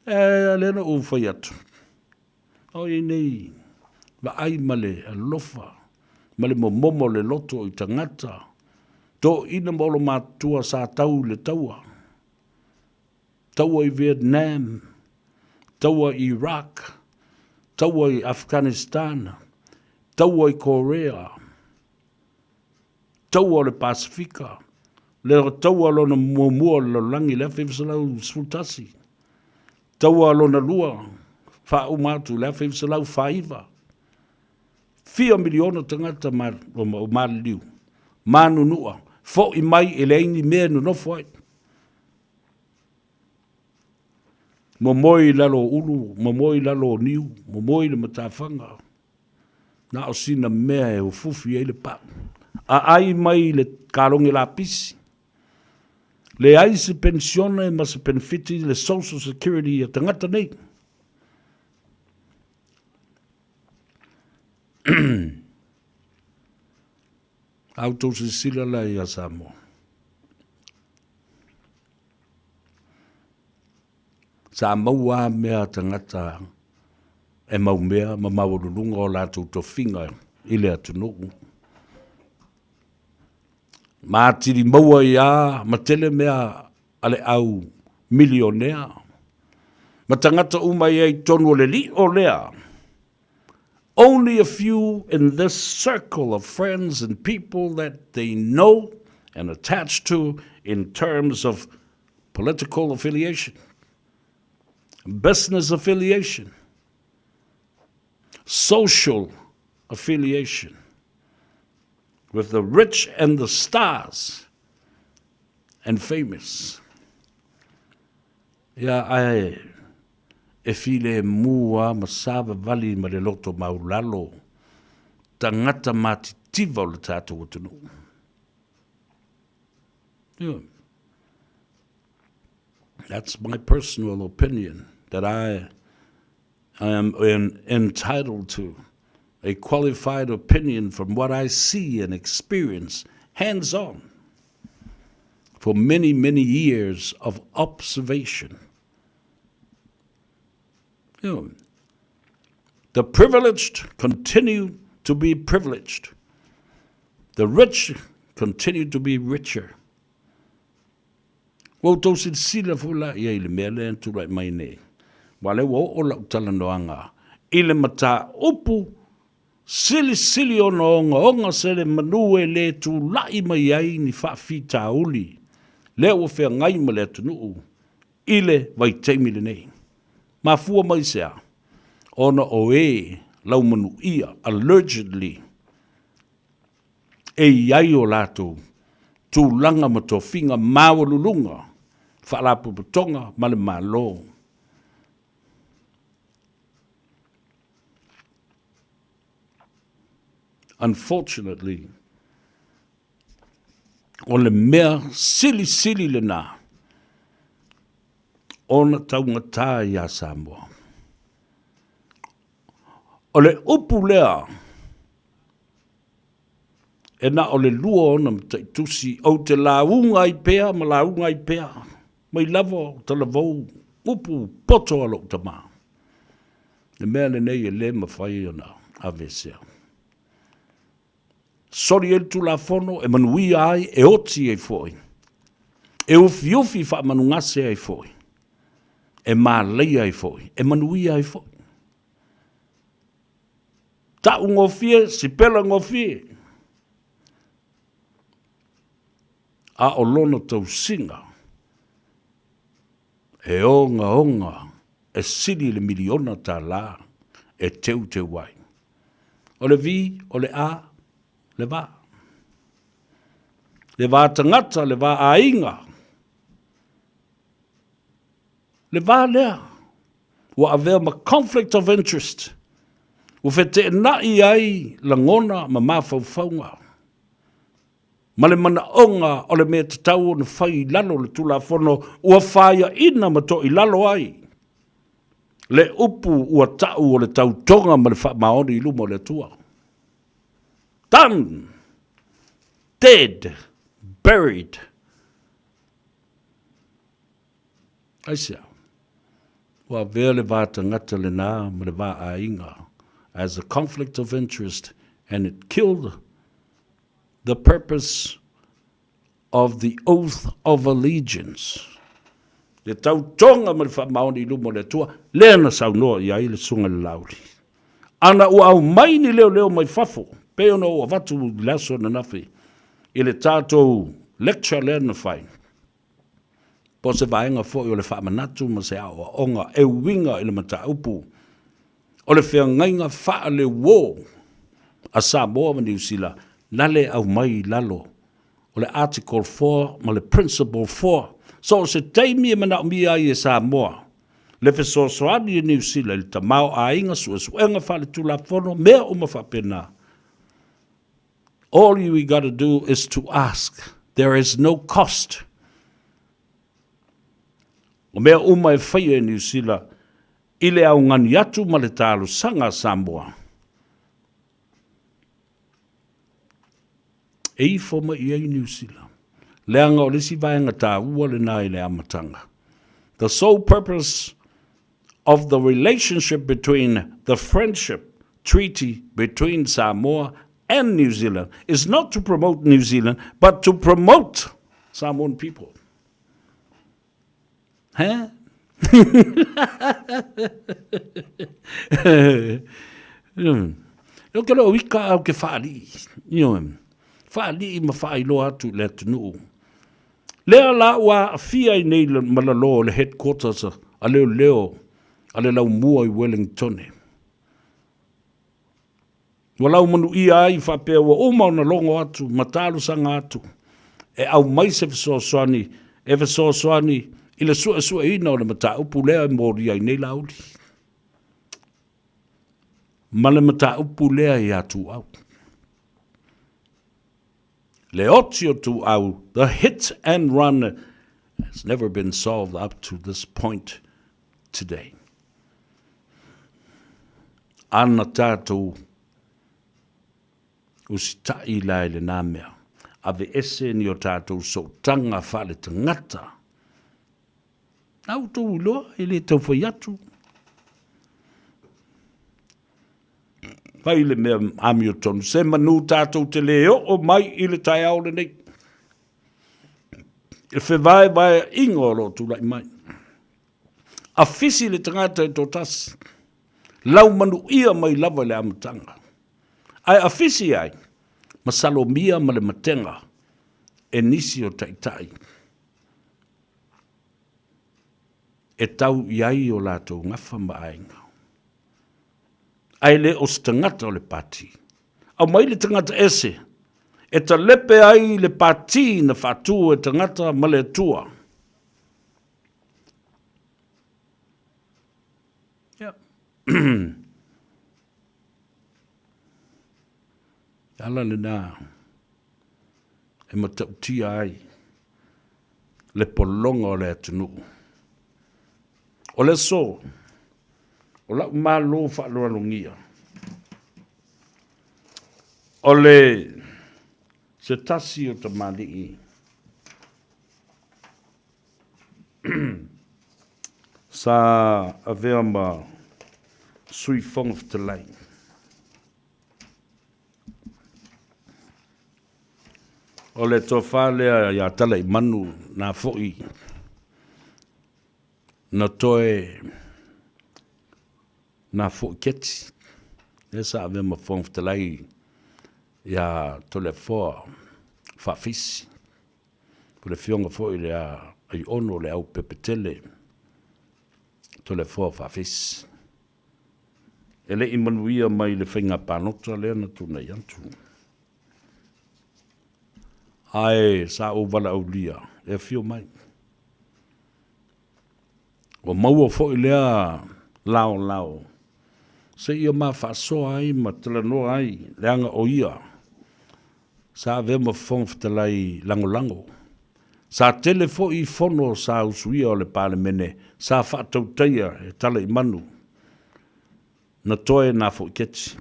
Speaker 3: e lea na ou fai atu. O i nei vaai ma le alofa ma le momomo o le loto i tagata toeaina ma olomatua sa tau i le taua, taua i Vietnam, taua i Iraq, taua i Afghanistan, taua i Korea, taua o le Pasefika, le taua lona muamua o le lalolagi i le 1911, taua lona lua faauma atu i le 1949, fia miliona tagata o maliliu, manunua, fo'i mai e leai ni mea e nonofo ai. Momoe i lalo o ulu, momoe i lalo o niu, momoe i le matafaga. Na o sina mea e ufufi ai le pau. Aai mai i le kalogi lapisi. Leai se penisione ma se penefiti le Social Security a tagata nei. A outou silasila la ia Samoa. Sa maua a mea a tagata e mau mea ma maualuluga o latou tofiga i le atunuu. Ma atili maua ai a ma tele mea a le au milionea ma tagata uma i ai tonu o le lio lea. Only a few in this circle of friends and people that they know and attach to in terms of political affiliation, business affiliation, social affiliation with the rich and the stars and famous. Ia, ae e filemu a ma savavali ma le loto maulalo tagata matitiva o le tatou atunuu. Yeah. That's my personal opinion that I, I am in, entitled to a qualified opinion from what I see and experience hands on for many, many years of observation. You know, the privileged continue to be privileged. The rich continue to be richer. Ua outou silasila foi la i ai i le mea lea na tulai mai nei, aua o lea ua oo lau talanoaga i le mataupu silisili ona ogaoga se le manu e le tulai mai ai ni faafitauli lea ua feagai ma le atunuu i le vaitaimi lenei. Mafua mai se a? Ona o e laumanuia, allegedly, e i ai o latou tulaga ma tofiga maualuluga, faalapotopotoga ma le Malo. Unfortunately, o le mea silisili lena ona taugata iā Samoa. O le upu lea e na o le lua ona mataitusi ou te lauga ai pea ma lauga ai pea mai lava o talavou upu poto a lou tama. Le mea lenei e le mafai ona aveesea. Soli ai le Tulafono e manuia ai, e oti ai foi, e ufiufi faamanugase ai foi, e māleia ai foi, e manuia ai foi. Ta'u gofie, sipela gofie, a o lona tausiga e ogaoga e sili i le miliona tālā e teuteu ai. O le V, o le A, le va. Le va tagata, le va aiga. Le va lea, ua avea ma conflict of interest, ua feteenai ai lagona ma mafaufauga. ma le manaoga o le mea tatau ona fai i lalo o le Tulafono ua faiaina ma toilalo ai le upu ua ta'u o le tautoga ma le faamaoni i luma o le Atua. Done! Dead! Buried! Aisea? Ua avea le va tagata lenā ma le va aiga as a conflict of interest and it killed the purpose of the oath of allegiance. Le tautoga ma le faamaoni i luma o le Atua, lea na saunoa i ai le Susuga i le Laauli. Ana ua aumai ni leoleo mai fafo, pei ona ou avatu i le aso ananafi i le tatou lecture lea na fai, po o se vaega foi o le faamanatu ma se aoaoga e uiga i le mataupu o le feagaiga faaleuo a Samoa ma Niu Sila na le aumai i lalo o le Article 4 ma le Principle 4. So o se taimi e manaomia ai e Samoa le fesoasoani e Niu Sila i le tamaoaiga, suesuega faaletulafono, mea uma faapena. All we gotta do is to ask. There is no cost. O mea uma e faia e Niu Sila i le augani atu ma le talosaga a Samoa, e ifo mai i ai Niu Sila, leaga o le isi vaega taua lena i le amataga. The sole purpose of the relationship between the friendship treaty between Samoa and New Zealand is not to promote New Zealand, but to promote Samoan people. Huh? Io ke leo ika au ke whaalii. Io, whaalii ma whaailoa atu le atunuu. Lea la ua aafia ai nei ma lalō o le headquarters a leoleo a le laumua i Wellingtone. Ua laumanuia ai faapea ua uma ona logo atu ma talosaga atu e aumai se fesoasoani e fesoasoani i le suesueina o le mataupu lea e molia ai nei Laauli ma le mataupu lea ia Tuuau. Le oti o Tuuau, the hit and run has never been solved up to this point today. Ana tātou usitaʻi la i lenā mea, aveese ni o tātou sootaga faaletagata. Na outou iloa e le tau fai atu. Fai le mea amiotonu, se manu tātou te le oo mai i le taeao lenei. I le fevaevaeaiga o lo o tulai mai. Awhisi le tagata e tōtasi, laumanuia mai lava i le amataga. Ae awhisi ai, masalomia ma le matega e nisi o taitai e tau i ai o latou gafa ma aiga. Ae le o se tagata o le pati. Aumai le tagata ese e talepe ai le pati na faatu e tagata ma le Atua. Ia. E ala lenā e matautia ai le pologa o le atunuu. O le aso, o la'u malo faaaloalogia, o le se tasi o tamalii Sa avea ma Sui Fofoga Fetalai. O le tofa lea ia Talaimanu na foi na toe na foi keti. Lea sa avea ma Fofoga Fetalai ia Toleafoa Faafisi. O le afioga foi le Aiono le Aupepetele Toleafoa Faafesi. E le i manuia mai le faiga palota lea na tunai atu. Ae sa ou valaaulia e afio mai. Ua maua foi lea laolao seia ma faasoa ai ma talanoa ai leaga o ia. Sa avea ma Fofoga Fetalai lagolago. Sa tele foi fono sa usuia o le Palemene sa faatautaia e Talaimanu na toe na foi keti.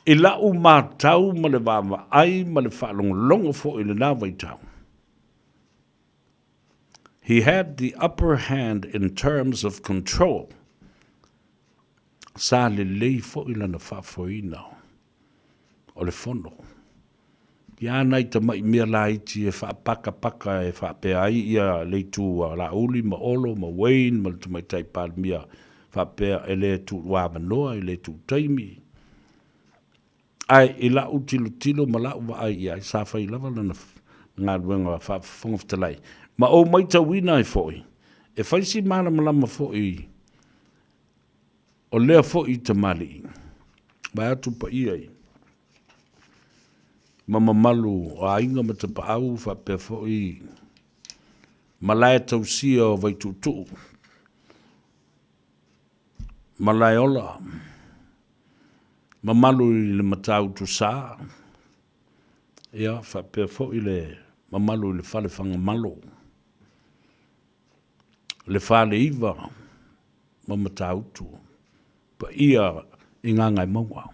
Speaker 3: I la'u matau ma le vaavaai ma le faalogologo foi i lena vaitau, he had the upper hand in terms of control, sa lelei foi lana faafoeina o le fono. Ia nai tamai mea laiti e faapakapaka e faapea ai ia le itu a Laauli ma Olo ma Wayne ma le Tamaitai Palemia faapea e le tuu avanoa, e le tuu taimi. Ae i la'u tilotilo ma la'u vaai i ai, sa fai lava lana galuega faa-Fofoga Fetalai. Ma ou maitauina ai foi, e fai si malamalama foi o lea foi tamalii, vaeatu paia i ma mamalu o aiga ma tapaau faapea foi malae tausia o Vaituutuu, Malaeola, mamalu i le Matautu Sa, ia faapea foi le mamalu i le Fale Fagamalo, le Faleiva ma Matautu, paia i Gagaemauga.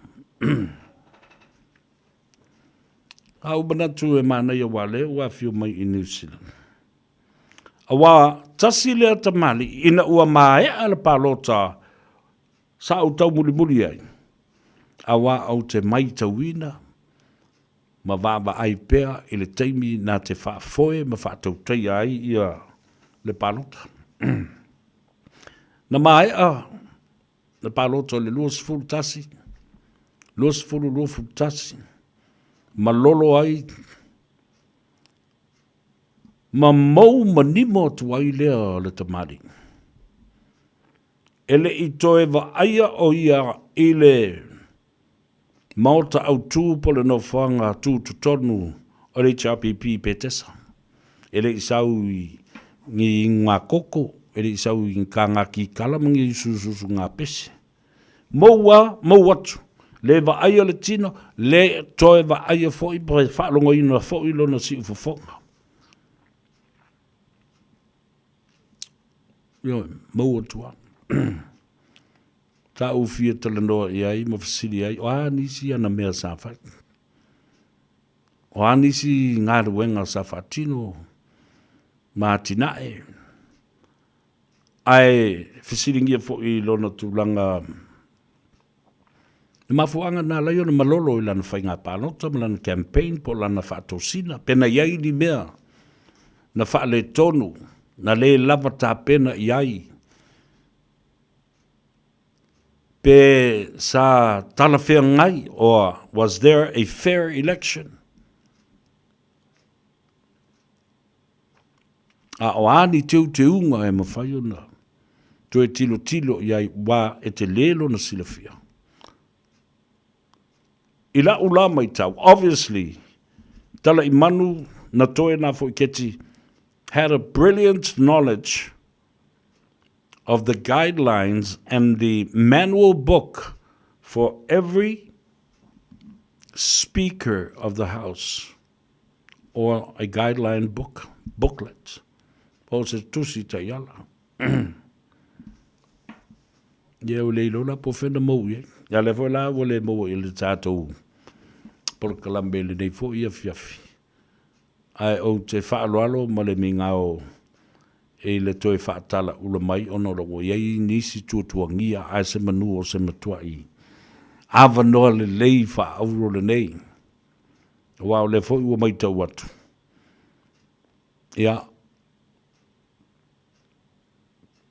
Speaker 3: A ou manatu e manaia aua o lea ua afio mai i New Zealand. Aua tasi lea tamalii ina ua maea le palota sa ou taumulimuli ai, aua ou te maitauina ma vaavaai pea i le taimi na te faafoe ma faatautaia ai ia le palota. Na maea le palota o le 21, 20, 21, malolo ai ma mou manino atu ai lea o le tamalii. E le i toe vaaia o ia i le Maota Autu po o le nofoaga tutotonu o le HRPP i Petesa. E le i sau i ni inugakoko, e le i sau i ni kagakikala ma ni usuusuusugapese. Mou a, mou atu. Le vaaia le tino, le toe vaaia foi pe faalogoina foi lona siufofoga. Ioe, mou atu lava. Sa ou fia talanoa i ai ma fesili ai, o a nisi ana mea sa fai? O a nisi galuega sa faatino ma atinae? Ae fesiligia foi i lona tulaga le mafuaaga na ala ai ona malolo i lana faiga palota ma lana campaign po o lana faatosina, pe na i ai ni mea na faaletonu, na le lava tapena i ai, pe sa talafeagai or was there a fair election? A o a ni teuteuga e mafai ona toe tilotilo i ai ua e tele lona silafia. I la'u la maitau, obviously, Talaimanu na toe na foi keti had a brilliant knowledge of the guidelines and the manual book for every speaker of the house or a guideline book, booklet, po o se tusi taiala. Ia ua le iloa la po o fea na maua i ai. Ia lea foi la ua le maua i le tatou polokalame i lenei foi afiafi. Ae ou te faaaloalo ma le migao i le toe faatalaula mai ona o lo o ua i ai nisi tuatuagia ae se manu o se matuai avanoa lelei faaauro lenei. Aua o lea foi ua matau atu, ia,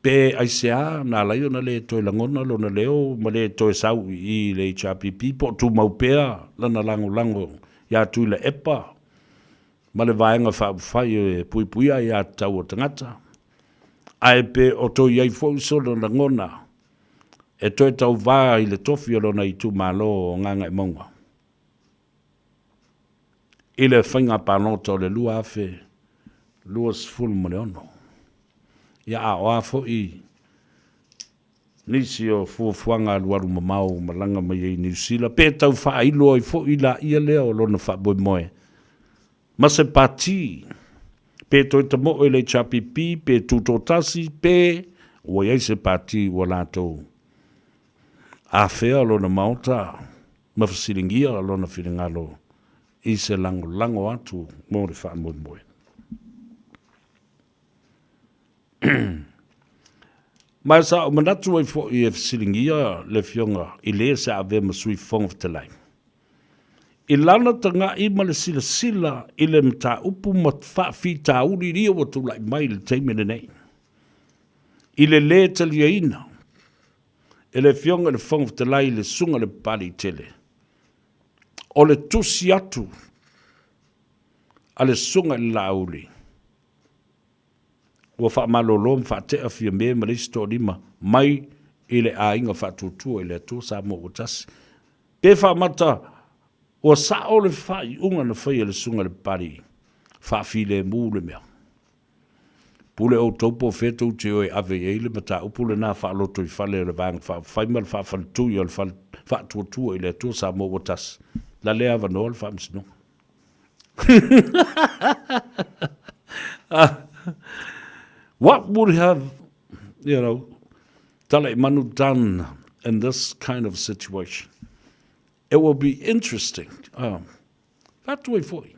Speaker 3: pe aisea na ala ai ona le toe lagona lona leo ma le toe sau i i le HRPP po o tumau pea lana lagolago ia Tuilaepa ma le Vaega Faaupufai e Puipuia Aiatatau a Tagata, ae pe o toe i ai foi sona lagona e toe tauva i le tofi o lona itumalo o Gagaemauga i le faiga palota o le 2026. Ia, a o a foi Nisi o fuafuaga alualu mamao ua malaga mai ai i Niu Sila, pe tau faailo ai foi laia lea o lona faamoemoe ma se pati, pe toe tamoe i le HRPP, pe tutoatasi, pe ua i ai se pati ua latou afea lona maota ma fesiligia lona finagalo i se lagolago atu mo le faamoemoe. Ma sa ou manatu ai foi e fesiligia le Afioga i le sa avea ma Sui Fofoga Fetalai, i lana taga'i ma le silasila i le mataupu ma faafitauli ia ua tulai mai i le taimi lenei, i le lē taliaina e le Afioga i le Fofoga Fetalai i le Susuga i le Papaliitele o le tusi atu a le Susuga i le Laauli ua faamalolo ma faatea Fiame ma le isi toalima mai i le Aiga Faatuatua i le Atua Samoa ua Tasi. Pe faamata ua sao le faaiuga na faia e le Susuga i le Papalii, faafilemu le mea. Pule outou po o fea tou te o e ave i ai le mataupu lena faalotoifale o le Vaega Faaupufai ma le Faafaletui o le Fale Faatuatua i le Atua Samoa ua Tasi, la lea avanoa le Faamasinoga. What would have, you know, Tala'imanu done in this kind of situation? It will be interesting. Um, Fatu ai foi.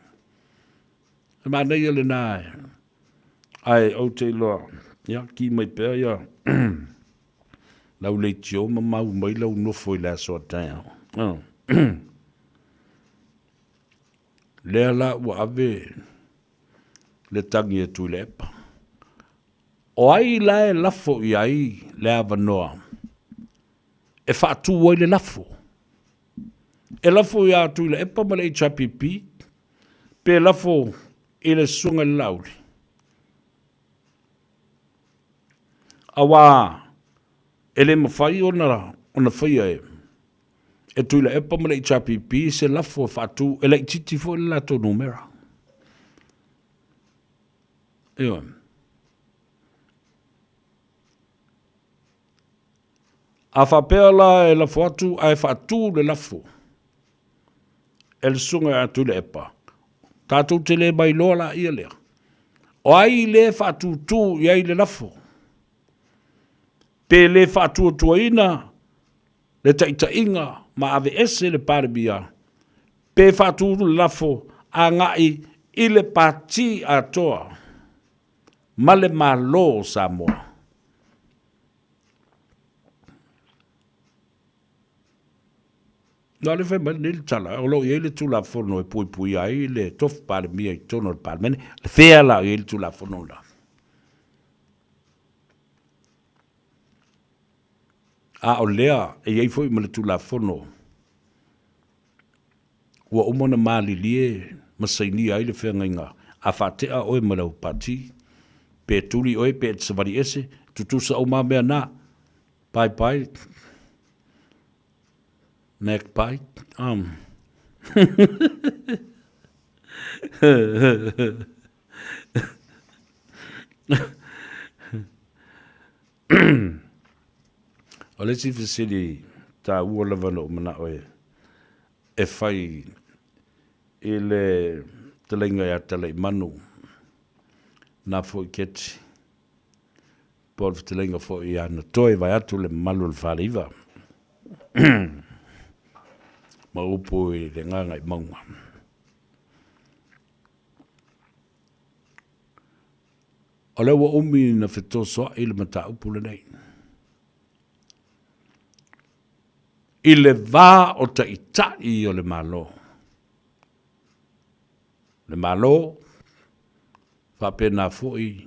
Speaker 3: E manaia lena e. Ai, ou te iloa, ia, ki mai pea ia, lau leitio ma mau mai lau nofo i le aso a taeao. Oh. Lea la ua ave le tagi e Tuilaepa. O ai la e lafo i ai le avanoa e faatu ai le lafo? E lafo iā Tuilaepa ma le HRPP pe lafo i le Susuga i le Laauli? Auā e le mafai ona faia e e Tuilaepa ma le HRPP se lafo e faatu e laitiiti foi le latou numera. Ioe. A faapea la e lafo atu ae faatu le lafo e le susuga ia Tuilaepa, tatou te le mailoa laia lea. O ai le faatutū i ai le lafo? Pe le faatuatuaina le taitaiga ma aveese le Palemia, pe faatu le lafo agai i le Pati atoa ma le Malo o Samoa. Na o le fai mai lenei le tala, o lo o i ai le Tulafono e puipuia ai le tofi Palemia i totonu o le Palemene. Fea la o i ai le Tulafono lena? A o lea e i ai foi ma le Tulafono ua uma ona malilie ma sainia ai le feagaiga, a faatea oe ma lau pati, pe tuli oe pe e te savali ese, tutusa uma mea na. Bye bye. Magpie. Um. O le isi fesili taua lava na ou manao e e fai i le fetalaiga ia Talaimanu na foi Keti po o le fetalaiga foi ia Natoe vaeatu le mamalu o le Faleiva ma upu i le Gagaemauga. O lea ua umi na fetosoa'i le mataupu lenei. I le va o Taitai o le Malo, le Malo faapena foi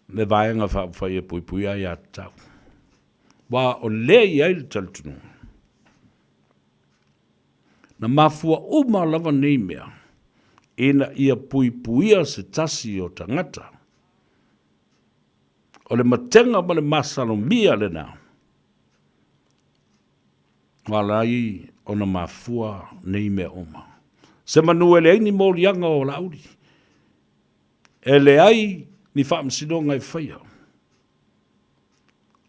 Speaker 3: le Vaega Faaupufai e Puipuia Aiatatau. Aua o lea e i ai le talitonuga, Na mafua uma lava nei mea ina ia puipuia se tasi o tagata. O le matega ma le masalomia lena ua ala ai ona mafua nei mea uma. Se manu e leai ni moliaga o Laauli, e leai ni faamasinoga e faia.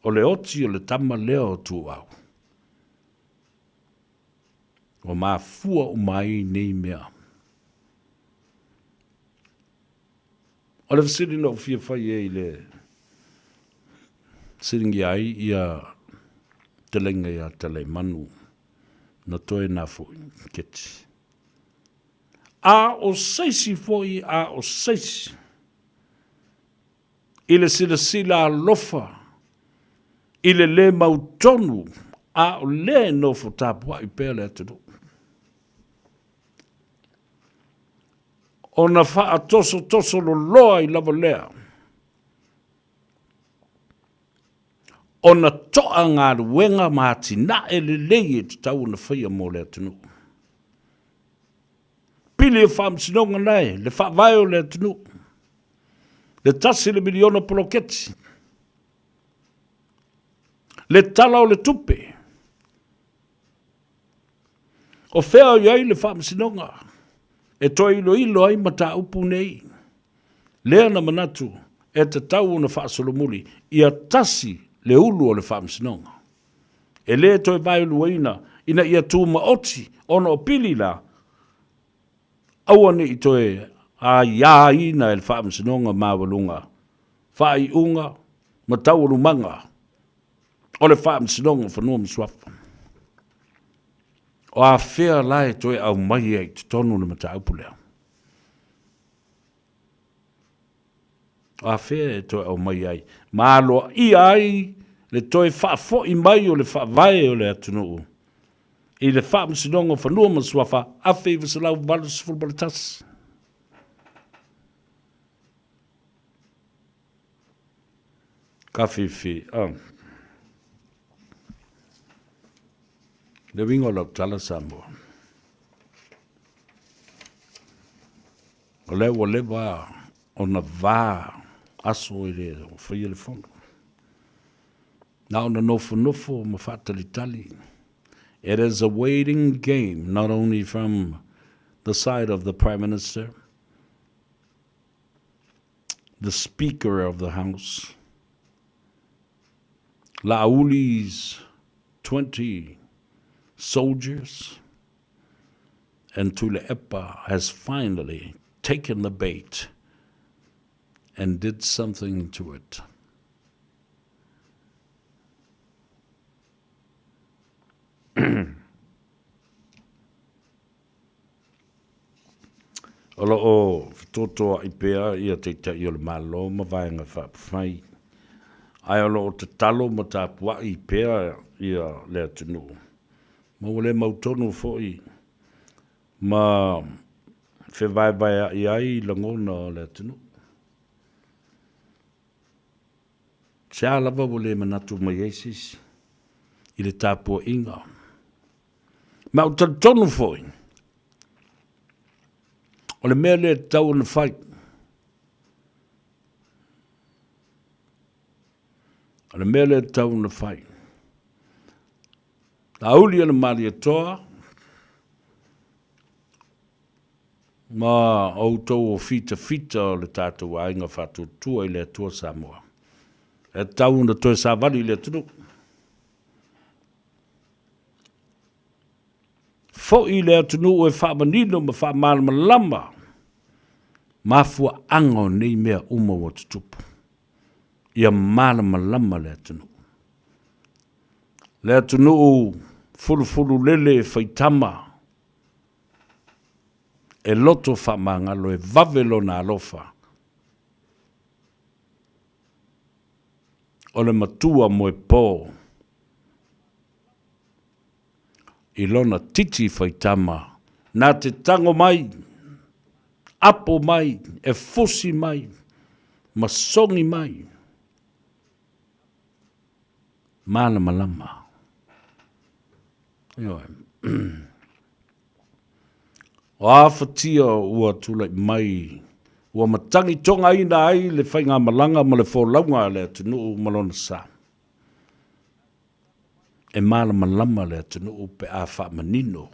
Speaker 3: O le oti o le tama lea o Tuuau. Ua mafua uma ai nei mea. O le fesili na ou fia fai ai i le fesiligia ai ia fetalaiga ia Talaimanu na toe na foi keti. A o seisi foi a o seisi i le silasila alofa i le lē mautonu a o lea e nofo tapuai pea le atunuu. Ona faatosotoso loloa ai lava lea ona toa galuega ma atinae lelei e tatau ona faia mo le atunuu. Pili o faamasinoga nae, le faavae o le atunuu, le $1 miliona poloketi, le tala o le tupe, O fea o i ai le faamasinoga e toe iloilo ai mataupu nei? Lea na manatu e tatau ona faasolomuli ia tasi le ulu o le faamasinoga. E le toe vaeluaina ina ia tumaoti ona o pili la, aua ne i toe aiaina e le faamasinoga maualuga faaiuga ma taualumaga o le Faamasinoga o Fanua ma Suafa. O afea la e toe aumai ai i totonu le mataupu lea? O afea e toe aumai ai ma aloaia ai le toe faafoi mai o le faavae o le atunuu i le Faamasinoga o Fanua ma Suafa 1981? Ka whiwhi, oh. Le uiga o lau tala Samoa. O lea ua leva ona va aso i le faia le fono. Na ona nofonofo ma faatalitali. It is a waiting game, not only from the side of the Prime Minister, the Speaker of the House, La'auli's 20 soldiers, and Tuilaepa has finally taken the bait and did something to it. O lo o fetotoaʻi pea ia Taitai o le Malo ma Vaega Faaupufai, ae o lo o tatalo ma tapuaʻi pea ia le atunuu, ma ua le mautonu foi ma fevaevaeaʻi ai lagona o le atunuu. Se a lava ua le manatu mai ai se isi i le tapuaiga. Ma ou talitonu foi, o le mea lea e tatau ona fai, o le mea lea e tatau ona fai, Laauli o le Malietoa ma outou o fitafita o le tatou aiga faatuatua i le Atua Samoa, e tatau ona toe savali i le atunuu. Foi i le atunuu e faamanino ma faamalamalama mafuaaga o nei mea uma ua tutupu. Ia malamalama le atunuu. Le atunuu fulufululele e faitama, e loto faamagalo, e vave lona alofa. O le matua moepo i lona titi faitama, na te tago mai, apo mai, e fusi mai, ma sogi mai, malamalama. Ioe. O a fatia ua tulai mai, ua matagitogaina ai le faigamalaga ma le folauga a le atunuu ma lona sa. E malamalama le atunuu pe a faamanino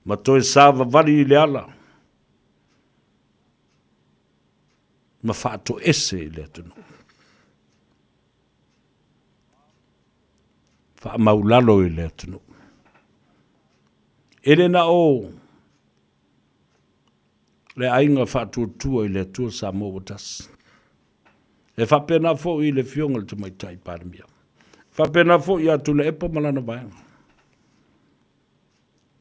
Speaker 3: ma toe savavali i le ala ma faatoese i le atunuu. Faamaulalo i le atunuu. E le na o le aiga faatuatua i le Atua Samoa ua tasi. E faapena foi i le Afioga i le Tamaitai Palemia. E faapena foi ia Tuilaepa ma lana vaega.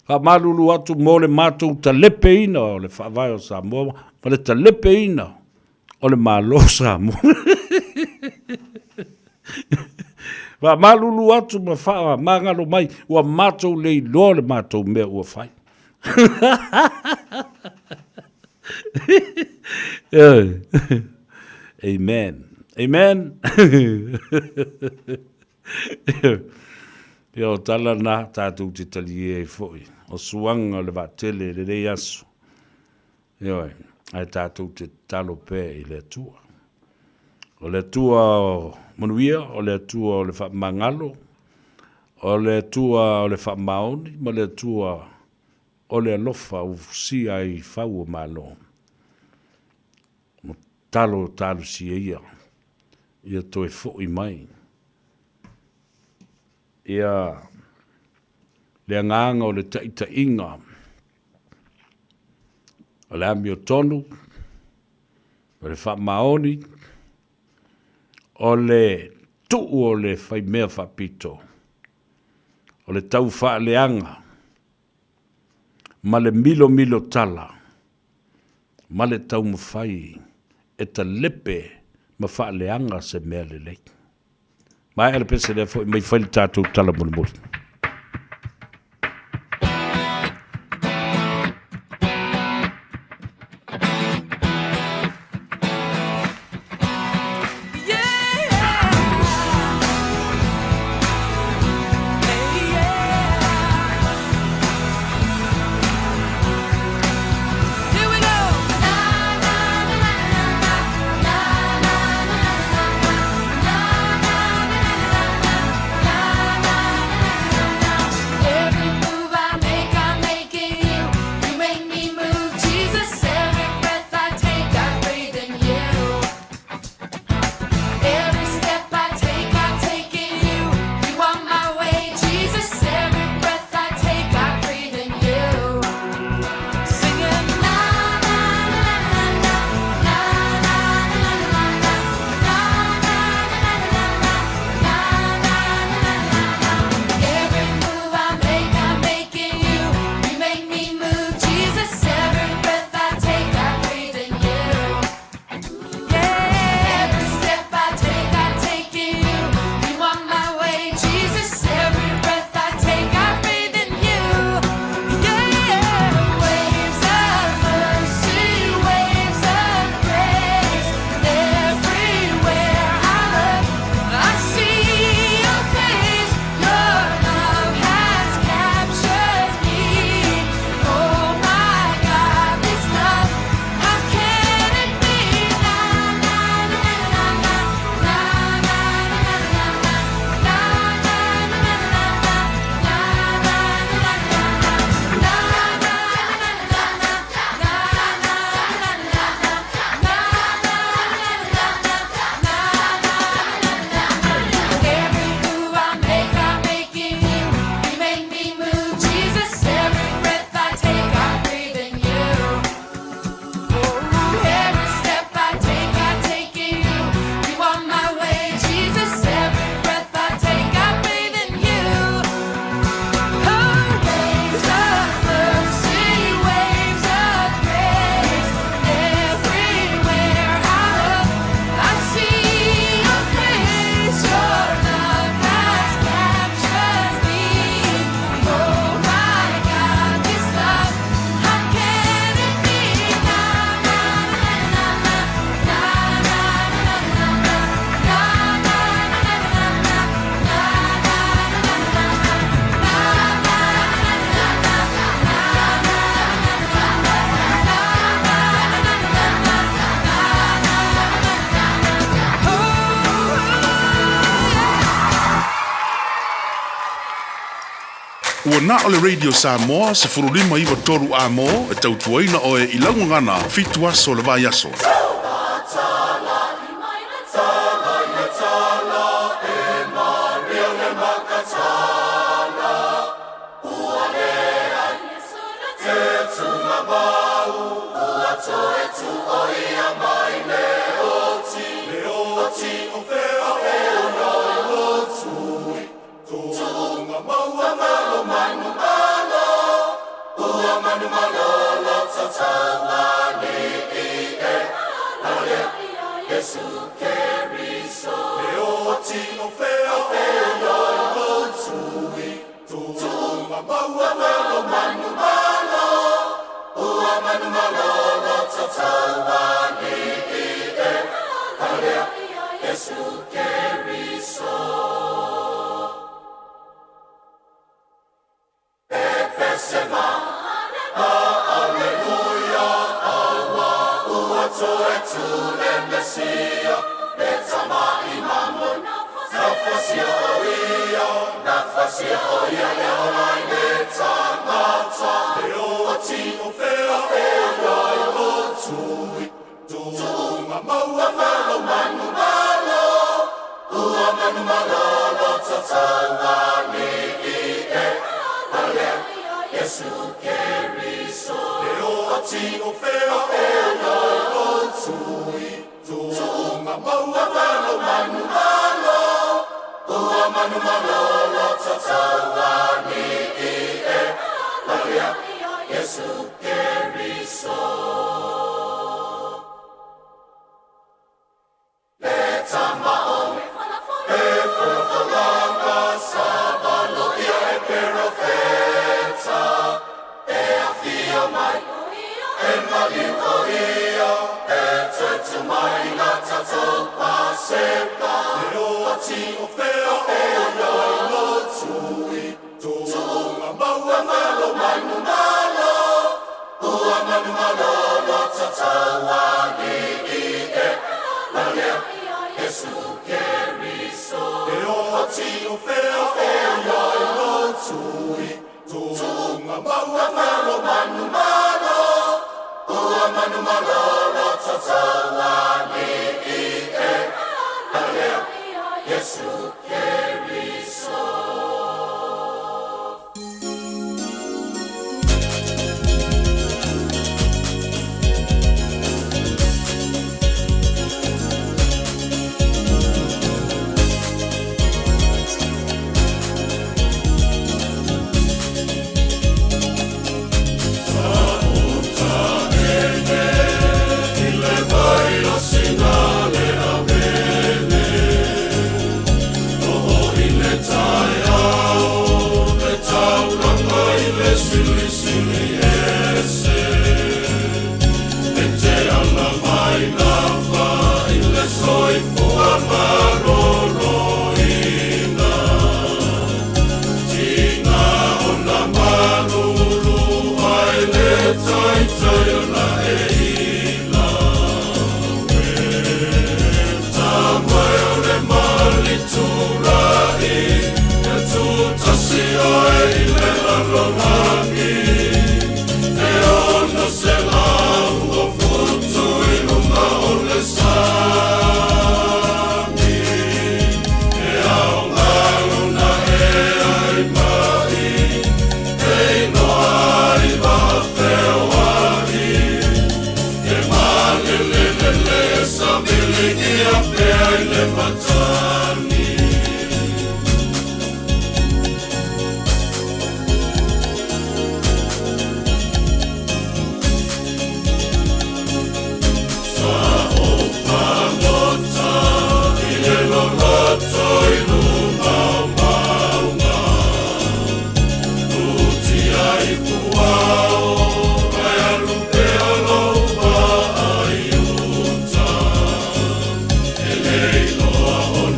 Speaker 3: Faamalulu atu mo le matou talepeina o le Faavae o Samoa ma le talepeina o le Malo o Samoa. Faamalulu atu ma faamagalo mai, ua matou le iloa le matou mea ua fai. Amen. Amen. Ia o tala na tatou te talie ai foi. O suaga o le vaatele i lenei aso. Ioe, ae tatou te tatalo pea i le Atua. O le Atua o manuia, o le Atua o le faamagalo, o le Atua o le faamaoni ma le Atua o le alofa ua fusia ai i fau o Malo. Talo talosia ia, ia toe foi mai. Ia le agaga o le taitaiga o le amiotonu, o le faamaoni, o le tuu o le faimea faapito, o le taufaaleaga ma le milomilotala ma le taumafai e talepe ma faaleaga se mea lelei. Maea le pese lea foi mai fai le tatou tala mulimuli.
Speaker 4: Ua na o le Radio Samoa 15 93 A-mo e tautuaina oe i lau gagana fitu aso o le vaiaso.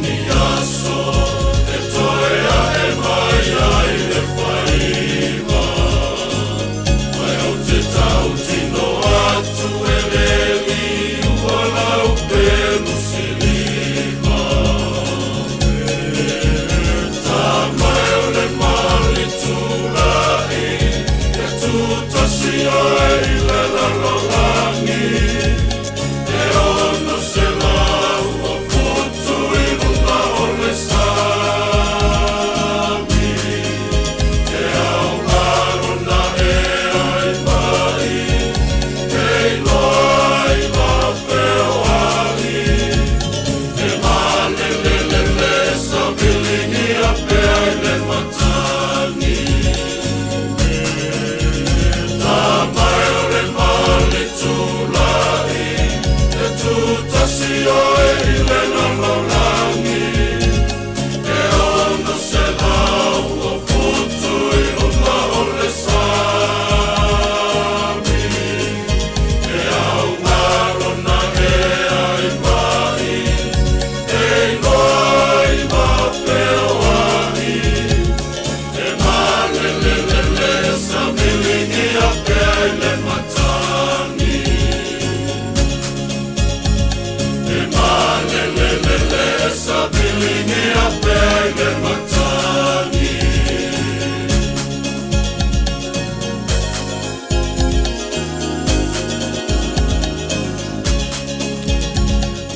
Speaker 8: Ni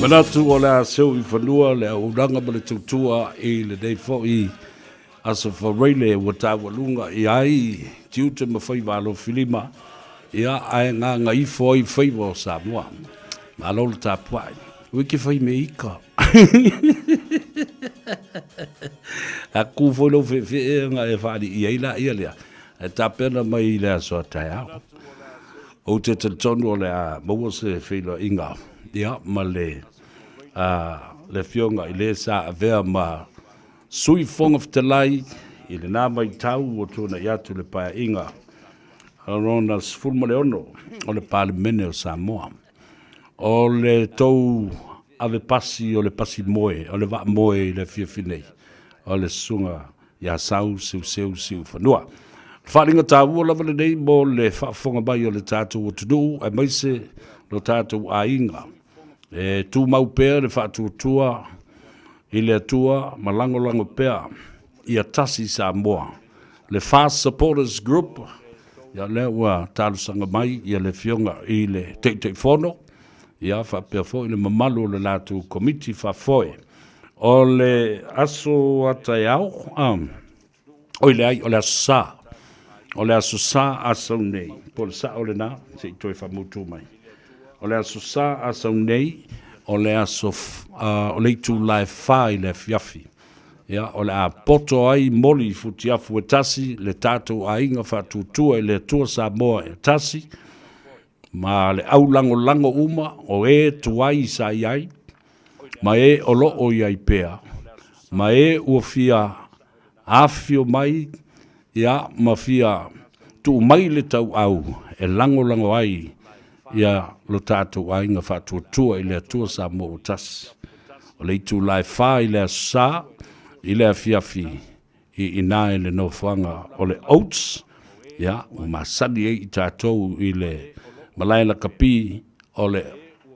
Speaker 3: Manatu o le a seu i fanua le auaunaga ma le tautua i lenei foi Aso Faraile ua taualuga i ai tiute ma faiva alofilima, ia, ae gagaifo ai faiva o Samoa. Malo le tapuai. Ua ke fai me ika. A ku foi lou feefeega e faalii ai laia lea, e tapena mai i le aso a taeao. Ou te talitonu o le a maua se feiloaiga, ia, ma le, a, le afioga i le sa avea ma Sui Fofoga Fetalai i lena vaitau ua tuanai atu le Paeaiga lona 16 o le Palemene o Samoa. O le tou ave pasi o le pasi moe, o le vaa moe i le afiafi nei, o le Susuga ia Sau Seuseu Siufanua. O le faaaliga taua lava lenei mo le faafofoga mai o le tatou atunuu aemaise lo tatou aiga e tumau pea le faatuatua i le Atua ma lagolago pea ia tasi Samoa. Le FAST Supporters Group, ia lea ua talosaga mai ia le Afioga i le Taitaifono, ia faapea foi le mamalu o le latou Komiti Faafoe. O le aso a taeao, oi leai, o le aso Sa, o le aso Sa Asau nei, po o le sao lena, se i toe faamautu mai. O le aso Sa Asau nei, o le aso, o le itula e 4 i le afiafi. Ia, o le a poto ai moli i futiafu e tasi le tatou aiga faatuatua i le Atua Samoa e tasi, ma le au lagolago uma o e tuai sa i ai, ma e o lo o i ai pea, ma e ua fia afifio mai, ia, ma fia tuu mai le tauau e lagolago ai ia lo tatou aiga faatuatua i le Atua Samoa ua tasi. O le itula e fa i le Aso Sa i le afiafi i ina i le nofoaga o le Oats, ia, ua masani ai i tatou i le malae lakapi o le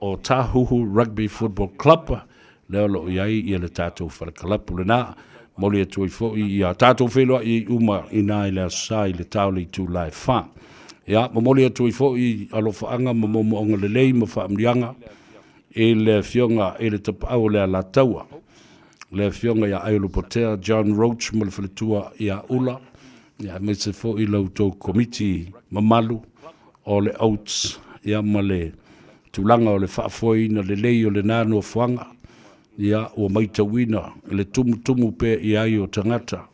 Speaker 3: Otahuhu Rugby Football Club, lea o lo o i ai ia le tatou fale kalapu lena. Momoli atu ai foi ia tatou feiloai ai uma i ina i le Aso Sa i le ta o le itula e fa. Ia, momoli atu ai foi alofaaga ma moomooga lelei ma faamanuiaga i le Afioga i le Tapaau o le Alataua, le Afioga ia Aiolupotea John Roach ma le faletua ia Ula, ia aemaise foi la outou komiti mamalu o le Oats, ia ma le tulaga o le faafoeina lelei o lena nofoaga, ia ua maitauina le tumutumu pea i ai o tagata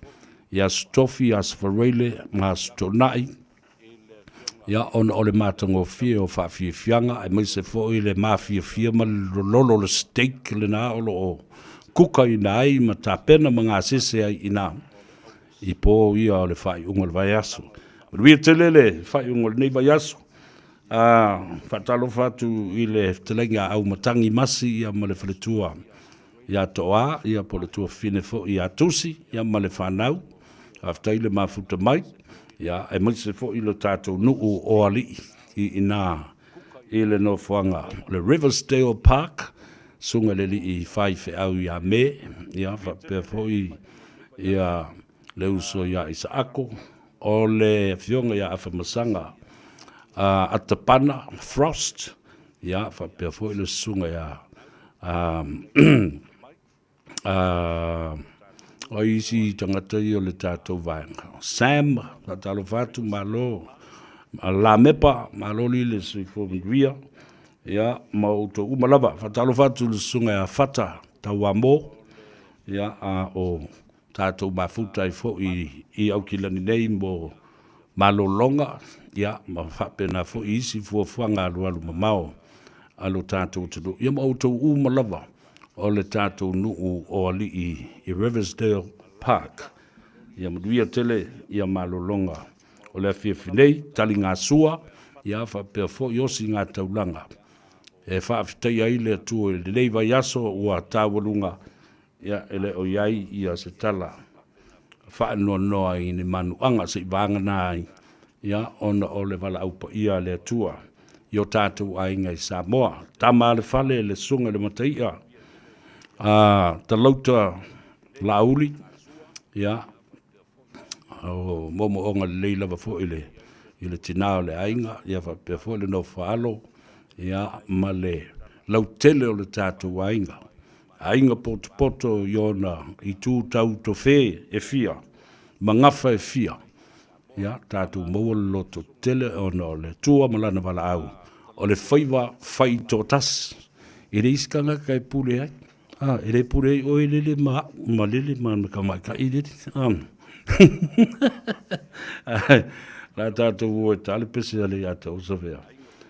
Speaker 3: i Aso Tofi, Aso Faraile ma Aso Toonai, ia ona o le matagofie o faafiafiaga aemaise foi le mafiafia ma le lololo o le steak lena o lo o kukaina ai ma tapena ma gasese ai i ina i po ia o le faaiuga o le vaiaso. Manuia tele le faaiuga o lenei vaiaso. A faatalofa atu i le fetalaiga a Aumatangi Masi ia ma le faletua ia Toa ia po o le tuafafine foi ia Tusi ia ma le fanau. Faafetai le mafuta mai ia aemaise foi lo tatou nuu o Alii i ina i le nofoaga o le Riversdale Park, susuga i le alii faifeau ia Me, ia faapea foi ia le uso ia Isaako, o le afioga ia Afamasaga Atapana Frost, ia faapea foi le susuga ia o isi tagata ia o le tatou vaega. Sam, faatalofa atu, malo. Lamepa, malo lile soifua manuia. Ia, ma outou uma lava. Faatalofa atu i le susuga ia Fata Tauamo, ia, a o tatou mafuta ai foi i Aukilani nei mo malologa, ia, ma faapena foi isi fuafuaga alualu mamao a lo tatou atunuu. Ia ma outou uma lava o le tatou nuu o Alii i Riversdale Park. Ia manuia tele ia malologa o le afiafi nei, taligasua, ia faapea foi osigataulaga e faafetaia ai le Atua i lenei vaiaso ua taualuga, ia e le o i ai ia se tala faanoanoa i ni manuaga seivagana ai ia ona o le valaau paia a le Atua i o tatou aiga i Samoa. Tama a le fale le susuga i le Mataia a Talauta Laauli, ia o moomooga lelei lava foi i le i le tina o le aiga, ia faapea foi le nofo a alo, ia ma le. lautele o le tatou aiga. Aiga potopoto i ona itu tau tofē e fia ma gafa e fia, ia tatou maua le loto tele ona o le Atua ma Lana valaau, o le faiva fai toatasi. E leai se tagata e pule ai, a, e le pule ai oe lele ma au ma lele ma tamaitai lele, a. Ae o le a tatou o e ta le pese a le ia te Osavea,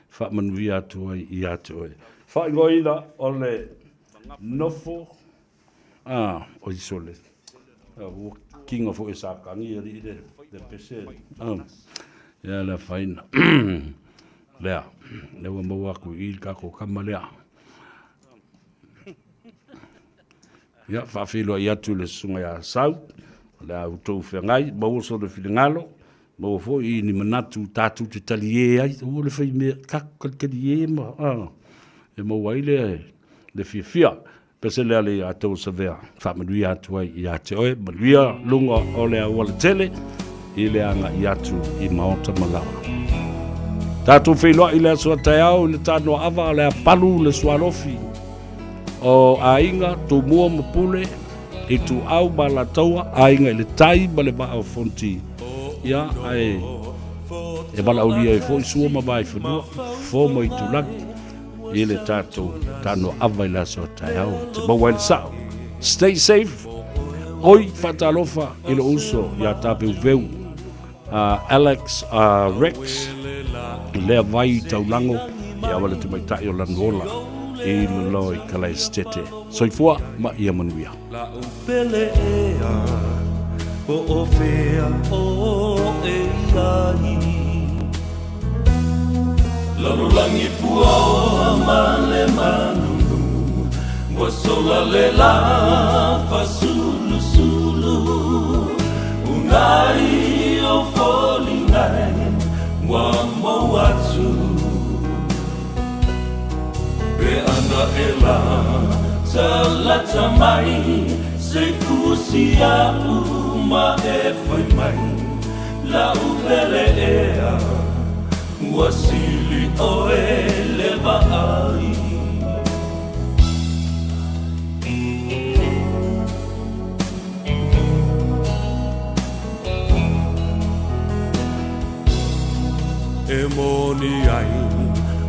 Speaker 3: faamanuia atu ai ia te oe. Faaigoaina o le nofo a o Isole. Ua kiga foi e Satani alii le le pese. Ia le afaina. Lea, lea ua maua atu i le tatou kama lea. Ia, faafeiloai atu i le susuga ia Sau, o le a outou feagai, maua sona finagalo, maua foi ni manatu tatou te taliē ai, aua le fai mea, tatou talitaliē ma, a, e maua ai le, le fiafia. Pese lea le ia tou Savea, faamanuia atu ai ia te oe, manuia luga o le auala tele i le agai atu i maota ma laoa. Tatou feiloai i le aso a taeao i le tanoa ava o le a palu le sualofi o aiga, Tumua ma Pule, Ituau ma Alataua, Aiga i le Tai ma le Vaa o Fonoti. Ia, ae e valaaulia ai foi Sua ma Vaifanua, Fofo ma Itulagi i le tatou tanoa ava i le aso a taeao e te maua ai le sao. Stay safe. Oi, faatalofa i lou uso ia Taveuveu Alex Rex, lea vai taulago ia ma le tamaitai o Lanuola i lalo i Kalaesetete. Soifua ma ia manuia.
Speaker 2: La'u pele ea po o fea oe i ai Lalolagi puaoa ma le manunu Ua sola le la fasulusulu Unai o foliga e ua mou atu Pe ana e la talata mai Se fusi a'u ma e fai mai La'u pele ea ua sili ʻoe le vaai. E moni ai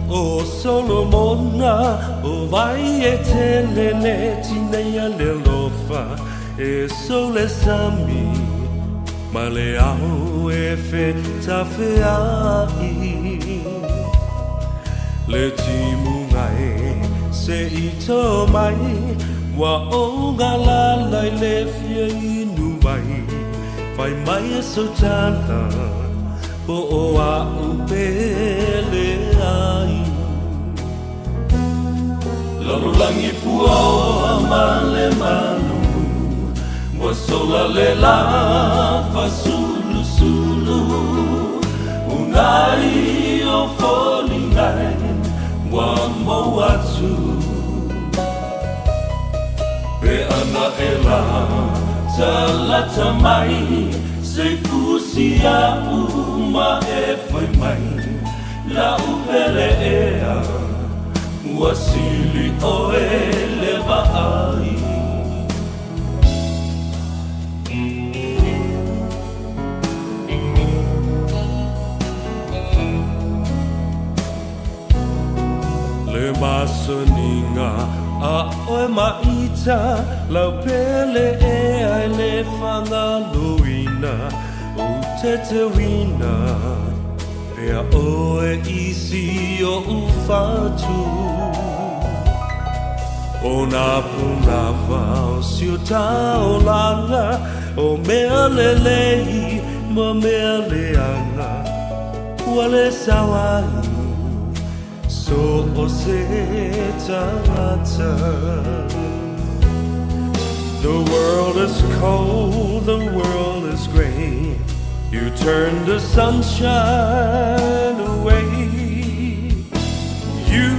Speaker 2: ʻo Solomona, ʻO wai e tele le tineia le alofa, E sou le sami ma le ao e fetafeaʻi. Le timuga e se i tō mai, Ua ou galala i le fia inu wai, Fai mai e sou tala, po o a'u pele ai. Lalolagi puaoa ma le malulu, Ua sola le la fasulusulu, Unai o foliga e ua mou atu. Pe ana e la talata mai, Se fusi a'u ma e fai mai, La'u pele ea ua sili ʻoe le vaai. Le masaniga a ʻoe ma ita, Lau pele ea e le fagaloina, Ou tetewina pea ʻoe i si oʻu fatu. ʻO nā pūnawa o si o taolaga, ʻO mea lelei ma mea leaga, Ua le sao ai so o se tagata. The world is cold, the world is gray. You turn the sunshine away. You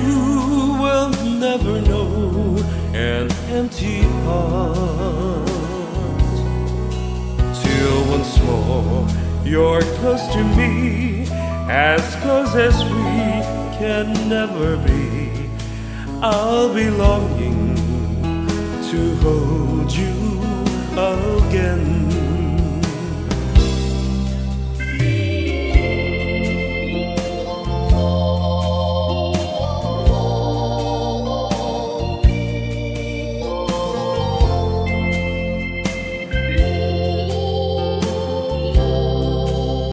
Speaker 2: will never know an empty heart till once more you're close to me, as close as we can never be. I'll be longing to hold you.